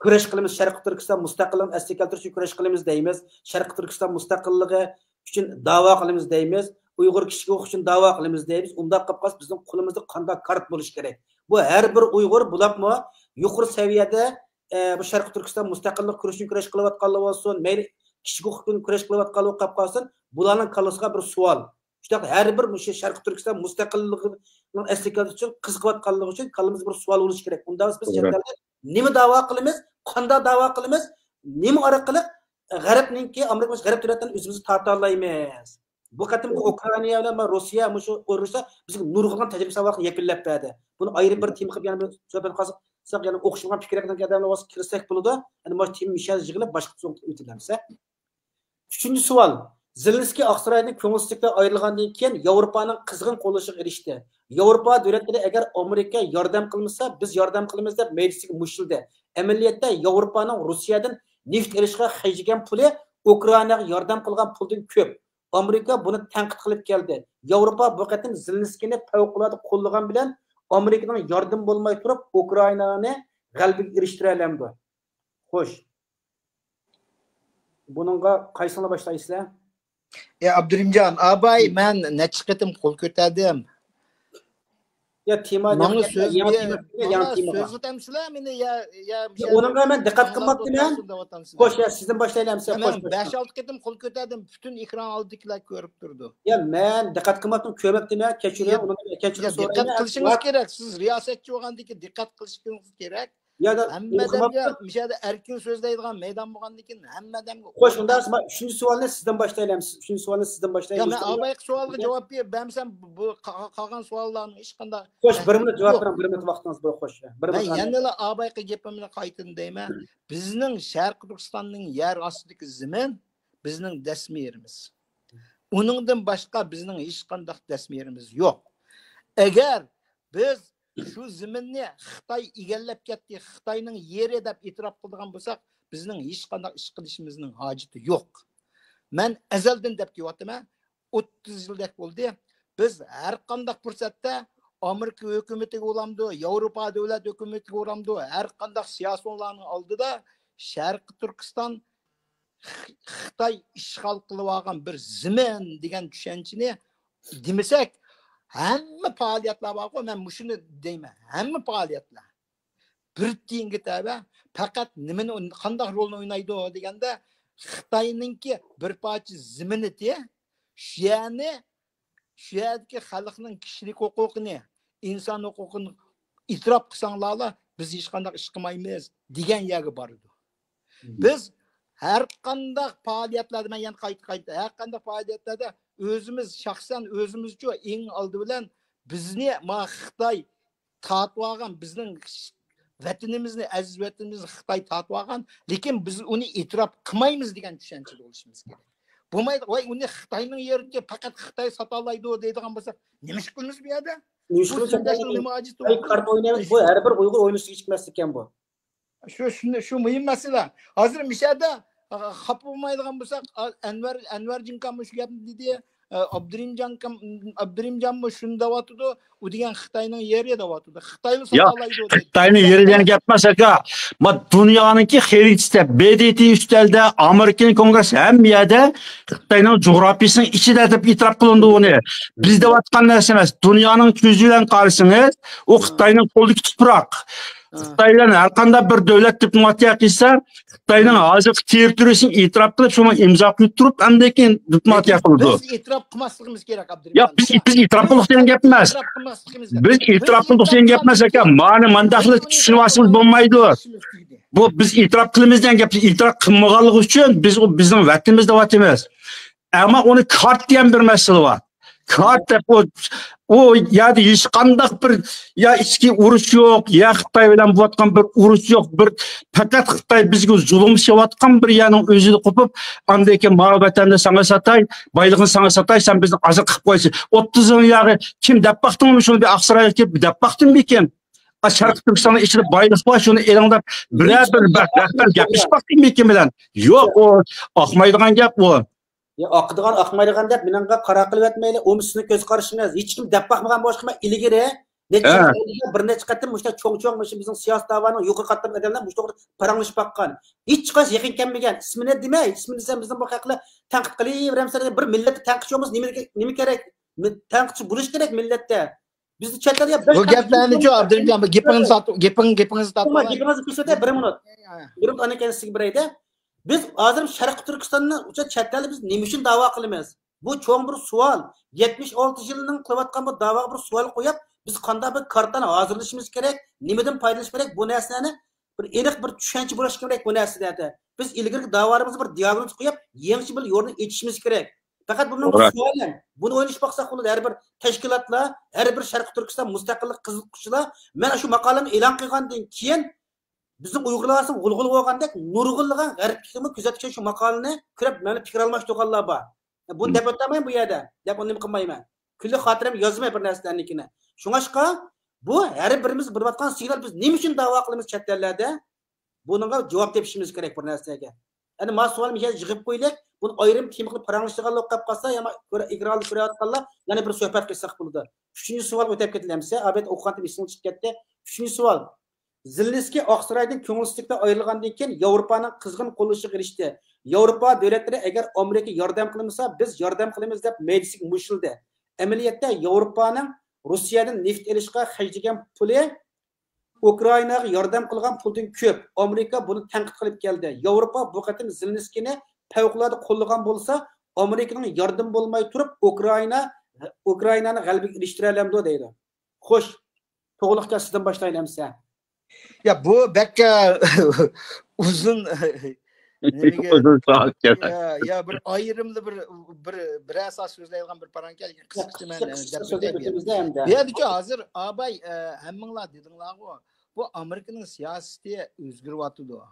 كۈرەش قىلىمىز، شەرقىي تۈركىستان مۇستەقىللىقىنى ئەسلىگە كەلتۈرۈش ئۈچۈن كۈرەش قىلىمىز دەيمىز، شەرقىي تۈركىستان مۇستەقىللىقى ئۈچۈن داۋا قىلىمىز دەيمىز، ئۇيغۇر كىشىلىك ھوقۇقى ئۈچۈن داۋا قىلىمىز دەيمىز. ئۇنداق قىلىپ قالسا، بىزنىڭ قولىمىزدا قانداق كارت بولۇشى كېرەك؟ بۇ ھەر بىر ئۇيغۇر، بولۇپمۇ يۇقىرى سەۋىيەدە، ئە، بۇ شەرقىي تۈركىستان مۇستەقىللىق كۈرىشىنى كۈرەش قىلىۋاتقانلار بولسۇن، مەيلى كىشىلىك ھوقۇق ئۈچۈن كۈرەش قىلىۋاتقانلار بولۇپ قالسۇن، بۇلارنىڭ كاللىسىغا بىر سوئال. شۇنداق ھەر بىر مۇشۇ شەرقىي تۈركىستان مۇستەقىللىقىنىڭ ئەسلىگە كېلىش ئۈچۈن قىزىقىۋاتقانلىقى ئۈچۈن كاللىمىزدا بىر سوئال بولۇشى كېرەك. ئۇنداق بولسا بىز توغرا. چەت ئەلدە نېمە داۋا قىلىمىز، قانداق داۋا قىلىمىز، نېمە ئارقىلىق غەربنىڭكى، ئامېرىكا، غەرب دۆلەتلىرىنى ئۆزىمىزگە تارتالايمىز؟ بۇ قېتىمقى ئۇكرائىنا بىلەن روسىيە مۇشۇ ئۇرۇشتا بىزگە نۇرغۇنلىغان تەجرىبە ساۋاقنى يەكۈنلەپ بەردى. بۇنى ئايرىم بىر تېما قىلىپ يەنە بىر سۆھبەت قىلساق، يەنە ئوخشىمىغان پىكىر ئەكىلگەن ئادەملەر بولسا كىرسەك بولىدۇ. يەنە مۇشۇ تېما مۇشۇ يەردە يىغىلىپ باشقا سۆھبەت ئۆتىدۇ. ئۈچىنچى سوئال. زېلېنسكىي ئاقسارايدىن كۆڭۈلسىزلىك بىلەن ئايرىلغاندىن كېيىن ياۋروپانىڭ قىزغىن قوللىشىغا ئېرىشتى. ياۋروپا دۆلەتلىرى ئەگەر ئامېرىكا ياردەم قىلمىسا، بىز ياردەم قىلىمىز دەپ مەيدىسىگە مۇشتلىدى. ئەمەلىيەتتە ياۋروپانىڭ روسىيەدىن نېفىت ئېلىشقا خەجلىگەن پۇلى ئۇكرائىناغا ياردەم قىلغان پۇلدىن كۆپ. ئامېرىكا بۇنى تەنقىد قىلىپ كەلدى. ياۋروپا بۇ قېتىم زېلېنسكىينى پەۋقۇلئاددە قوللىغان بىلەن ئامېرىكىنىڭ ياردىمى بولماي تۇرۇپ ئۇكرائىنانى غەلىبىگە ئېرىشتۈرەلەمدۇ؟ خوش. بۇنىڭغا قايسىڭلار باشلايسىلەر؟ يا ئابدۇرېھىمجان ئاباي، مەن نەچچە قېتىم قول كۆتەردىم. يا تېما، ماڭا سۆز، يا، يا، يا، ماڭا تېما سۆز ئاتامسىلەر مېنى، يا، يا، يا، ئۇنىڭغا مەن دىققەت قىلماپتىمەن. خوش، يا سىزدىن باشلايلى ئەمسە. خوش، خوش. بەش-ئالتە قېتىم قول كۆتەردىم، پۈتۈن ئېكران ئالدىدىكىلەر كۆرۈپ تۇرىدۇ. يا مەن دىققەت قىلماپتىم، كۆرمەپتىمەن، كەچۈرۈڭ، يا، ئۇنىڭغا كەچۈرۈڭ يا، دىققەت قىلىشىڭىز كېرەك. سىز رىياسەتچى بولغاندىن كېيىن دىققەت قىلىشىڭىز كېرەك. يا، ھەممە ئادەمگە مۇشۇ يەردە ئەركىن سۆزلەيدىغان مەيدان بولغاندىن كېيىن ھەممە ئادەمگە خوش، ئۇنداق ئۈچىنچى سوئالنى سىزدىن باشلايلى. ئۈچىنچى سوئالنى سىزدىن باشلايلى. يا، مەن ئابايقى سوئالغا جاۋاب بېرىپ بەرمىسەم، بۇ قا-، قالغان سوئاللارنىڭ ھېچقانداق. خوش، بىر مىنۇت جاۋاب بېرىڭ، بىر مىنۇت ۋاقتىڭىز بار، خوش. بىر مىنۇت. مەن يەنىلا ئابايقى گېپىمنى قايتىدىن دەيمەن. بىزنىڭ شەرقىي تۈركىستاننىڭ يەر ئاستىدىكى زېمىن بىزنىڭ دەسمىيىمىز. ئۇنىڭدىن باشقا بىزنىڭ ھېچقانداق دەسمىيىمىز يوق. ئەگەر بىز شۇ زېمىننى خىتاي ئىگىلەپ كەتتى، خىتاينىڭ يېرى دەپ ئېتىراپ قىلىدىغان بولساق، بىزنىڭ ھېچقانداق ئىش قىلىشىمىزنىڭ ھاجىتى يوق. مەن ئەزەلدىن دەپ كېلىۋاتىمەن، ئوتتۇز يىلدەك بولدى. بىز ھەر قانداق پۇرسەتتە ئامېرىكا ھۆكۈمىتىگە بولامدۇ، ياۋروپا دۆلەت ھۆكۈمىتىگە بولامدۇ، ھەر قانداق سىياسىيونلارنىڭ ئالدىدا شەرقىي تۈركىستان خىتاي ئىشغال قىلىۋالغان بىر زېمىن دېگەن چۈشەنچىنى دېمىسەك، ھەممە پائالىيەتلەر بارغۇ، مەن مۇشۇنى دەيمەن، ھەممە پائالىيەتلەر بىر تىيىنغا تەۋە، پەقەت نېمىنى، قانداق رولنى ئوينايدۇ دېگەندە، خىتاينىڭكى بىر پارچە زېمىنىتى، شۇ يەرنى، شۇ يەردىكى خەلقنىڭ كىشىلىك ھوقۇقىنى، ئىنسان ھوقۇقىنى ئېتىراپ قىلساڭلارلا، بىز ھېچقانداق ئىش قىلمايمىز دېگەن يەرگە بارىدۇ. بىز ھەر قانداق پائالىيەتلەردە، مەن يەنە قايتا، قايتا، ھەر قانداق پائالىيەتلەردە ئۆزىمىز، شەخسەن ئۆزىمىزچۇ، ئەڭ ئالدى بىلەن بىزنى ما خىتاي تارتىۋالغان، بىزنىڭ ۋەتىنىمىزنى، ئەزىز ۋەتىنىمىزنى خىتاي تارتىۋالغان، لېكىن بىز ئۇنى ئېتىراپ قىلمايمىز دېگەن چۈشەنچىدە بولۇشىمىز كېرەك. بولمايدۇ، ۋاي، ئۇنى خىتاينىڭ يېرىدىكى پەقەت خىتاي ساتالايدۇ دەيدىغان بولسا، نېمە ئىش قىلىمىز بۇ يەردە؟ نېمە ئىش قىلىمىز؟ بۇ سۆزلەشنىڭ نېمە ھاجىتى بار؟ ئاي، كارتا ئوينايمىز، بۇ ھەر بىر ئۇيغۇر ئويلىشىدىغان ئىش ئىكەن بۇ. شۇ، شۇ، شۇ مۇھىم مەسىلە. ھازىر مۇشۇ يەردە، ئا، خاپا بولمايدىغان بولساق، ئا، ئەنۋەر، ئەنۋەرجىنكاممۇ شۇ گەپنى دېدى، ئا، ئابدۇرېھىمجانكام، ئابدۇرېھىمجانمۇ شۇنى دەۋاتىدۇ، ئۇ دېگەن خىتاينىڭ يېرى دەۋاتىدۇ. خىتايلا ياق، ساتالايدۇ دەيدۇ. خىتاينىڭ يېرى دېگەن گەپ ئەمەس، ئاكا. ما دۇنيانىڭكى خەرىتىسىدە، بې دې تې ئۈستەلدە، ئامېرىكىنىڭ كونگرېسسى ھەممە يەردە خىتاينىڭ جۇغراپىيىسىنىڭ ئىچىدە دەپ ئېتىراپ قىلىنىدۇ ئۇنى. بىز دەۋاتقان نەرسە ئەمەس. دۇنيانىڭ كۆزى بىلەن قارىسىڭىز، ئۇ خىتاينىڭ قولىدىكى تۇپراق. خىتاي بىلەن ھەر قانداق بىر دۆلەت دىپلوماتىيە قىلسا، خىتاينىڭ ھازىرقى تېررىتورىيىسىنى ئېتىراپ قىلىپ، شۇنىڭ ئىمزا قويۇپ تۇرۇپ، ئاندىن كېيىن دىپلوماتىيە قىلىدۇ. بىز ئېتىراپ قىلماسلىقىمىز كېرەك، ياق، بىز، بىز ئېتىراپ قىلدۇق دېگەن گەپ ئەمەس. بىز ئېتىراپ قىلدۇق دېگەن گەپ ئەمەس، ئاكا. مانا مانداقلا چۈشىنىۋالسىڭىز بولمايدۇ. بۇ بىز ئېتىراپ قىلىمىز دېگەن گەپ، ئېتىراپ قىلمىغانلىقى ئۈچۈن بىز ئۇ بىزنىڭ ۋەتىنىمىز دەۋاتىمىز. ئەمما ئۇنى كارت دېگەن بىر مەسىلە بار. كارت دەپ ئۇ، ئۇ يەردە ھېچقانداق بىر، يا ئىچكى ئۇرۇش يوق، يا خىتاي بىلەن بولۇۋاتقان بىر ئۇرۇش يوق، بىر پەقەت خىتاي بىزگە زۇلۇم قىلىۋاتقان بىر يەرنىڭ ئۆزىدە قوپۇپ، ئاندىن كېيىن ماۋۇ ۋەتەننى ساڭا ساتاي، بايلىقنى ساڭا ساتاي، سەن بىزنى ئازاد قىلىپ قويسا. ئوتتۇز يىل ياغى كىم دەپ باقتىڭمۇ شۇنى بىر ئاقسارايغا كېلىپ دەپ باقتىممىكىن؟ ئا، شەرقىي تۈركىستاننىڭ ئىچىدە بايلىق بار، شۇنى ئېلىڭ دەپ بىرەر بىر رەھبەر گەپلىشىپ باقتىممىكىن بىلەن؟ يوق، ئۇ ئاقمايدىغان گەپ ئۇ. يا، ئاقىدىغان، ئاقمايدىغان دەپ مېنىڭغا قارا قىلىۋەتمەيلى، ئۇمۇ سىزنىڭ كۆز قارىشىڭىز. ھېچكىم دەپ باقمىغان بولۇشقا مەن ئىلگىرى نەچچە ھە. بىر نەچچە قېتىم مۇشۇنداق چوڭ-چوڭ مۇشۇ بىزنىڭ سىياسىي داۋانىڭ يۇقىرى قاتلام ئادەملەر مۇشۇ توغرىدا پاراڭلىشىپ باققان. ھېچقايسى يېقىن كەلمىگەن. ئىسمىنى دېمەي، ئىسمىنى دېسەم بىزنىڭ بۇ خەقلەر تەنقىد قىلىۋېرەمسەن، بىر مىللەتتە تەنقىدچى بولمىسا نېمە، نېمە كېرەك؟ مىل-، تەنقىدچى بولۇش كېرەك مىللەتتە. بىزدە چەت ئەلگە بىر بۇ گەپلەرنى چۇ، ئابدۇرېھىم جان، بىر گېپىڭىزنى تارت-، گېپىڭ-، گېپىڭىزنى تارتىۋالاي. گېپىڭىزنى كۆرسىتەي، بىر مىنۇت. يا، يا. بىر مىنۇت، ئاندىن كېيىن سىزگە بېرەي دە. بىز ھازىر شەرقىي تۈركىستاننى ئۇچا چەت ئەلدە بىز نېمە ئۈچۈن داۋا قىلىمىز؟ بۇ چوڭ بىر سوئال. يەتمىش ئالتە يىلنىڭ قىلىۋاتقان بۇ داۋاغا بىر سوئال قويۇپ، بىز قانداق بىر كارتىنى ھازىرلىشىمىز كېرەك؟ نېمىدىن پايدىلىنىش كېرەك؟ بۇ نەرسىلەرنى بىر ئېنىق بىر چۈشەنچە بولۇش كېرەك بۇ نەرسىدە. بىز ئىلگىرىكى داۋالىرىمىزغا بىر دىئاگنوز قويۇپ، يېڭىچە بىر يولنى ئېچىشىمىز كېرەك. پەقەت بۇنىڭغا توغرا. سوئال ھەم، بۇنى ئويلىشىپ باقساق بولىدۇ. ھەر بىر تەشكىلاتلار، ھەر بىر شەرقىي تۈركىستان مۇستەقىللىق قىزىققۇچىلار، مەن شۇ ماقالەمنى ئېلان قىلغاندىن كېيىن، بىزنىڭ ئۇيغۇرلار ئارىسىدا غۇلغۇلا بولغاندەك، نۇرغۇنلىغان غەربتىكىمۇ كۆزەتكەن شۇ ماقالىنى كۆرۈپ، مەن پىكىر ئالماشتۇرغانلار بار. بۇنى دەپ ئۆتەلمەيمەن بۇ يەردە، دەپ ئۇنى نېمە قىلمايمەن. كۈنلۈك خاتىرەمگە يازىمەن بىر نەرسىلەرنىڭكىنى. شۇڭاشقا، بۇ ھەر بىرىمىز بىلىۋاتقان سىگنال، بىز نېمە ئۈچۈن داۋا قىلىمىز چەت ئەللەردە؟ بۇنىڭغا جاۋاب تېپىشىمىز كېرەك بۇ نەرسىگە. ئەنە ما سوئالنى مۇشۇ يەردە يىغىپ قويىلى. بۇنى ئايرىم تېما قىلىپ پاراڭلىشىدىغانلىق قېلىپ قالسا، يا ئېكراندا كۆرۈۋاتقانلار يەنە بىر سۆھبەت قىلساق بولىدۇ. ئۈچىنچى سوئالغا ئۆتۈپ كېتىلى ئەمسە. ئابەت ئوقۇغانتىم ئېسىڭدىن چىقىپ كەتتى. ئۈچىنچى سوئال. زېلېنسكىي ئاقسارايدىن كۆڭۈلسىزلىكتە ئايرىلغاندىن كېيىن ياۋروپانىڭ قىزغىن قوللىشىغا ئېرىشتى. ياۋروپا دۆلەتلىرى ئەگەر ئامېرىكا ياردەم قىلمىسا، بىز ياردەم قىلىمىز دەپ مەيدىسىگە مۇشۇلدى. ئەمەلىيەتتە ياۋروپانىڭ روسىيەدىن نېفىت ئېلىشقا خەجلىگەن پۇلى ئۇكرائىناغا ياردەم قىلغان پۇلدىن كۆپ. ئامېرىكا بۇنى تەنقىد قىلىپ كەلدى. ياۋروپا بۇ قېتىم زېلېنسكىينى پەۋقۇلئاددە قوللىغان بولسا، ئامېرىكىنىڭ ياردىمى بولماي تۇرۇپ، ئۇكرائىنا، ئۇكرائىنانى غەلىبىگە ئېرىشتۈرەلەمدۇ دەيدۇ. خوش، توغرىلىققا سىزدىن باشلايلى ئەمسە. يا، بۇ بەك، ئە، ئۇزۇن، نېمىگە، ئۇزۇن سوئال كەلدى. يا، يا، بىر ئايرىملا بىر، بىر، بىرەر سائەت سۆزلەيدىغان بىر پاراڭ كەلگەن. قىسقىچە مەن، قىسقىچە دەپ سۆزلەپ ئۆتەي. ئۆتىمىز ئەمدى. بۇ يەردىچۇ ھازىر ئاباي، ئە، ھەممىڭلار دېدىڭلارغۇ، بۇ ئامېرىكىنىڭ سىياسىتى ئۆزگىرىۋاتىدۇ.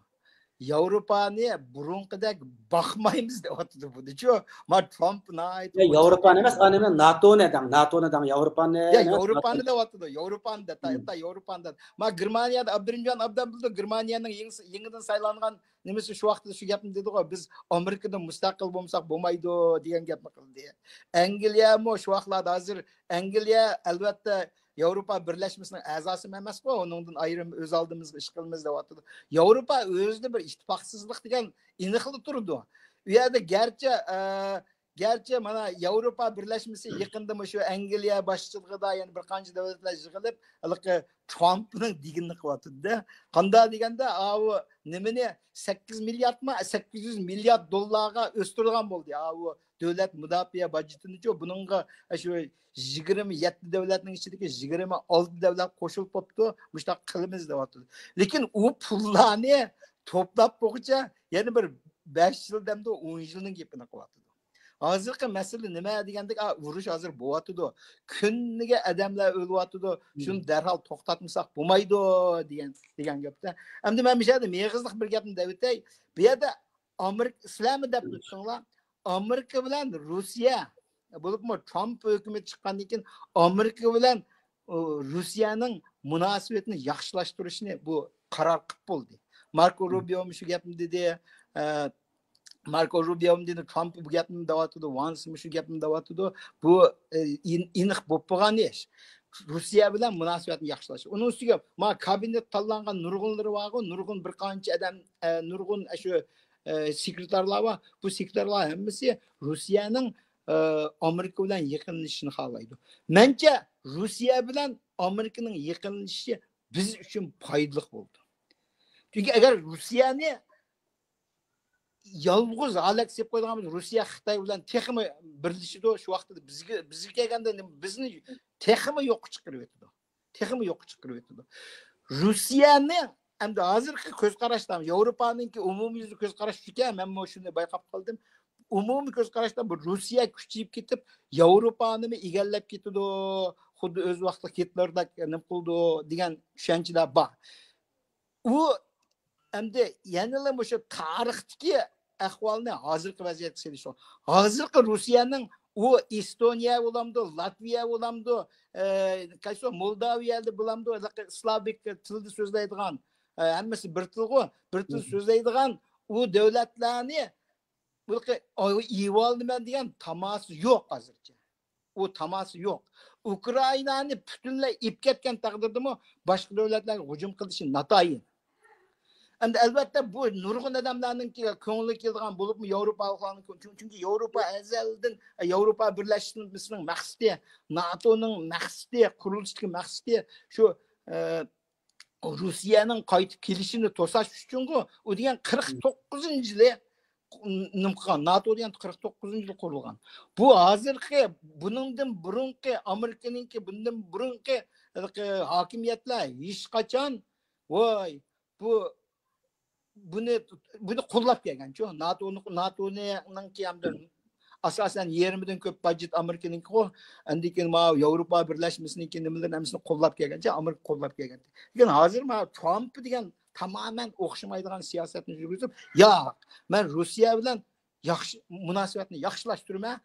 ياۋروپانى بۇرۇنقىدەك باقمايمىز دەۋاتىدۇ بۇنىچۇ. ما ترامپ ناھايىتى يا، ياۋروپانى ئەمەس، ئانىمۇ ناتونى دەڭ، ناتونى دەڭ، ياۋروپانى يا، ئەمەس، ياۋروپانى ناتونى. دەۋاتىدۇ، ياۋروپانى دەت-، ھەتتا ياۋروپانى دەت-، ما گېرمانىيەدە ئابدۇرېھىمجان ئابدان بىلىدۇ، گېرمانىيەنىڭ يېڭىسى، يېڭىدىن سايلانغان نېمىسى شۇ ۋاقىتتا شۇ گەپنى دېدىغۇ، بىز ئامېرىكىدىن مۇستەقىل بولمىساق بولمايدۇ دېگەن گەپنى قىلدى. ئەنگلىيەمۇ شۇ ۋاقىتلاردا، ھازىر ئەنگلىيە ئەلۋەتتە ياۋروپا بىرلەشمىسىنىڭ ئەزاسىمۇ ئەمەسقۇ، ئۇنىڭدىن ئايرىم ئۆز ئالدىمىزغا ئىش قىلىمىز دەۋاتىدۇ. ياۋروپا ئۆزىدە بىر ئىتتىپاقسىزلىق دېگەن ئېنىقلا تۇرىدۇ. ئۇ يەردە گەرچە، ئە، گەرچە مانا ياۋروپا بىرلەشمىسى يېقىندا مۇشۇ ئەنگلىيە باشچىلىقىدا يەنە بىر قانچە دۆلەتلەر يىغىلىپ، ھېلىقى ترامپنىڭ دېگىنىنى قىلىۋاتىدۇ-دە. قانداق دېگەندە، ئاۋۇ نېمىنى، سەككىز مىلياردمۇ، سەككىز يۈز مىليارد دوللارغا ئۆستۈرىدىغان بولدى. ئاۋۇ دۆلەت مۇداپىئە باجېتىنىچۇ، بۇنىڭغا شۇ يىگىرمە يەتتە دۆلەتنىڭ ئىچىدىكى يىگىرمە ئالتە دۆلەت قوشۇلۇپ بوپتۇ، مۇشۇنداق قىلىمىز دەۋاتىدۇ. لېكىن ئۇ پۇللارنى توپلاپ بولغۇچە يەنە بىر بەش يىل دەمدۇ، ئون يىلنىڭ گېپىنى قىلىۋاتىدۇ. ھازىرقى مەسىلە نېمە دېگەندە، ئا، ئۇرۇش ھازىر بولۇۋاتىدۇ. كۈنىگە ئادەملەر ئۆلۈۋاتىدۇ. شۇنى دەرھال توختاتمىساق بولمايدۇ دېگەن، دېگەن گەپتە. ئەمدى مەن مۇشۇ يەردە مېغىزلىق بىر گەپنى دەۋېتەي. بۇ يەردە ئامېرىكا، سىلەرمۇ دەپ ئۆتتۈڭلار. ئامېرىكا بىلەن روسىيە، بولۇپمۇ ترامپ ھۆكۈمىتى چىققاندىن كېيىن ئامېرىكا بىلەن، ئۇ، روسىيەنىڭ مۇناسىۋىتىنى ياخشىلاشتۇرۇشنى بۇ قارار قىلىپ بولدى. ماركو روبىيو مۇشۇ گەپنى دېدى. ئە، ماركو روبىيو دېدى، ترامپ بۇ گەپنى دەۋاتىدۇ، ۋانس مۇشۇ گەپنى دەۋاتىدۇ. بۇ، ئە، ئېن-، ئېنىق بولۇپ بولغان ئىش. روسىيە بىلەن مۇناسىۋەتنى ياخشىلاش. ئۇنىڭ ئۈستىگە ما كابىنېت تاللانغان نۇرغۇنلىرى بارغۇ، نۇرغۇن بىر قانچە ئادەم، ئە، نۇرغۇن ئاشۇ، ئە، سېكرېتارلار بار. بۇ سېكرېتارلار ھەممىسى روسىيەنىڭ، ئە، ئامېرىكا بىلەن يېقىنلىشىشىنى خالايدۇ. مەنچە روسىيە بىلەن ئامېرىكىنىڭ يېقىنلىشىشى بىز ئۈچۈن پايدىلىق بولىدۇ. چۈنكى ئەگەر روسىيەنى يالغۇز ھالەتكە سېلىپ قويىدىغان بولسا، روسىيە خىتاي بىلەن تېخىمۇ بىرلىشىدۇ. شۇ ۋاقىتتا بىزگە، بىزگە كەلگەندە بىزنى تېخىمۇ يوققا چىقىرىۋېتىدۇ. تېخىمۇ يوققا چىقىرىۋېتىدۇ. روسىيەنى ئەمدى ھازىرقى كۆز قاراشتا، ياۋروپانىڭكى ئومۇميۈزلۈك كۆز قاراش شۇكەن، مەنمۇ شۇنى بايقاپ قالدىم. ئومۇمىي كۆز قاراشتا بۇ روسىيە كۈچىيىپ كېتىپ، ياۋروپانىمۇ ئىگىلەپ كېتىدۇ، خۇددى ئۆز ۋاقتىدا گىتلېردەك نېمە قىلىدۇ دېگەن چۈشەنچىلەر بار. ئۇ ئەمدى يەنىلا مۇشۇ تارىختىكى ئەھۋالنى ھازىرقى ۋەزىيەتكە سېلىشتۇرۇپ، ھازىرقى روسىيەنىڭ ئۇ ئېستونىيە بولامدۇ، لاتۋىيە بولامدۇ، ئە، قايسى مولداۋىيەدە بولامدۇ، ھېلىقى سلاۋىك تىلدا سۆزلەيدىغان، ئە، ھەممىسى بىر تىلغۇ، بىر تىل سۆزلەيدىغان ئۇ دۆلەتلەرنى بۇ ئىۋالىمەن دېگەن تاماسا يوق ھازىرچە. ئۇ تاماسا يوق. ئۇكرائىنانى پۈتۈنلەي ئېلىپ كەتكەن تەقدىردىمۇ باشقا دۆلەتلەرگە ھۇجۇم قىلىشى ناتايىن. ئەمدى ئەلۋەتتە بۇ نۇرغۇن ئادەملەرنىڭكى كۆڭلىگە كېلىدىغان بولۇپمۇ ياۋروپالىقلارنىڭ، چۈنكى ياۋروپا ئەزەلدىن، ياۋروپا بىرلەشمىسىنىڭ مەقسىتى، ناتونىڭ مەقسىتى، قۇرۇلۇشتىكى مەقسىتى شۇ، ئە، روسىيەنىڭ قايتىپ كېلىشىنى توساش ئۈچۈنغۇ، ئۇ دېگەن قىرىق توققۇزىنچى يىلى نېمە قىلغان، ناتو دېگەن قىرىق توققۇزىنچى يىلى قۇرۇلغان. بۇ ھازىرقى، بۇنىڭدىن بۇرۇنقى، ئامېرىكىنىڭكى بۇندىن بۇرۇنقى ھېلىقى ھاكىمىيەتلەر ھېچقاچان، ۋاي، بۇ، بۇنى، بۇنى قوللاپ كەلگەنچۇ. ناتونى، ناتونىڭكى ھەمدە ئاساسەن يېرىمىدىن كۆپ باجېت ئامېرىكىنىڭكىغۇ. ئاندىن كېيىن ماۋۇ ياۋروپا بىرلەشمىسىنىڭكى نېمىلىرىنى ھەممىسىنى قوللاپ كەلگەنچە، ئامېرىكا قوللاپ كەلگەن. لېكىن ھازىر ماۋۇ ترامپ دېگەن تامامەن ئوخشىمايدىغان سىياسەتنى يۈرگۈزۈپ، ياق، مەن روسىيە بىلەن ياخشى، مۇناسىۋەتنى ياخشىلاشتۇرىمەن،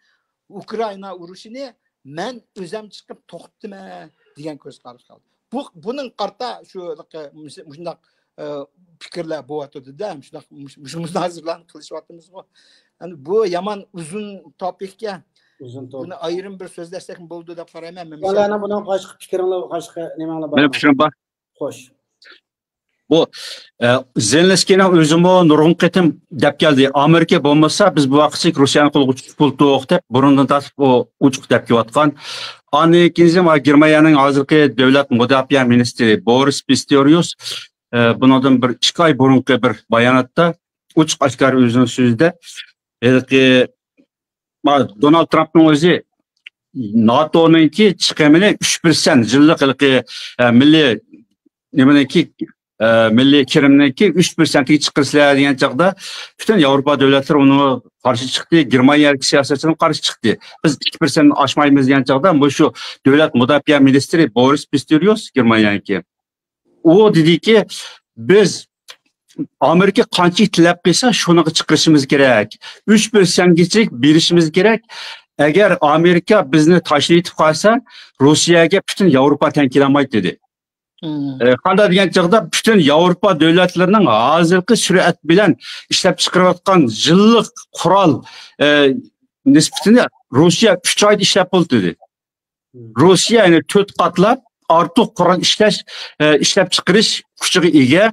ئۇكرائىنا ئۇرۇشىنى مەن ئۆزەم چىقىپ توختىتىمەن دېگەن كۆز قاراشقا كەلدى. بۇ، بۇنىڭغا قارىتا شۇ، مۇشۇنداق، ئە، پىكىرلەر بولۇۋاتىدۇ-دە، مۇشۇنداق، مۇش-، مۇشۇ مۇنازىرىلەرنى قىلىشىۋاتىمىزغۇ. ئەمدى بۇ يامان ئۇزۇن توپىككەن. ئۇزۇن توپىك. بۇنى ئايرىم بىر سۆزلەشسەك بولىدۇ دەپ قارايمەن. مەن مىسال، بۇنىڭ باشقا پىكرىڭلار، باشقا نېمەڭلار بارمۇ؟ مېنىڭ پىكرىم بار. خوش. بۇ، ئە، زېلېنسكىينىڭ ئۆزىمۇ نۇرغۇن قېتىم دەپ كەلدى، ئامېرىكا بولمىسا، بىز بۇ ۋاقىتچىلىك روسىيەنىڭ قولىغا چۈشۈپ بولدۇق دەپ، بۇرۇندىن تارتىپ ئۇ ئوچۇق دەپ كېلىۋاتقان. ئاندىن كېيىن ما گېرمانىيەنىڭ ھازىرقى دۆلەت مۇداپىئە مىنىستىرى بورىس پىستوريۇس، ئە، بۇنىڭدىن بىر ئىككى ئاي بۇرۇنقى بىر باياناتتا ئوچۇق ئاشكارا ئۆزىنىڭ سۆزىدە، ھېلىقى ما دونالد ترامپنىڭ ئۆزى ناتونىڭكى چىقىمىنى ئۈچ پىرسەنت يىللىق ھېلىقى، ئە، مىللىي نېمىنىڭكى، ئە، مىللىي كىرىمنىڭكى ئۈچ پىرسەنتىگە چىقىرىسىلەر دېگەن چاغدا پۈتۈن ياۋروپا دۆلەتلىرى ئۇنىڭغا قارشى چىقتى، گېرمانىيەدىكى سىياسەتچىلەر قارشى چىقتى. بىز ئىككى پىرسەنتتىن ئاشمايمىز دېگەن چاغدا مۇشۇ دۆلەت مۇداپىئە مىنىستىرى بورىس پىستوريۇس گېرمانىيەنىڭكى ئۇ دېدىكى، بىز ئامېرىكا قانچىلىك تەلەپ قىلسا، شۇنىڭغا چىقىرىشىمىز كېرەك. ئۈچ پىرسەنتكىچىلىك بېرىشىمىز كېرەك. ئەگەر ئامېرىكا بىزنى تاشلىۋېتىپ قالسا، روسىيەگە پۈتۈن ياۋروپا تەڭ كېلەلمەيدۇ، دېدى. ئە، قانداق دېگەن چاغدا، پۈتۈن ياۋروپا دۆلەتلىرىنىڭ ھازىرقى سۈرئەت بىلەن ئىشلەپ چىقىرىۋاتقان يىللىق قورال، ئە، نىسبىتىنى روسىيە ئۈچ ئايدا ئىشلەپ بولدى، دېدى. روسىيە يەنە تۆت قاتلاپ ئارتۇق قورال ئىشلەش، ئە، ئىشلەپ چىقىرىش كۈچىگە ئىگە.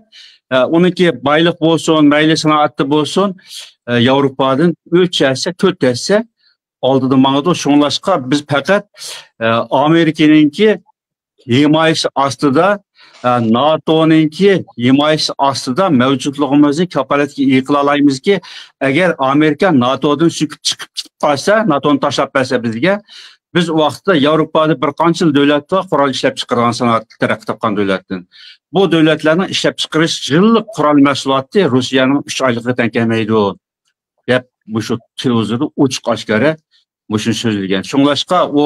ئە، ئۇنىڭكى بايلىق بولسۇن، مەيلى سانائەتتە بولسۇن، ئە، ياۋروپادىن ئۈچ ھەسسە، تۆت ھەسسە ئالدىدا ماڭىدۇ. شۇڭلاشقا بىز پەقەت، ئە، ئامېرىكىنىڭكى ھىمايىسى ئاستىدا، ئە، ناتونىڭكى ھىمايىسى ئاستىدا مەۋجۇتلۇقىمىزنى كاپالەتكە ئىگە قىلالايمىزكى، ئەگەر ئامېرىكا ناتودىن سۆكۈپ چىقىپ كېتىپ قالسا، ناتونى تاشلاپ بەرسە بىزگە، بىز ئۇ ۋاقىتتا ياۋروپادا بىر قانچىلا دۆلەت بار، قورال ئىشلەپ چىقىرىدىغان سانائەتتە تەرەققىي تاپقان دۆلەتتىن. بۇ دۆلەتلەرنىڭ ئىشلەپ چىقىرىش يىللىق قورال مەھسۇلاتى روسىيەنىڭ ئۈچ ئايلىقىغا تەڭ كەلمەيدۇ، دەپ مۇشۇ تېلېۋىزوردا ئوچۇق ئاشكارا مۇشۇنى سۆزلىگەن. شۇڭلاشقا ئۇ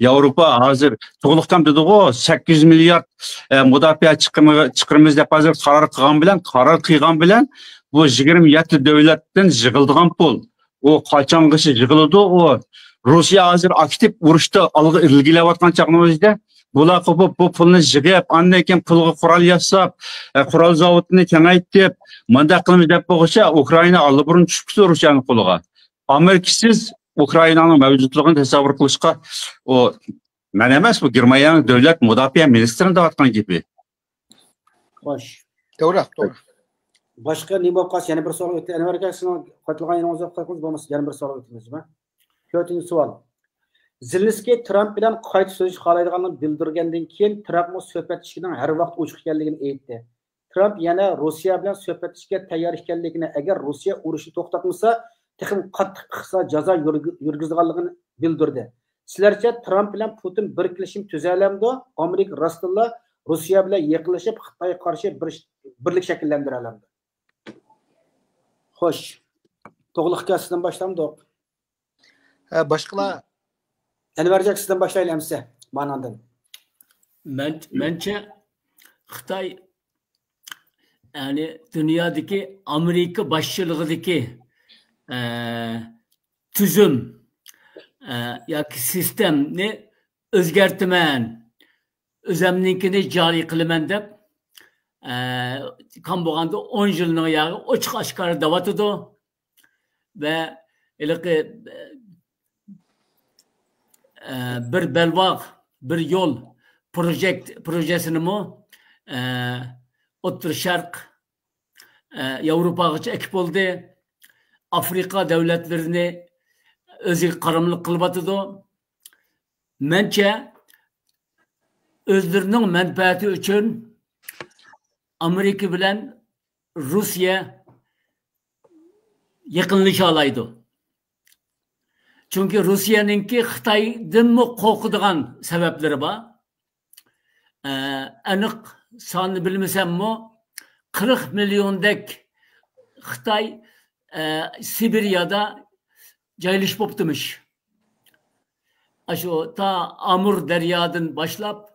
ياۋروپا ھازىر تۇغلۇقتام دېدىغۇ، سەككىز يۈز مىليارد، ئە، مۇداپىئە چىقىمى، چىقىرىمىز دەپ ھازىر قارار قىلغان بىلەن، قارار قىلغان بىلەن بۇ يىگىرمە يەتتە دۆلەتتىن يىغىلىدىغان پۇل. ئۇ قاچانغىچە يىغىلىدۇ؟ ئۇ روسىيە ھازىر ئاكتىپ ئۇرۇشتا ئالغا ئىلگىرىلەۋاتقان چاغنىڭ ئۆزىدە بۇلارغا بۇ، بۇ پۇلنى يىغىپ، ئاندىن كېيىن پۇلغا قورال ياساپ، ئە، قورال زاۋۇتىنى كېڭەيتىپ، مۇنداق قىلىمىز دەپ بولغۇچە ئۇكرائىنا ئاللىبۇرۇن چۈشۈپتۇ روسىيەنىڭ قولىغا. ئامېرىكىسىز ئۇكرائىنانىڭ مەۋجۇتلۇقىنى تەسەۋۋۇر قىلىشقا، ئۇ مەن ئەمەس، بۇ گېرمانىيەنىڭ دۆلەت مۇداپىئە مىنىستىرىنىڭ دەۋاتقان گېپى. خوش. توغرا، توغرا. باشقا نېمە بولۇپ قالسا، يەنە بىر سوئال ئۆتتى. ئەنۋەر ئاكا، سىزنىڭ قايتىلغان يېرىڭىز يوق، قايتىڭىز بولمىسا، يەنە بىر سوئال ئۆتىمىز، جۇما. تۆتىنچى سوئال. زېلېنسكىي ترامپ بىلەن قايتا سۆزلىشىش خالايدىغانلىقىنى بىلدۈرگەندىن كېيىن، ترامپمۇ سۆھبەت ئىشىكىنىڭ ھەر ۋاقىت ئوچۇق ئىكەنلىكىنى ئېيتتى. ترامپ يەنە روسىيە بىلەن سۆھبەتلىشىشكە تەييار ئىكەنلىكىنى، ئەگەر روسىيە ئۇرۇشنى توختاتمىسا، تېخىمۇ قاتتىق ئىقتىسادىي جازا يۈرگۈ-، يۈرگۈزىدىغانلىقىنى بىلدۈردى. سىلەرچە، ترامپ بىلەن پۇتىن بىر كېلىشىم تۈزەلەمدۇ؟ ئامېرىكا راستتىنلا روسىيە بىلەن يېقىنلىشىپ، خىتايغا قارشى بىر، بىرلىك شەكىللەندۈرەلەمدۇ؟ خوش، توغلۇق كەسىدىن باشلامدۇق؟ ھە، باشقىلار. ئەنۋەرجان، سىزدىن باشلايلى ئەمسە، ماناندىن. مەن، مەنچە خىتاي، يەنى دۇنيادىكى ئامېرىكا باشچىلىقىدىكى، ئە، تۈزۈم، ئە، ياكى سىستېمنى ئۆزگەرتىمەن، ئۆزەمنىڭكىنى جارى قىلىمەن دەپ، ئە، كام بولغاندا ئون يىلنىڭ ياغى ئوچۇق ئاشكارا دەۋاتىدۇ. ۋە ھېلىقى، ئە، بىر بەلباغ، بىر يول پروژېكت، پروژېسىنىمۇ، ئە، ئوتتۇرا شەرق، ئە، ياۋروپاغىچە ئەكىپ بولدى. ئافرىقا دۆلەتلىرىنى ئۆزىگە قاراملىق قىلىۋاتىدۇ. مەنچە ئۆزلىرىنىڭ مەنپەئەتى ئۈچۈن ئامېرىكا بىلەن روسىيە يېقىنلىشالايدۇ. چۈنكى روسىيەنىڭكى خىتايدىنمۇ قورقىدىغان سەۋەبلىرى بار. ئە، ئېنىق ساننى بىلمىسەممۇ، قىرىق مىليوندەك خىتاي، ئە، سىبىرىيادا جايلىشىپ بوپتىمىش. ئاشۇ تا ئامۇر دەريادىن باشلاپ،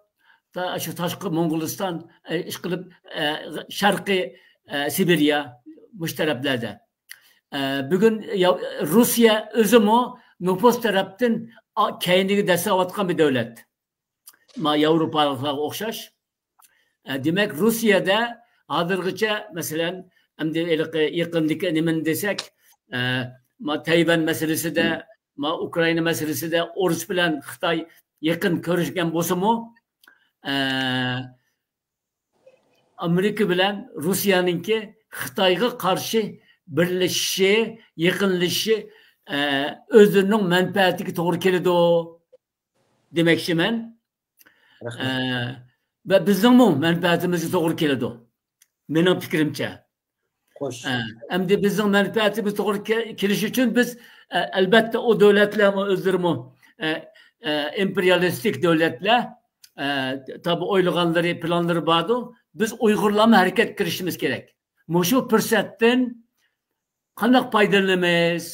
تا ئاشۇ تاشقى موڭغۇلىستان، ئە، ئىشقىلىپ، ئە، شەرقىي، ئە، سىبىرىيا مۇشۇ تەرەپلەردە. ئە، بۈگۈن يا-، روسىيە ئۆزىمۇ نوپۇس تەرەپتىن ئا-، كەينىگە دەسسەۋاتقان بىر دۆلەت. ما ياۋروپالىقلارغا ئوخشاش. ئە، دېمەك، روسىيەدە ھازىرغىچە، مەسىلەن، ئەمدى ھېلىقى يېقىندىكى نېمىنى دېسەك، ئە، ما تەيۋەن مەسىلىسىدە، ما ئۇكرائىنا مەسىلىسىدە ئورۇس بىلەن خىتاي يېقىن كۆرۈشكەن بولسىمۇ، ئە، ئامېرىكا بىلەن روسىيەنىڭكى خىتايغا قارشى بىرلىشىشى، يېقىنلىشىشى، ئە، ئۆزلىرىنىڭ مەنپەئەتىگە توغرا كېلىدۇ دېمەكچىمەن. رەھمەت. ئە، ۋە بىزنىڭمۇ مەنپەئەتىمىزگە توغرا كېلىدۇ، مېنىڭ پىكرىمچە. خوش. ئە، ئەمدى بىزنىڭ مەنپەئەتىمىز توغرا كە-، كېلىشى ئۈچۈن بىز، ئە، ئەلبەتتە، ئۇ دۆلەتلەرمۇ ئۆزلىرىمۇ، ئە، ئە، ئىمپېرىيالىستىك دۆلەتلەر، ئە، تاپى ئويلىغانلىرى، پىلانلىرى باردۇ. بىز ئۇيغۇرلارمۇ ھەرىكەتكە كىرىشىمىز كېرەك. مۇشۇ پۇرسەتتىن قانداق پايدىلىنىمىز؟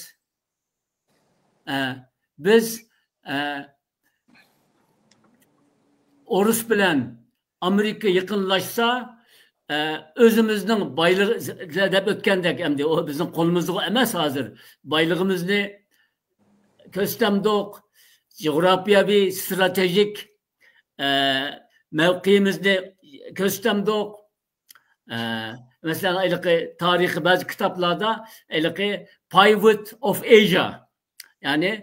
ئە، بىز، ئە، ئورۇس بىلەن ئامېرىكا يېقىنلاشسا، ئە، ئۆزىمىزنىڭ بايلىقى دەپ ئۆتكەندەك، ئەمدى ئۇ بىزنىڭ قولىمىزدا ئەمەس ھازىر. بايلىقىمىزنى كۆرسىتەمدۇق، جۇغراپىيەۋى، ستراتېژىك، ئە، مەۋقېيىمىزنى كۆرسىتەمدۇق. ئە، مەسىلەن، ھېلىقى تارىخىي بەزى كىتابلاردا ھېلىقى Pivot of Asia، يەنى،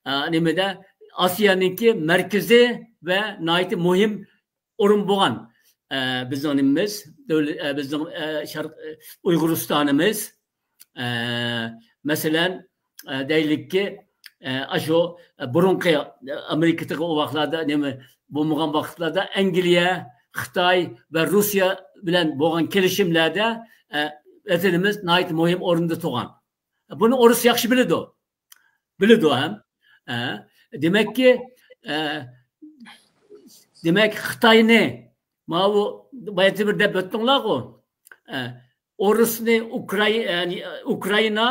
ئە، نېمىدە، ئاسىيانىڭكى مەركىزى ۋە ناھايىتى مۇھىم ئورۇن بولغان، ئە، بىزنىڭ نېمىمىز، دۆل-، ئە، بىزنىڭ، ئە، شەرق-، ئە، ئۇيغۇرىستانىمىز، ئە، مەسىلەن، ئە، دەيلىككى، ئە، ئاشۇ، ئە، بۇرۇنقى، ئە، ئامېرىكىدىكى ئۇ ۋاقىتلاردا نېمە بولمىغان ۋاقىتلاردا ئەنگلىيە، خىتاي ۋە روسىيە بىلەن بولغان كېلىشىملەردە، ئە، ۋەتىنىمىز ناھايىتى مۇھىم ئورۇندا تۇرغان. بۇنى ئورۇس ياخشى بىلىدۇ. بىلىدۇ ھەم. ئە، دېمەككى، ئە، دېمەك، خىتاينى، ماۋۇ بايىتى بىر دەپ ئۆتتۈڭلارغۇ، ئە، ئورۇسنى ئۇكراي-، يەنى، ئۇكرائىنا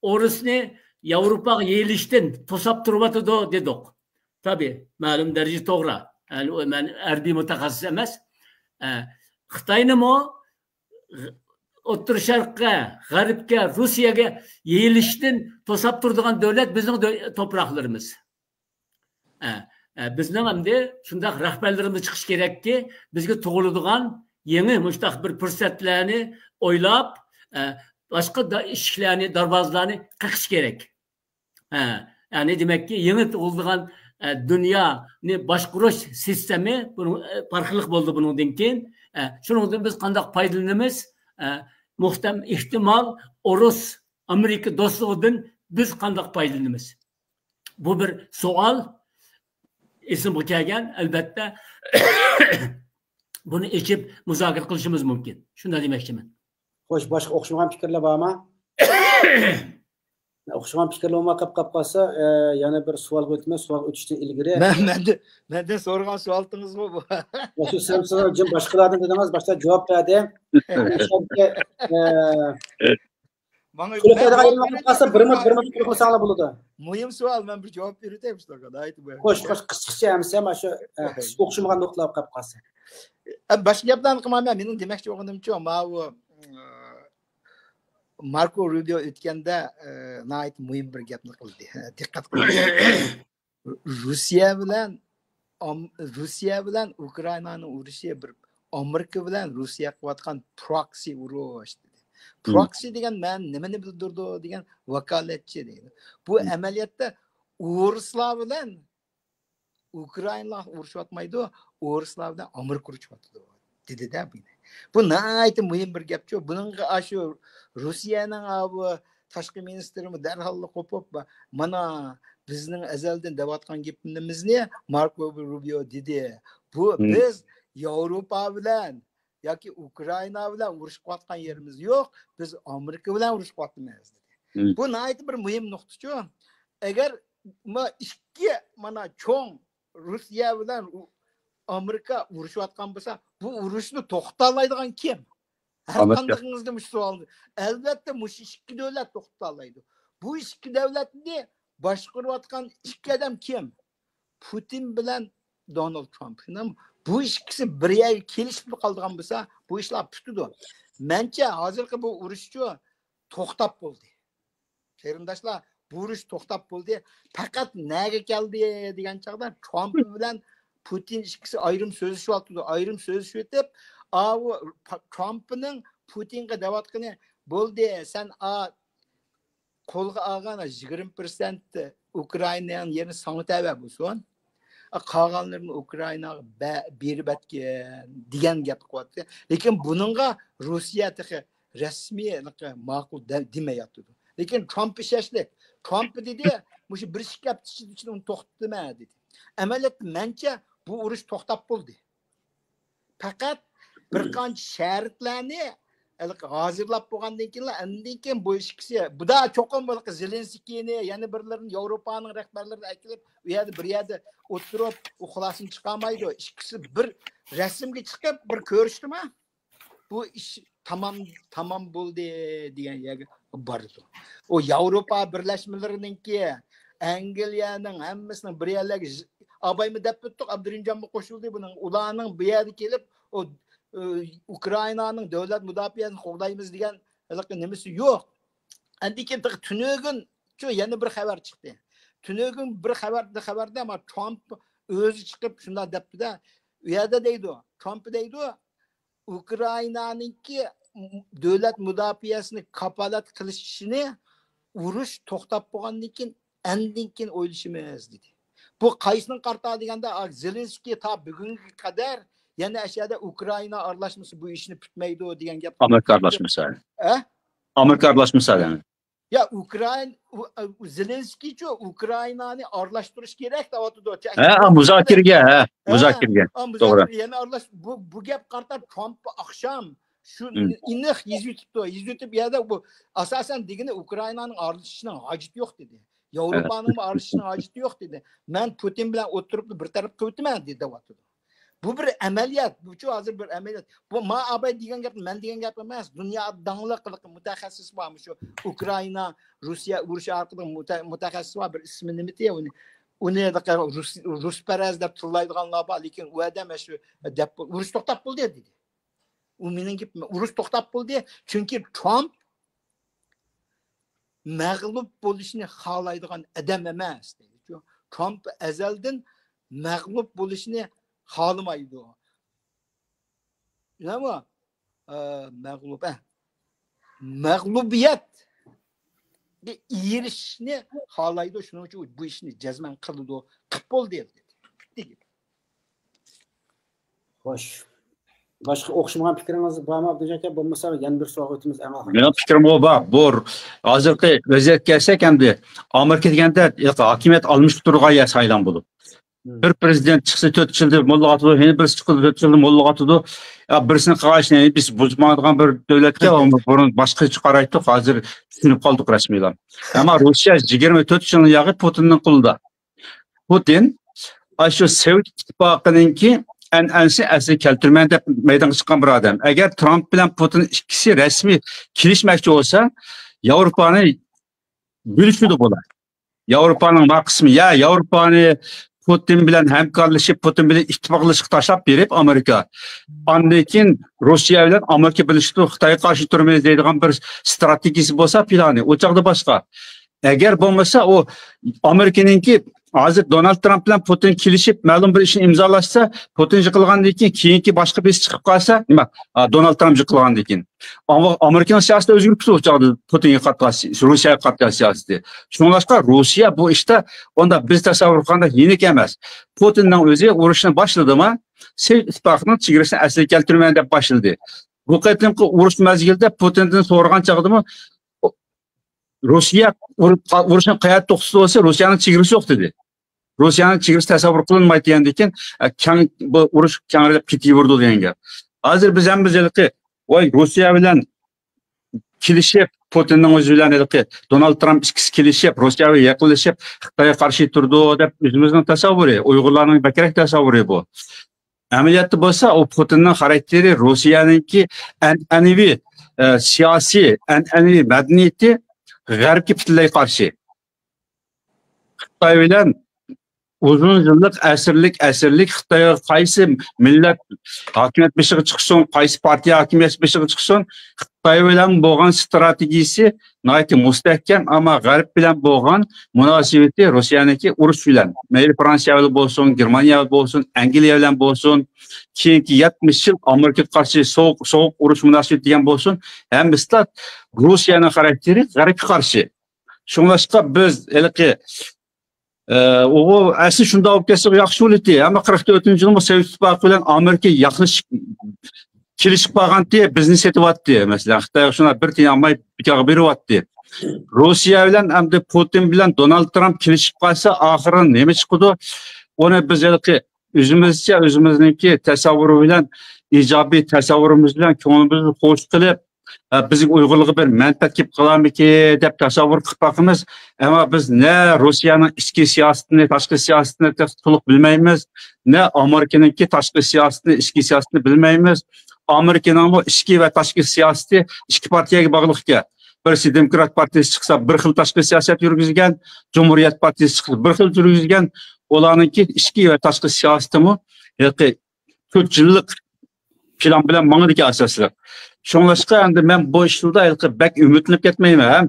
ئورۇسنى ياۋروپاغا يېيىلىشتىن توساپ تۇرۇۋاتىدۇ دېدۇق. تابىئىي، مەلۇم دەرىجىدە توغرا. يەنى ئۇ مەن ھەربىي مۇتەخەسسىس ئەمەس. ئە، خىتاينىمۇ ئوتتۇرا شەرققە، غەربكە، روسىيەگە يېيىلىشتىن توساپ تۇرىدىغان دۆلەت بىزنىڭ دۆ-، توپراقلىرىمىز. ئە، ئە، بىزنىڭ ئەمدى شۇنداق رەھبەرلىرىمىز چىقىشى كېرەككى، بىزگە تۇغۇلىدىغان يېڭى مۇشۇنداق بىر پۇرسەتلەرنى ئويلاپ، ئە، باشقا دا-، ئىشىكلەرنى، دەرۋازىلارنى قېقىشى كېرەك. ھە، يەنى دېمەككى، يېڭى تۇغۇلىدىغان، ئە، دۇنيانى باشقۇرۇش سىستېمى بۇنىڭ، ئە، پەرقلىق بولدى بۇنىڭدىن كېيىن. ئە، شۇنىڭدىن بىز قانداق پايدىلىنىمىز؟ ئە، مۇھتەم ئېھتىمال ئورۇس ئامېرىكا دوستلۇقىدىن بىز قانداق پايدىلىنىمىز؟ بۇ بىر سوئال. ئېسىمگە كەلگەن، ئەلۋەتتە، بۇنى ئېچىپ مۇزاكىرە قىلىشىمىز مۇمكىن. شۇنداق دېمەكچىمەن. خوش، باشقا ئوخشىمىغان پىكىرلەر بارمۇ؟ ئوخشىغان پىكىرلىرىمۇ قاپ قاپ قالسا، ئە، يەنە بىر سوئالغا ئۆتىمىز. سوئالغا ئۆتۈشتىن ئىلگىرى. مەن مەندىن مەندىن سورىغان سوئالىڭىزمۇ بۇ؟ شۇ سەمسىلەر جىم باشقىلاردىن دېدىڭىز، باشتا جاۋاب بەردى. ئە، ماڭا تولۇق بەرگەن يېرىم قالسا بىر مىنۇت، بىر مىنۇت تولۇقلىساڭلار بولىدۇ. مۇھىم سوئال، مەن بىر جاۋاب بېرىۋېتەي شۇلارغا. ناھايىتى مۇھىم. خوش، خوش، قىسقىچە ئەمسە، مانا شۇ، ئە، ئوخشىمىغان نۇقتىلار قاپ قالسا. ئە، باشقا گەپلەرنى قىلمايمەن. مېنىڭ دېمەكچى بولغىنىمچۇ، ماۋۇ، ئە، ماركو روبىيو ئۆتكەندە، ئە، ناھايىتى مۇھىم بىر گەپنى قىلدى. دىققەت قىلىڭ. روسىيە بىلەن ئام- روسىيە بىلەن ئۇكرائىنانىڭ ئۇرۇشى بىر ئامېرىكا بىلەن روسىيە قىلىۋاتقان پروكسى ئۇرۇش دېدى. پروكسى دېگەن مەن نېمىنى بىلدۈرىدۇ دېگەن، ۋاكالەتچى دېگەن. بۇ ئەمەلىيەتتە ئورۇسلار بىلەن ئۇكرائىنلار ئۇرۇشۇۋاتمايدۇ، ئورۇسلار بىلەن ئامېرىكا ئۇرۇشۇۋاتىدۇ، دېدى-دە بۇ. بۇ ناھايىتى مۇھىم بىر گەپچۇ. بۇنىڭغا ئاشۇ روسىيەنىڭ ئاۋۇ تاشقى مىنىستىرىمۇ دەرھاللا قوپۇپ، مانا بىزنىڭ ئەزەلدىن دەۋاتقان گېپىمىزنى ماركو روبىيو دېدى. بۇ بىز ياۋروپا بىلەن ياكى ئۇكرائىنا بىلەن ئۇرۇشۇپ قىلىۋاتقان يېرىمىز يوق، بىز ئامېرىكا بىلەن ئۇرۇشۇپ قىلىۋاتىمىز دېدى. بۇ ناھايىتى بىر مۇھىم نۇقتىچۇ. ئەگەر ما ئىككى مانا چوڭ روسىيە بىلەن ئامېرىكا ئۇرۇشۇۋاتقان بولسا، بۇ ئۇرۇشنى توختىتالايدىغان كىم؟ ھەر قاندىقىڭىزدا مۇشۇ سوئالنى. ئەلۋەتتە، مۇشۇ ئىككى دۆلەت توختىتالايدۇ. بۇ ئىككى دۆلەتنى باشقۇرۇۋاتقان ئىككى ئادەم كىم؟ پۇتىن بىلەن دونالد ترامپ. بۇ ئىككىسى بىر يەرگە كېلىشىپ قالىدىغان بولسا، بۇ ئىشلار پۈتىدۇ. مەنچە ھازىرقى بۇ ئۇرۇشچۇ توختاپ بولدى. قېرىنداشلار، بۇ ئۇرۇش توختاپ بولدى. پەقەت نەگە كەلدى دېگەن چاغدا ترامپ بىلەن پۇتىن ئىككىسى ئايرىم سۆزلىشىۋاتىدۇ. ئايرىم سۆزلىشىۋېتىپ، ئاۋۇ ترامپنىڭ پۇتىنغا دەۋاتقىنى، بولدى، سەن ئا قولغا ئالغان يىگىرمە پىرسەنت ئۇكرائىنانىڭ يېرىنى ساڭا تەۋە بولسۇن، قالغانلىرىنى ئۇكرائىناغا بە- بېرىپ ئەتكىن دېگەن گەپ قىلىۋاتىدۇ. لېكىن بۇنىڭغا روسىيە تېخى رەسمىي ماقۇل دە- دېمەيۋاتىدۇ. لېكىن ترامپ ئىشەنچلىك. ترامپ دېدى، مۇشۇ بىر ئىككى ھەپتە ئىچىدە ئۇنى توختىتىمەن دېدى. ئەمەلىيەتتە مەنچە بۇ ئۇرۇش توختاپ بولدى. پەقەت بىر قانچە شەرتلەرنى ھېلىقى ھازىرلاپ بولغاندىن كېيىنلا، ئاندىن كېيىن بۇ ئىككىسى، بۇدا چوقۇم ھېلىقى زېلېنسكىينى، يەنە بىرلىرىنى ياۋروپانىڭ رەھبەرلىرىنى ئەكېلىپ، ئۇ يەردە بىر يەردە ئولتۇرۇپ، ئۇ خۇلاسىنى چىقارمايدۇ. ئىككىسى بىر رەسىمگە چىقىپ، بىر كۆرۈشتىما، بۇ ئىش تامام، تامام بولدى دېگەن يەرگە بارىدۇ. ئۇ ياۋروپا بىرلەشمىلىرىنىڭكى، ئەنگلىيەنىڭ ھەممىسىنىڭ بىر يەرلەرگە، ئابايمۇ دەپ ئۆتتۇق، ئابدۇرېھىمجانمۇ قوشۇلدى بۇنىڭ. ئۇلارنىڭ بۇ يەردە كېلىپ، ئۇ، ئۇ، ئۇكرائىنانىڭ دۆلەت مۇداپىئەسىنى قوغدايمىز دېگەن ھېلىقى نېمىسى يوق. ئاندىن كېيىن تېخى تۈنۈگۈن شۇ يەنە بىر خەۋەر چىقتى. تۈنۈگۈن بىر خەۋەردە، خەۋەردە، ئەمما ترامپ ئۆزى چىقىپ شۇنداق دەپتۇ-دە، ئۇ يەردە دەيدۇ، ترامپ دەيدۇ، ئۇكرائىنانىڭكى دۆلەت مۇداپىئەسىنى كاپالەت قىلىش ئىشىنى ئۇرۇش توختاپ بولغاندىن كېيىن، ئاندىن كېيىن ئويلىشىمىز، دېدى. بۇ قايسىنىڭ قارىتا دېگەندە، زېلېنسكىي تا بۈگۈنگە قەدەر يەنە ئەشەدە ئۇكرائىنا ئارىلاشمىسا بۇ ئىشنى پۈتمەيدۇ دېگەن گەپ. ئامېرىكا ئارىلاشمىسا. ئە؟ ئامېرىكا ئارىلاشمىسا، يەنى. يا ئۇكرائىن، ئۇ- ئۇ- زېلېنسكىيچۇ ئۇكرائىنانى ئارىلاشتۇرۇش كېرەك دەۋاتىدۇ. ھە، ھە، مۇزاكىرىگە، ھە، ھە، مۇزاكىرىگە. ھە، مۇزاكىرە. توغرا. يەنە ئارىلاش-، بۇ، بۇ گەپ قارىتا ترامپ ئاخشام شۇ ئىنىق يېزىۋېتىپتۇ. يېزىۋېتىپ يەردە بۇ ئاساسەن دېگىنى ئۇكرائىنانىڭ ئارىلىشىشىنىڭ ھاجىتى يوق دېدى. ياۋروپانىڭمۇ ئارىلىشىشىنىڭ ھاجىتى يوق دېدى. مەن پۇتىن بىلەن ئولتۇرۇپ بىر تەرەپ قىلىۋېتىمەن دېدى، دەۋاتىدۇ. بۇ بىر ئەمەلىيەت، بۇچۇ ھازىر بىر ئەمەلىيەت. بۇ ما ئاباي دېگەن گەپ مەن دېگەن گەپ ئەمەس. دۇنيادا داڭلىق مۇتەخەسسىس بار، مۇشۇ ئۇكرائىنا، روسىيە ئۇرۇشى ھەققىدە مۇتە-، مۇتەخەسسىس بار، بىر ئىسمى نېمىتى ئۇنى، ئۇنى رۇس، رۇسپەرەس دەپ تىللايدىغانلار بار، لېكىن ئۇ ئادەم شۇ دەپ، ئۇرۇش توختاپ بولدى دېدى. ئۇ مېنىڭ گېپىم، ئۇرۇش توختاپ بولدى، چۈنكى ترامپ مەغلۇپ بولۇشنى خالايدىغان ئادەم ئەمەس. ترامپ ئەزەلدىن مەغلۇپ بولۇشنى خالىمايدۇ. بىلەمۇ؟ ئە، مەغلۇپ، ئە. مەغلۇبىيەتكە ئېرىشىشنى خالايدۇ، شۇنىڭ ئۈچۈن بۇ ئىشنى جەزمەن قىلىدۇ، قىپ بولدى دېدى. خوش. باشقا ئوخشىمىغان پىكرىڭىز بارمۇ، ئابدۇجان ئاكا؟ بولمىسا يەنە بىر سوئالغا ئۆتىمىز، ئەڭ ئاخىرى. مېنىڭ پىكرىم بۇ، بار. بۇ ھازىرقى ۋەزىيەتكە كەلسەك ئەمدى، ئامېرىكا دېگەندە ھاكىمىيەت ئالمىشىپ تۇرغان يەر سايلام بولۇپ. بىر پرېزىدېنت چىقسا تۆت يىلدا موللاق ئاتىدۇ، يەنە بىرسى چىقسا تۆت يىلدا موللاق ئاتىدۇ. يا بىرىسىنىڭ قىلغان ئىشىنى بىز بۇزمايدىغان بىر دۆلەتكە بۇرۇن باشقىچە قارايتتۇق، ھازىر چۈشىنىپ قالدۇق رەسمىيلا. ئەمما روسىيە يىگىرمە تۆت يىلنىڭ ياغى پۇتىننىڭ قولىدا. پۇتىن ئاشۇ سوۋېت ئىتتىپاقىنىڭكى ئەنئەنىسىنى ئەسلىگە كەلتۈرىمەن دەپ مەيدانغا چىققان بىر ئادەم. ئەگەر ترامپ بىلەن پۇتىن ئىككىسى رەسمىي كېلىشمەكچى بولسا، ياۋروپانى بۆلۈشىدۇ بۇلار. ياۋروپانىڭ بار قىسمى، يا ياۋروپانى پۇتىن بىلەن ھەمكارلىشىپ، پۇتىن بىلەن ئىتتىپاقلىشىشقا تاشلاپ بېرىپ ئامېرىكا، ئاندىن كېيىن روسىيە بىلەن ئامېرىكا بىرلىشىپ خىتايغا قارشى تۇرىمىز دەيدىغان بىر ستراتېگىيىسى بولسا پىلانى، ئۇ چاغدا باشقا. ئەگەر بولمىسا، ئۇ ئامېرىكىنىڭكى ھازىر دونالد ترامپ بىلەن پۇتىن كېلىشىپ، مەلۇم بىر ئىشنى ئىمزالاشسا، پۇتىن يىقىلغاندىن كېيىن، كېيىنكى باشقا بىرسى چىقىپ قالسا، نېمە، ئا، دونالد ترامپ يىقىلغاندىن كېيىن، ئاما-، ئامېرىكىنىڭ سىياسىتى ئۆزگىرىپ كېتىدۇ ئۇ چاغدا، پۇتىنگە قارىتىلغان سىي-، روسىيەگە قارىتىلغان سىياسىتى. شۇڭلاشقا روسىيە بۇ ئىشتا ئۇنداق بىز تەسەۋۋۇر قىلغاندەك يېنىك ئەمەس. پۇتىننىڭ ئۆزى ئۇرۇشنى باشلىدىما، سوۋېت ئىتتىپاقىنىڭ چېگرىسىنى ئەسلىگە كەلتۈرىمەن دەپ باشلىدى. بۇ قېتىمقى ئۇرۇش مەزگىلىدە پۇتىندىن سورىغان چاغدىمۇ، روسىيە ئۇرۇپ، ئۇرۇشنى قەيەردە توختىتىپ بولسا، روسىيەنىڭ چېگرىسى يوق دېدى. روسىيەنىڭ چېگرىسى تەسەۋۋۇر قىلىنمايدۇ دېگەندىن كېيىن، ئە، كەڭ، بۇ ئۇرۇش كەڭرىلەپ كېتىۋېرىدۇ دېگەن گەپ. ھازىر بىز ھەممىمىز ھېلىقى، ۋاي، روسىيە بىلەن كېلىشىپ، پۇتىننىڭ ئۆزى بىلەن ھېلىقى دونالد ترامپ ئىككىسى كېلىشىپ، روسىيە بىلەن يېقىنلىشىپ، خىتايغا قارشى تۇرىدۇ دەپ ئۆزىمىزنىڭ تەسەۋۋۇرى، ئۇيغۇرلارنىڭ بەكرەك تەسەۋۋۇرى بۇ. ئەمەلىيەتتە بولسا، ئۇ پۇتىننىڭ خاراكتېرى روسىيەنىڭكى ئەنئەنىۋى، ئە، سىياسىي، ئەنئەنىۋى مەدەنىيىتى غەربكە پۈتۈنلەي قارشى. خىتاي بىلەن ئۇزۇن يىللىق، ئەسىرلىك، ئەسىرلىك خىتايغا قايسى مىللەت ھاكىمىيەت بېشىغا چىقسۇن، قايسى پارتىيە ھاكىمىيەت بېشىغا چىقسۇن، خىتاي بىلەن بولغان ستراتېگىيىسى ناھايىتى مۇستەھكەم، ئەمما غەرب بىلەن بولغان مۇناسىۋىتى روسىيەنىڭكى ئۇرۇش بىلەن. مەيلى فرانسىيە بىلەن بولسۇن، گېرمانىيە بىلەن بولسۇن، ئەنگلىيە بىلەن بولسۇن، كېيىنكى يەتمىش يىل ئامېرىكىغا قارشى سوغۇق، سوغۇق ئۇرۇش مۇناسىۋىتى دېگەن بولسۇن، ھەممىسىلا روسىيەنىڭ خاراكتېرى غەربكە قارشى. شۇڭلاشقا بىز ھېلىقى، ئە، ئۇ ئەسلى شۇنداق بولۇپ كەتسە ياخشى بولاتتى. ئەمما قىرىق تۆتىنچى يىلمۇ سوۋېت ئىتتىپاقى بىلەن ئامېرىكا ياخشىلىشىپ، كېلىشىپ قالغانتى، بىزنى سېتىۋاتتى. مەسىلەن، خىتايغا شۇنداق بىر تىيىن ئالماي بىكارغا بېرىۋاتتى. روسىيە بىلەن ئەمدى پۇتىن بىلەن دونالد ترامپ كېلىشىپ قالسا، ئاخىرى نېمە چىقىدۇ؟ ئۇنى بىز ھېلىقى ئۆزىمىزچە، ئۆزىمىزنىڭكى تەسەۋۋۇرى بىلەن، ئىجابىي تەسەۋۋۇرىمىز بىلەن كۆڭلىمىزنى خوش قىلىپ، ئە، بىزگە ئۇيغۇرلارغا بىر مەنپەئەت كېلىپ قالارمىكى دەپ تەسەۋۋۇر قىلىپ باقىمىز. ئەمما بىز نە روسىيەنىڭ ئىچكى سىياسىتىنى، تاشقى سىياسىتىنى تېخى تولۇق بىلمەيمىز، نە ئامېرىكىنىڭكى تاشقى سىياسىتىنى، ئىچكى سىياسىتىنى بىلمەيمىز. ئامېرىكىنىڭمۇ ئىچكى ۋە تاشقى سىياسىتى ئىككى پارتىيەگە باغلىق ئىكەن. بىرسى دېموكرات پارتىيىسى چىقسا، بىر خىل تاشقى سىياسەت يۈرگۈزگەن، جۇمھۇرىيەت پارتىيىسى چىقسا، بىر خىل يۈرگۈزگەن. ئۇلارنىڭكى ئىچكى ۋە تاشقى سىياسىتىمۇ ھېلىقى تۆت يىللىق پىلان بىلەن ماڭىدىكەن ئاساسلىق. شۇڭلاشقا ئەمدى مەن بۇ ئىشلاردا ھېلىقى بەك ئۈمىدلىنىپ كەتمەيمەن. ھەم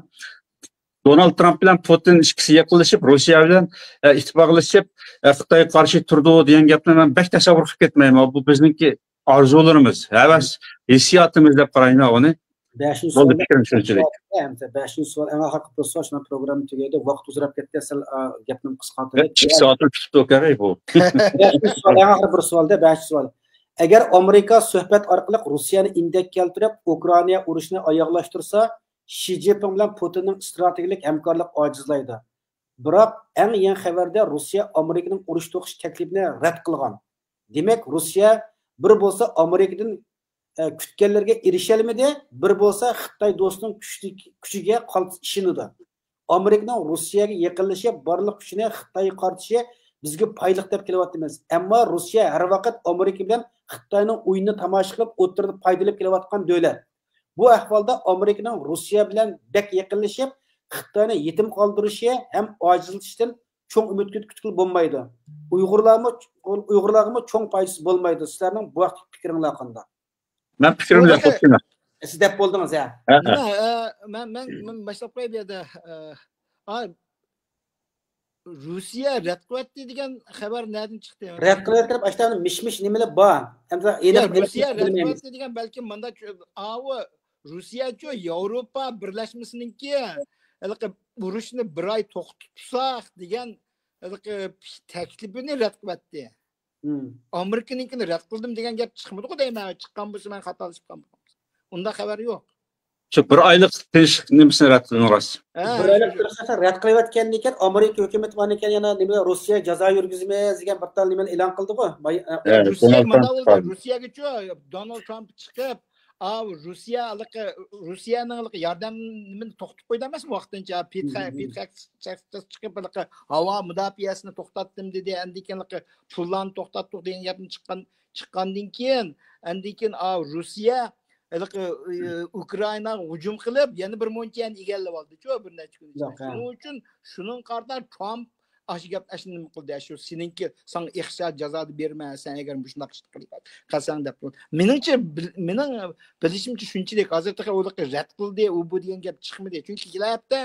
دونالد ترامپ بىلەن پۇتىن ئىككىسى يېقىنلىشىپ، روسىيە بىلەن، ئە، ئىتتىپاقلىشىپ، ئە، خىتايغا قارشى تۇرىدۇ دېگەن گەپنى مەن بەك تەسەۋۋۇر قىلىپ كەتمەيمەن. بۇ بىزنىڭكى ئارزۇلىرىمىز، ھەۋەس، ھېسسىياتىمىز دەپ قارايمەن ئۇنى. بەشىنچى بولدى، سوئال. پىكرىم شۇنچىلىك. ئەمدى بەشىنچى سوئال، ئەڭ ئاخىرقى بىر سوئال، شۇنداق پروگرامما تۈگەيدۇ، ۋاقىت ئۇزىراپ كەتتى، سەل، ئا، گەپنى قىسقارتىۋېتىپ. ئىككى سائەتنى تۇتۇپ كەتتى بۇ. بەشىنچى سوئال، ئەڭ ئاخىرقى بىر سوئالدا، بەشىنچى سوئال. ئەگەر ئامېرىكا سۆھبەت ئارقىلىق روسىيەنى ئىندەككە كەلتۈرۈپ، ئۇكرائىنا ئۇرۇشىنى ئاياغلاشتۇرسا، شى جىنپىڭ بىلەن پۇتىننىڭ ئىستراتېگىيەلىك ھەمكارلىقى ئاجىزلايدۇ. بىراق، ئەڭ يېڭى خەۋەردە روسىيە ئامېرىكىنىڭ ئۇرۇش توختىتىش تەكلىپىنى رەت قىلغان. دېمەك، روسىيە بىر بولسا ئامېرىكىدىن، ئە، كۈتكەنلىرىگە ئېرىشەلمىدى، بىر بولسا خىتاي دوستىنىڭ كۈچلۈك-، كۈچىگە قالتىس ئىشىنىدۇ. ئامېرىكىنىڭ روسىيەگە يېقىنلىشىپ، بارلىق كۈچىنى خىتايغا قارىتىشى بىزگە پايدىلىق دەپ كېلىۋاتىمىز. ئەمما روسىيە ھەر ۋاقىت ئامېرىكا بىلەن خىتاينىڭ ئويۇنىنى تاماشا قىلىپ، ئوتتۇرىدا پايدا ئېلىپ كېلىۋاتقان دۆلەت. بۇ ئەھۋالدا ئامېرىكىنىڭ روسىيە بىلەن بەك يېقىنلىشىپ، خىتاينى يېتىم قالدۇرۇشى ھەم ئاجىزلىتىشتىن چوڭ ئۈمىد كۈت-، كۈتكىلى بولمايدۇ. ئۇيغۇرلارمۇ، ئۇيغۇرلارغىمۇ چوڭ پايدىسى بولمايدۇ. سىلەرنىڭ بۇ ھەقتىكى پىكرىڭلار قانداق؟ مەن پىكرىمنى دەپ بولدۇم. سىز دەپ بولدىڭىز، ھە؟ ھە، ھە. نېمە، ئە، مەن، مەن، مەن باشلاپ قوياي بۇ يەردە. ئە، ئا، روسىيە رەت قىلىۋەتتى دېگەن خەۋەر نەدىن چىقتى؟ رەت قىلىۋەتتى دەپ ئاشۇنداق مىش-مىش نېمىلەر بار. ئەمدى يا، ئېنىق، ئېنىق روسىيە رەت بىلمەيمىز. قىلىۋەتتى دېگەن بەلكىم مۇنداق، ئاۋۇ روسىيەچۇ ياۋروپا بىرلەشمىسىنىڭكى ھېلىقى ئۇرۇشنى بىر ئاي توختىتىپ تۇرساق دېگەن ھېلىقى تەكلىپىنى رەت قىلىۋەتتى. مم. ئامېرىكىنىڭكىنى رەت قىلدىم دېگەن گەپ چىقمىدىغۇ دەيمەن، چىققان بولسا مەن خاتالىشىپ قالمىغان بولسام. ئۇنداق خەۋەر يوق. شۇ بىر ئايلىق تىنچلىق نېمىسىنى رەت قىلدىڭىز؟ ھە. بىر ئايلىق تىنچلىقنى رەت قىلىۋەتكەندىن كېيىن، ئامېرىكا ھۆكۈمىتى باركەن، يەنە نېمە، روسىيە جازا يۈرگۈزىمىز دېگەن بىر تال نېمىنى ئېلان قىلدىغۇ. ماي-، ئە، ھە، روسىيەگە دونالد مانا ترامپ بولدى، چىقارغان. روسىيەگىچۇ، دونالد ترامپ چىقىپ، ئا، روسىيە ھېلىقى، روسىيەنىڭ ھېلىقى ياردەم نېمىنى توختىتىپ قويدى ئەمەسمۇ ۋاقتىنچە؟ پېتخە-، مم. پېتخەك چىقىپ، ھېلىقى ھاۋا مۇداپىئەسىنى توختاتتىم دېدى، ئاندىن كېيىن ھېلىقى پۇللارنى توختاتتۇق دېگەن گەپنى چىققان، چىققاندىن كېيىن، ئاندىن كېيىن، ئا، روسىيە ھېلىقى، ئى، ئۇكرائىناغا ھۇجۇم قىلىپ، يەنە بىر مۇنچە يەرنى ئىگىلەپ ئالدىچۇ، بىر نەچچە كۈن ئىچىدە. ياق، ھە. شۇنىڭ ئۈچۈن، شۇنىڭغا قارىتا ترامپ ئاشۇ گەپ، ئاشۇ نېمە قىلدى، شۇ سېنىڭكى، ساڭا ئىقتىساد جازا بېرىمەن، سەن ئەگەر مۇشۇنداق ئىش قىلساڭ دەپ. مېنىڭچە، بىل-، مېنىڭ بىلىشىمچە شۇنچىلىك، ھازىر تېخى ئۇلارغا رەت قىلدى، ئۇ بۇ دېگەن گەپ چىقمىدى. چۈنكى كېلەتتە،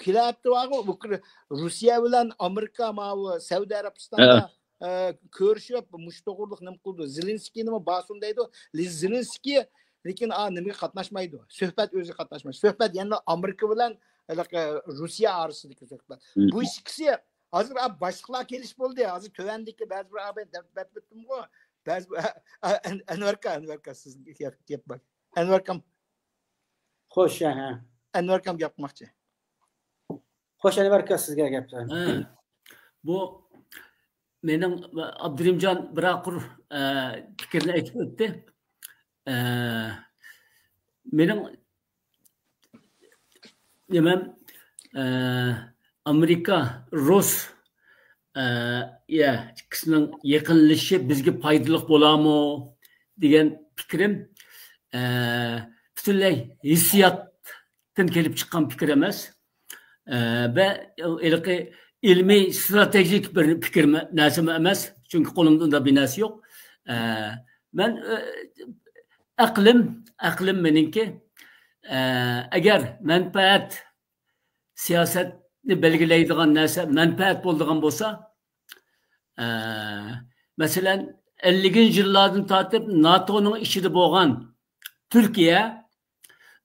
كېلەتتە بارغۇ، ئۇكر-، روسىيە بىلەن ئامېرىكا ماۋۇ سەئۇدى ئەرەبىستاندا، ھە. ئە، كۆرۈشۈپ، مۇشۇ توغرىلىق نېمە قىلدى؟ زېلېنسكىينىمۇ بارسۇن دەيدۇ. لې-، زېلېنسكىي، لېكىن، ئا، نېمىگە قاتناشمايدۇ. سۆھبەت ئۆزى قاتناشمايدۇ. سۆھبەت يەنە ئامېرىكا بىلەن، ھېلىقى، روسىيە ئارىسىدىكى سۆھبەت. مم. بۇ ئىككىسى ھازىر، ئا، باشلىقلار كېلىشىپ بولدى. ھازىر تۆۋەندىكى بەزى بىر، ئا، دەپ، دەپ ئۆتتۈمغۇ. بەزى بىر، ئا، ئا، ئەن-، ئەنۋەركا، ئەنۋەركا، سىز گەپ، گەپ بار. ئەنۋەركام. خوش، ھە. ئەنۋەركام گەپ قىلماقچى. خوش، ئەنۋەركا، سىزگە گەپ. ھە. بۇ مېنىڭ، ئابدۇرېھىمجان بىر قۇر، ئە، پىكىرنى ئېيتىپ ئۆتتى. ئە، مېنىڭ نېمەم، ئە، ئامېرىكا، رۇس، ئە، يە، ئىككىسىنىڭ يېقىنلىشىشى بىزگە پايدىلىق بولامۇ دېگەن پىكرىم، ئە، پۈتۈنلەي ھېسسىياتتىن كېلىپ چىققان پىكىر ئەمەس. ئە، ۋە ھېلىقى ئىلمىي، ستراتېگىك بىر پىكىر مە-، نەرسىمۇ ئەمەس. چۈنكى قولۇمدا ئۇنداق بىر نەرسە يوق. ئە، مەن، ئە، ئەقلىم، ئەقلىم مېنىڭكى، ئە، ئەگەر مەنپەئەت سىياسەتنى بەلگىلەيدىغان نەرسە مەنپەئەت بولىدىغان بولسا، ئە، مەسىلەن، ئەللىكىنچى يىللاردىن تارتىپ ناتونىڭ ئىچىدە بولغان تۈركىيە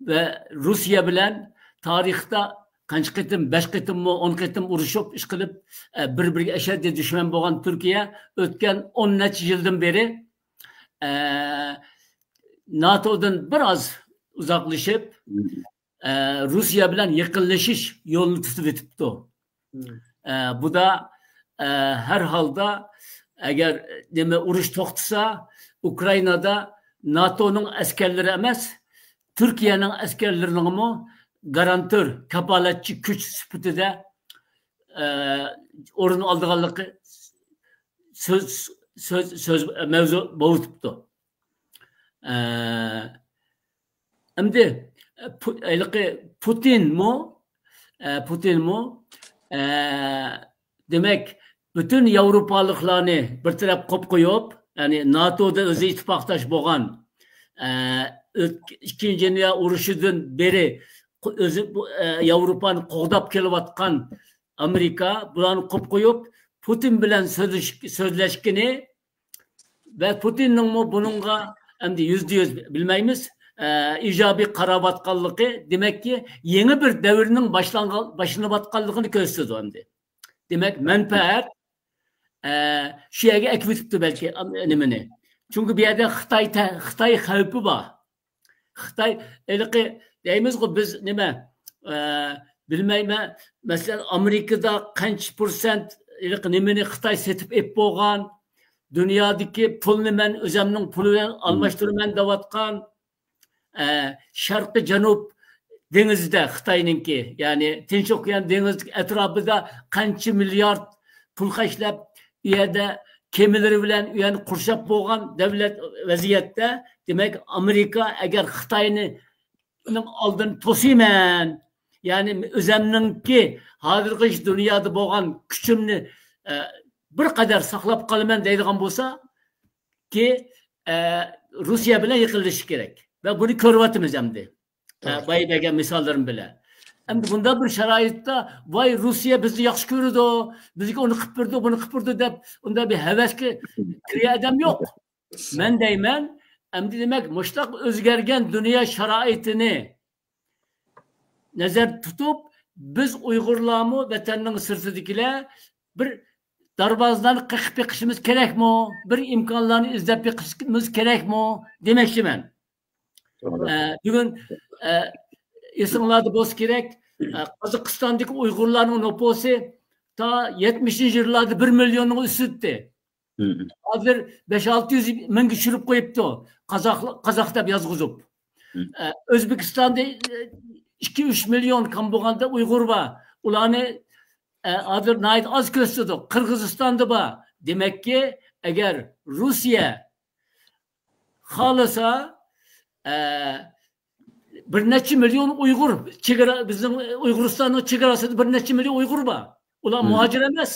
ۋە روسىيە بىلەن تارىختا قانچە قېتىم، بەش قېتىممۇ، ئون قېتىم ئۇرۇشۇپ، ئىشقىلىپ، ئە، بىر-بىرىگە ئەشەددىي دۈشمەن بولغان تۈركىيە ئۆتكەن ئون نەچچە يىلدىن بېرى، ئە، ناتودىن بىر ئاز ئۇزاقلىشىپ، ئە، روسىيە بىلەن يېقىنلىشىش يولىنى تۇتۇۋېتىپتۇ. مم. ئە، بۇ دا، ئە، ھەر ھالدا ئەگەر نېمە ئۇرۇش توختىسا، ئۇكرائىنادا ناتونىڭ ئەسكەرلىرى ئەمەس، تۈركىيەنىڭ ئەسكەرلىرىنىڭمۇ گارانتور، كاپالەتچى كۈچ سۈپىتىدە، ئە، ئورۇن ئالىدىغانلىقى سۆز، سۆز، سۆز، مەۋزۇ بولۇۋېتىپتۇ. ئە، ئەمدى، پۇ-، ھېلىقى پۇتىنمۇ، ئە، پۇتىنمۇ، ئە، دېمەك، پۈتۈن ياۋروپالىقلارنى بىر تەرەپ قويۇپ قويۇپ، يەنى ناتودا ئۆزى ئىتتىپاقداش بولغان، ئە، ئۆت-، ئىككىنچى دۇنيا ئۇرۇشىدىن بېرى قو-، ئۆزى بۇ، ئە، ياۋروپانى قوغداپ كېلىۋاتقان ئامېرىكا بۇلارنى قويۇپ قويۇپ، پۇتىن بىلەن سۆزلىشىپ، سۆزلەشكىنى ۋە پۇتىننىڭمۇ بۇنىڭغا ئەمدى يۈزدە يۈز بىلمەيمىز، ئە، ئىجابىي قاراۋاتقانلىقى، دېمەككى، يېڭى بىر دەۋرنىڭ باشلانغان، باشلىنىۋاتقانلىقىنى كۆرسىتىدۇ ئەمدى. دېمەك، مەنپەئەت، ئە، شۇ يەرگە ئەكىۋېتىپتۇ بەلكى، ئام-، نېمىنى. چۈنكى بۇ يەردە خىتاي تە-، خىتاي خەۋپى بار. خىتاي ھېلىقى دەيمىزغۇ بىز نېمە، ئە، بىلمەيمەن، مەسىلەن، ئامېرىكىدا قانچە پىرسەنت ھېلىقى نېمىنى خىتاي سېتىپ ئېلىپ بولغان، دۇنيادىكى پۇلنى مەن ئۆزەمنىڭ پۇلى بىلەن ئالماشتۇرىمەن دەۋاتقان، ئە، شەرقىي جەنۇب دېڭىزىدە خىتاينىڭكى، يەنى تىنچ ئوكيان دېڭىزى ئەتراپىدا قانچە مىليارد پۇل خەجلەپ، ئۇ يەردە كېمىلىرى بىلەن ئۇ يەرنى قورشاپ بولغان دەۋلەت، ۋەزىيەتتە، دېمەك، ئامېرىكا ئەگەر خىتاينىڭ ئالدىنى توسىمەن، يەنى ئۆزەمنىڭكى ھازىرغىچە دۇنيادا بولغان كۈچۈمنى، ئە، بىر قەدەر ساقلاپ قالىمەن دەيدىغان بولسا، كى، ئە، روسىيە بىلەن يېقىنلىشىش كېرەك. ۋە بۇنى كۆرۈۋاتىمىز ئەمدى. ئە، بايا بەرگەن مىساللىرىم بىلەن. ئەمدى بۇنداق بىر شارائىتتا، ۋاي، روسىيە بىزنى ياخشى كۆرىدۇ، بىزگە ئۇنى قىلىپ بېرىدۇ، بۇنى قىلىپ بېرىدۇ دەپ، ئۇنداق بىر ھەۋەسكە كىرگەن ئادەم يوق. مەن دەيمەن، ئەمدى دېمەك، مۇشۇنداق ئۆزگەرگەن دۇنيا شارائىتىنى نەزەردە تۇتۇپ، بىز ئۇيغۇرلارمۇ، ۋەتەننىڭ سىرتىدىكىلەر بىر دەرۋازىلارنى قېقىپ بېقىشىمىز كېرەكمۇ؟ بىر ئىمكانلارنى ئىزدەپ بېقىشىمىز كېرەكمۇ؟ دېمەكچىمەن. توغرا. ئە، بۈگۈن، ئە، ئېسىڭلاردا بولسا كېرەك، ئە، قازاقىستاندىكى ئۇيغۇرلارنىڭ نوپۇسى تا يەتمىشىنچى يىللاردا بىر مىليوننىڭ ئۈستىدە. ھازىر بەش ئالتە يۈز مىڭگە چۈشۈرۈپ قويۇپتۇ. قازاق، قازاق دەپ يازغۇزۇپ. ئە، ئۆزبېكىستاندا، ئە، ئىككى، ئۈچ مىليون كام بولغاندا ئۇيغۇر بار. ئۇلارنى، ئە، ھازىر ناھايىتى ئاز كۆرسىتىدۇ. قىرغىزىستاندا بار. دېمەككى، ئەگەر روسىيە خالىسا، ئە، بىر نەچچە مىليون ئۇيغۇر چېگرا، بىزنىڭ ئۇيغۇرىستاننىڭ چېگراسىدا بىر نەچچە مىليون ئۇيغۇر بار. ئۇلار مۇھاجىر ئەمەس.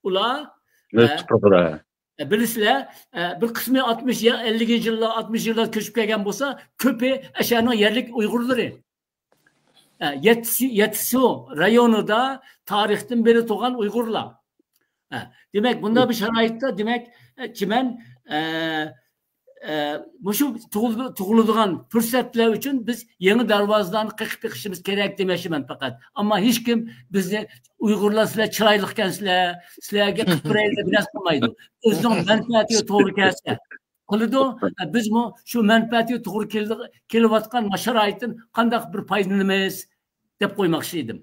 ئۇلار، ئە، ئە، بىلىسىلەر، ئە، بىر قىسمى ئاتمىش يا ئەللىكىنچى يىللار، ئاتمىش يىللار كۆچۈپ كەلگەن بولسا، كۆپى ئەشەنىڭ يەرلىك ئۇيغۇرلىرى. ئە، يەتسۇ، يەتسۇ رايونىدا تارىختىن بېرى تۇرغان ئۇيغۇرلار. ئە، دېمەك، بۇنداق بىر شارائىتتا، دېمەك، ئە، چىمەن، ئە، ئە، مۇشۇ تۇغۇل-، تۇغۇلىدىغان پۇرسەتلەر ئۈچۈن بىز يېڭى دەرۋازىلارنى قېقىپ بېقىشىمىز كېرەك دېمەكچىمەن پەقەت. ئەمما ھېچكىم بىزنى، «ئۇيغۇرلار، سىلەر چىرايلىقكەنسىلەر، سىلەرگە قىلىپ بېرەيلى» دەپ نەرسە قىلمايدۇ. ئۆزىنىڭ مەنپەئەتىگە توغرا كەلسە قىلىدۇ. ئە، بىزمۇ شۇ مەنپەئەتىگە توغرا كېلىدىغ-، كېلىۋاتقان شارائىتتىن قانداق بىر پايدىلىنىمىز دەپ قويماقچى ئىدىم.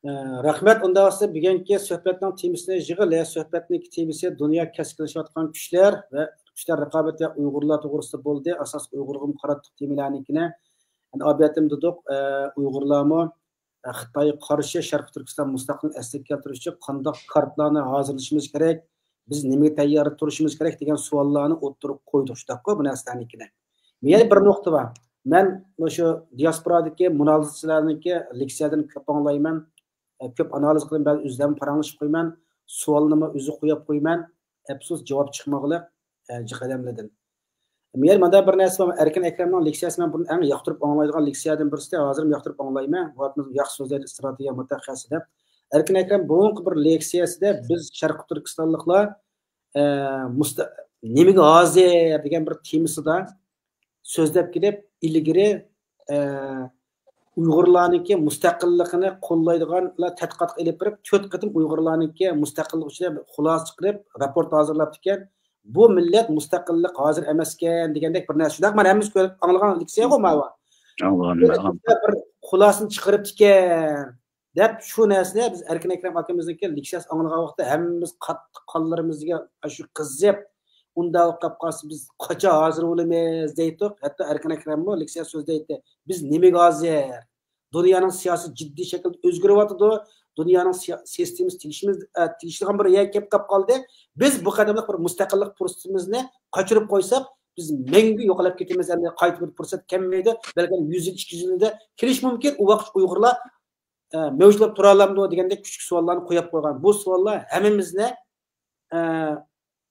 ئە، رەھمەت. ئۇنداق بولسا، بۈگۈنكى سۆھبەتنىڭ تېمىسىنى يىغىلى. سۆھبەتنىڭ تېمىسى دۇنيا كەسكىنلىشىۋاتقان كۈچلەر ۋە كۈچلەر رىقابىتى ۋە ئۇيغۇرلار توغرىسىدا بولدى. ئاساسلىق ئۇيغۇرغىمۇ قاراتتۇق تېمىلارنىڭكىنى. ئەمدى ئادەتتە دېدۇق، ئە، ئۇيغۇرلارمۇ، ئە، خىتايغا قارشى شەرقىي تۈركىستان مۇستەقىللىقىنى ئەسلىگە كەلتۈرۈش ئۈچۈن قانداق كارتىلارنى ھازىرلىشىمىز كېرەك، بىز نېمىگە تەييار تۇرۇشىمىز كېرەك دېگەن سوئاللارنى ئوتتۇرىغا قويدۇق، شۇنداققۇ، بۇ نەرسىلەرنىڭكىنى. يەنە بىر نۇقتا بار. مەن مۇشۇ دىياسپورادىكى مۇنازىرىچىلەرنىڭكى لېكسىيەدىن كۆپ ئاڭلايمەن. ئە، كۆپ ئانالىز قىلىمەن، بەزى ئۆزلەرمۇ پاراڭلىشىپ قويىمەن. سوئالنىمۇ ئۆزى قويۇپ قويىمەن. ئەپسۇس، جاۋاب چىقمىغىلىق، ئە، جىق ئادەملەردىن. يەنە مۇنداق بىر نەرسە بار. ئەركىن ئەكرەمنىڭ لېكسىيەسى، مەن بۇرۇن ئەڭ ياقتۇرۇپ ئاڭلايدىغان لېكسىيەدىن بىرسى، ھازىرمۇ ياقتۇرۇپ ئاڭلايمەن. بۇ ئادەم ياخشى سۆزلەيدۇ، ئىستراتېگىيە مۇتەخەسسىسى دەپ. ئەركىن ئەكرەم بۇرۇنقى بىر لېكسىيەسىدە بىز شەرقىي تۈركىستانلىقلار، ئە، مۇستە-، نېمىگە ھازىر دېگەن بىر تېمىسىدا سۆزلەپ كېلىپ، ئىلگىرى، ئە، ئۇيغۇرلارنىڭكى مۇستەقىللىقىنى قوللايدىغانلار تەتقىقاتقا ئېلىپ بېرىپ، تۆت قېتىم ئۇيغۇرلارنىڭكى مۇستەقىللىق ئۈچۈن خۇلاسە چىقىرىپ، راپورت ھازىرلاپتىكەن. بۇ مىللەت مۇستەقىللىق ھازىر ئەمەسكەن دېگەندەك بىر نەرسە. شۇنداق، مانا ھەممىمىز كۆرۈپ ئاڭلىغان لېكسىيەغۇ ماۋۇ. ئاڭلىغان، بىر، ئاڭلىغان. بىر خۇلاسىنى چىقىرىپتىكەن دەپ، شۇ نەرسىنى بىز ئەركىن ئەكرەم ئاكىمىزنىڭكى لېكسىيەسىنى ئاڭلىغان ۋاقىتتا ھەممىمىز قاتتىق قانلىرىمىزغا شۇ قىزىپ، ئۇنداق بولۇپ قالسا بىز قاچان ھازىر بولىمىز دەيتتۇق. ھەتتا ئەركىن ئەكرەممۇ لېكسىيە سۆزىدە ئېيتتى، بىز نېمىگە ھازىر؟ دۇنيانىڭ سىياسىتى جىددىي شەكىلدە ئۆزگىرىۋاتىدۇ. دۇنيانىڭ سىيا-، سىستېمىسى تېگىشىمىز، ئە، تېگىشىدىغان بىر يەرگە كېلىپ قاپ قالدى. بىز بۇ قەدەملىك بىر مۇستەقىللىق پۇرسىتىمىزنى قاچۇرۇپ قويساق، بىز مەڭگۈ يوقىلىپ كېتىمىز. ئەمدى قايتا بىر پۇرسەت كەلمەيدۇ. بەلكىم يۈز يىل، ئىككى يۈز يىلدا كېلىشى مۇمكىن. ئۇ ۋاقىت ئۇيغۇرلار، ئە، مەۋجۇت بولۇپ تۇرالامدۇ دېگەندەك كۈچلۈك سوئاللارنى قويۇپ قويغان. بۇ سوئاللار ھەممىمىزنى، ئە،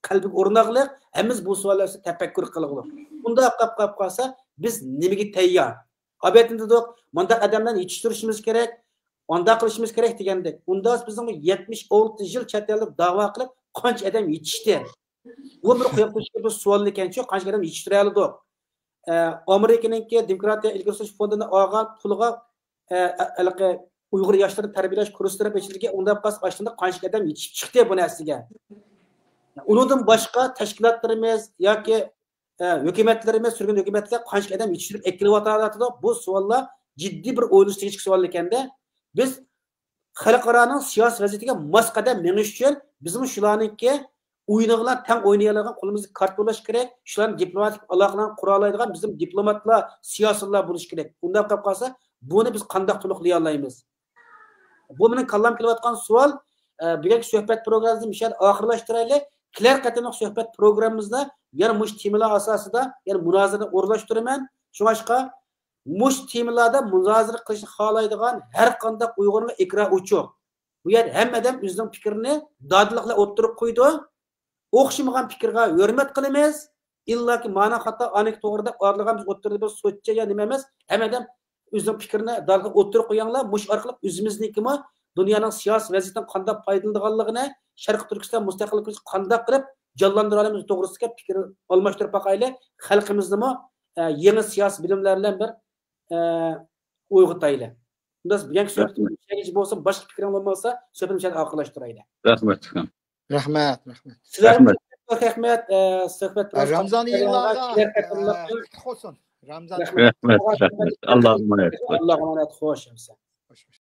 قەلبىگە ئورناقلىق، ھەممىمىز بۇ سوئاللار ئۈستىدە تەپەككۇر قىلغۇلۇق. ئۇنداق قاپ، قاپ قالسا، بىز نېمىگە تەييار؟ ئابەتتىن دېدۇق، مۇنداق ئادەملەرنى يېتىشتۈرۈشىمىز كېرەك، ئانداق قىلىشىمىز كېرەك دېگەندەك. ئۇنداق بىزنىڭ يەتمىش ئالتە يىل چەت ئەلدە داۋا قىلىپ، قانچە ئادەم يېتىشتى؟ بۇ بىر قويۇپ قويۇشقا بىر سوئال ئىكەنچۇ، قانچە ئادەم يېتىشتۈرەلىدۇق؟ ئە، ئامېرىكىنىڭكى دېموكراتىيە ئىلگىرى سۈرۈش فوندىدىن ئالغان پۇلىغا، ئە، ئە، ھېلىقى ئۇيغۇر ياشلىرىنى تەربىيەلەش كۇرسلىرى ئېچىلدىكەن، ئۇنداق قىلسا ئاشۇنداق قانچە ئادەم يېتىشىپ چىقتى بۇ نەرسىگە. ئۇنىڭدىن باشقا تەشكىلاتلىرىمىز ياكى، ئە، ھۆكۈمەتلىرىمىز، سۈرگۈن ھۆكۈمەتلەر قانچە ئادەم يېتىشتۈرۈپ ئەكېلىۋاتىدۇ؟ بۇ سوئاللار جىددىي بىر ئويلىنىش تېگىشلىك سوئال ئىكەندە، بىز خەلقئارانىڭ سىياسىي ۋەزىيىتىگە ماس قەدەم مېڭىش ئۈچۈن بىزمۇ شۇلارنىڭكى ئويۇنىغا تەڭ ئوينىيالايدىغان، قولىمىزدا كارتا بولۇش كېرەك. شۇلارنى دىپلوماتىك ئالاقىلارنى قۇرالايدىغان بىزمۇ دىپلوماتلار، سىياسىيونلار بولۇش كېرەك. ئۇنداق قىلىپ قالسا، بۇنى بىز قانداق تولۇقلىيالايمىز؟ بۇ مېنىڭ كاللام كېلىۋاتقان سوئال. ئە، بۈگۈنكى سۆھبەت پروگراممىمىزنى مۇشۇ يەردە ئاخىرلاشتۇرايلى. كېلەر قېتىملىق سۆھبەت پروگراممىمىزدا يەنە مۇشۇ تېمىلار ئاساسىدا يەنە مۇنازىرىنى ئورۇنلاشتۇرىمەن. شۇڭلاشقا، مۇشۇ تېمىلاردا مۇنازىرە قىلىشنى خالايدىغان ھەر قانداق ئۇيغۇرغا ئېكران ئوچۇق. بۇ يەردە ھەممە ئادەم ئۆزىنىڭ پىكرىنى دادىللىق بىلەن ئوتتۇرىغا قويىدۇ. ئوخشىمىغان پىكىرگە ھۆرمەت قىلىمىز. ئىللاكى مانا خاتا، ئانىكى توغرا دەپ ئايرىلغان بىز ئوتتۇرىدا بىر سوتچى يا نېمە ئەمەس. ھەممە ئادەم ئۆزىنىڭ پىكرىنى دادىللىق ئوتتۇرىغا قويۇڭلار. مۇشۇ ئارقىلىق ئۆزىمىزنىڭكىمۇ دۇنيانىڭ سىياسىي ۋەزىيىتىدىن قانداق پايدىلىنىدىغانلىقىنى، شەرقىي تۈركىستان مۇستەقىللىكىنى قانداق قىلىپ جانلاندۇرالايمىز توغرىسىدىكى پىكىر ئالماشتۇرۇپ باقايلى. خەلقىمىزنىمۇ، ئە، يېڭى سىياسىي بىلىملەر بىلەن بىر، ئە، ئويغىتايلى. ئۇنداق بولسا بۇ يەڭگىچە بولسا، باشقا پىكرىڭ بولمىسا، سۆھبىتىمىزنى شۇ يەردە ئاخىرلاشتۇرايلى. رەھمەت، ئۇكام. رەھمەت، رەھمەت. سىلەرگە رەھمەت. كۆپ رەھمەت، ئە، سۆھبەت بىلەن رامزان ئېيىڭلارغا، كېلەر قېتىملىقتا ئە، قۇتلۇق بولسۇن. رامزان رەھمەت، رەھمەت. ئاللاغا ئامانەت. ئاللاغا ئامانەت، خوش ئەمىسە.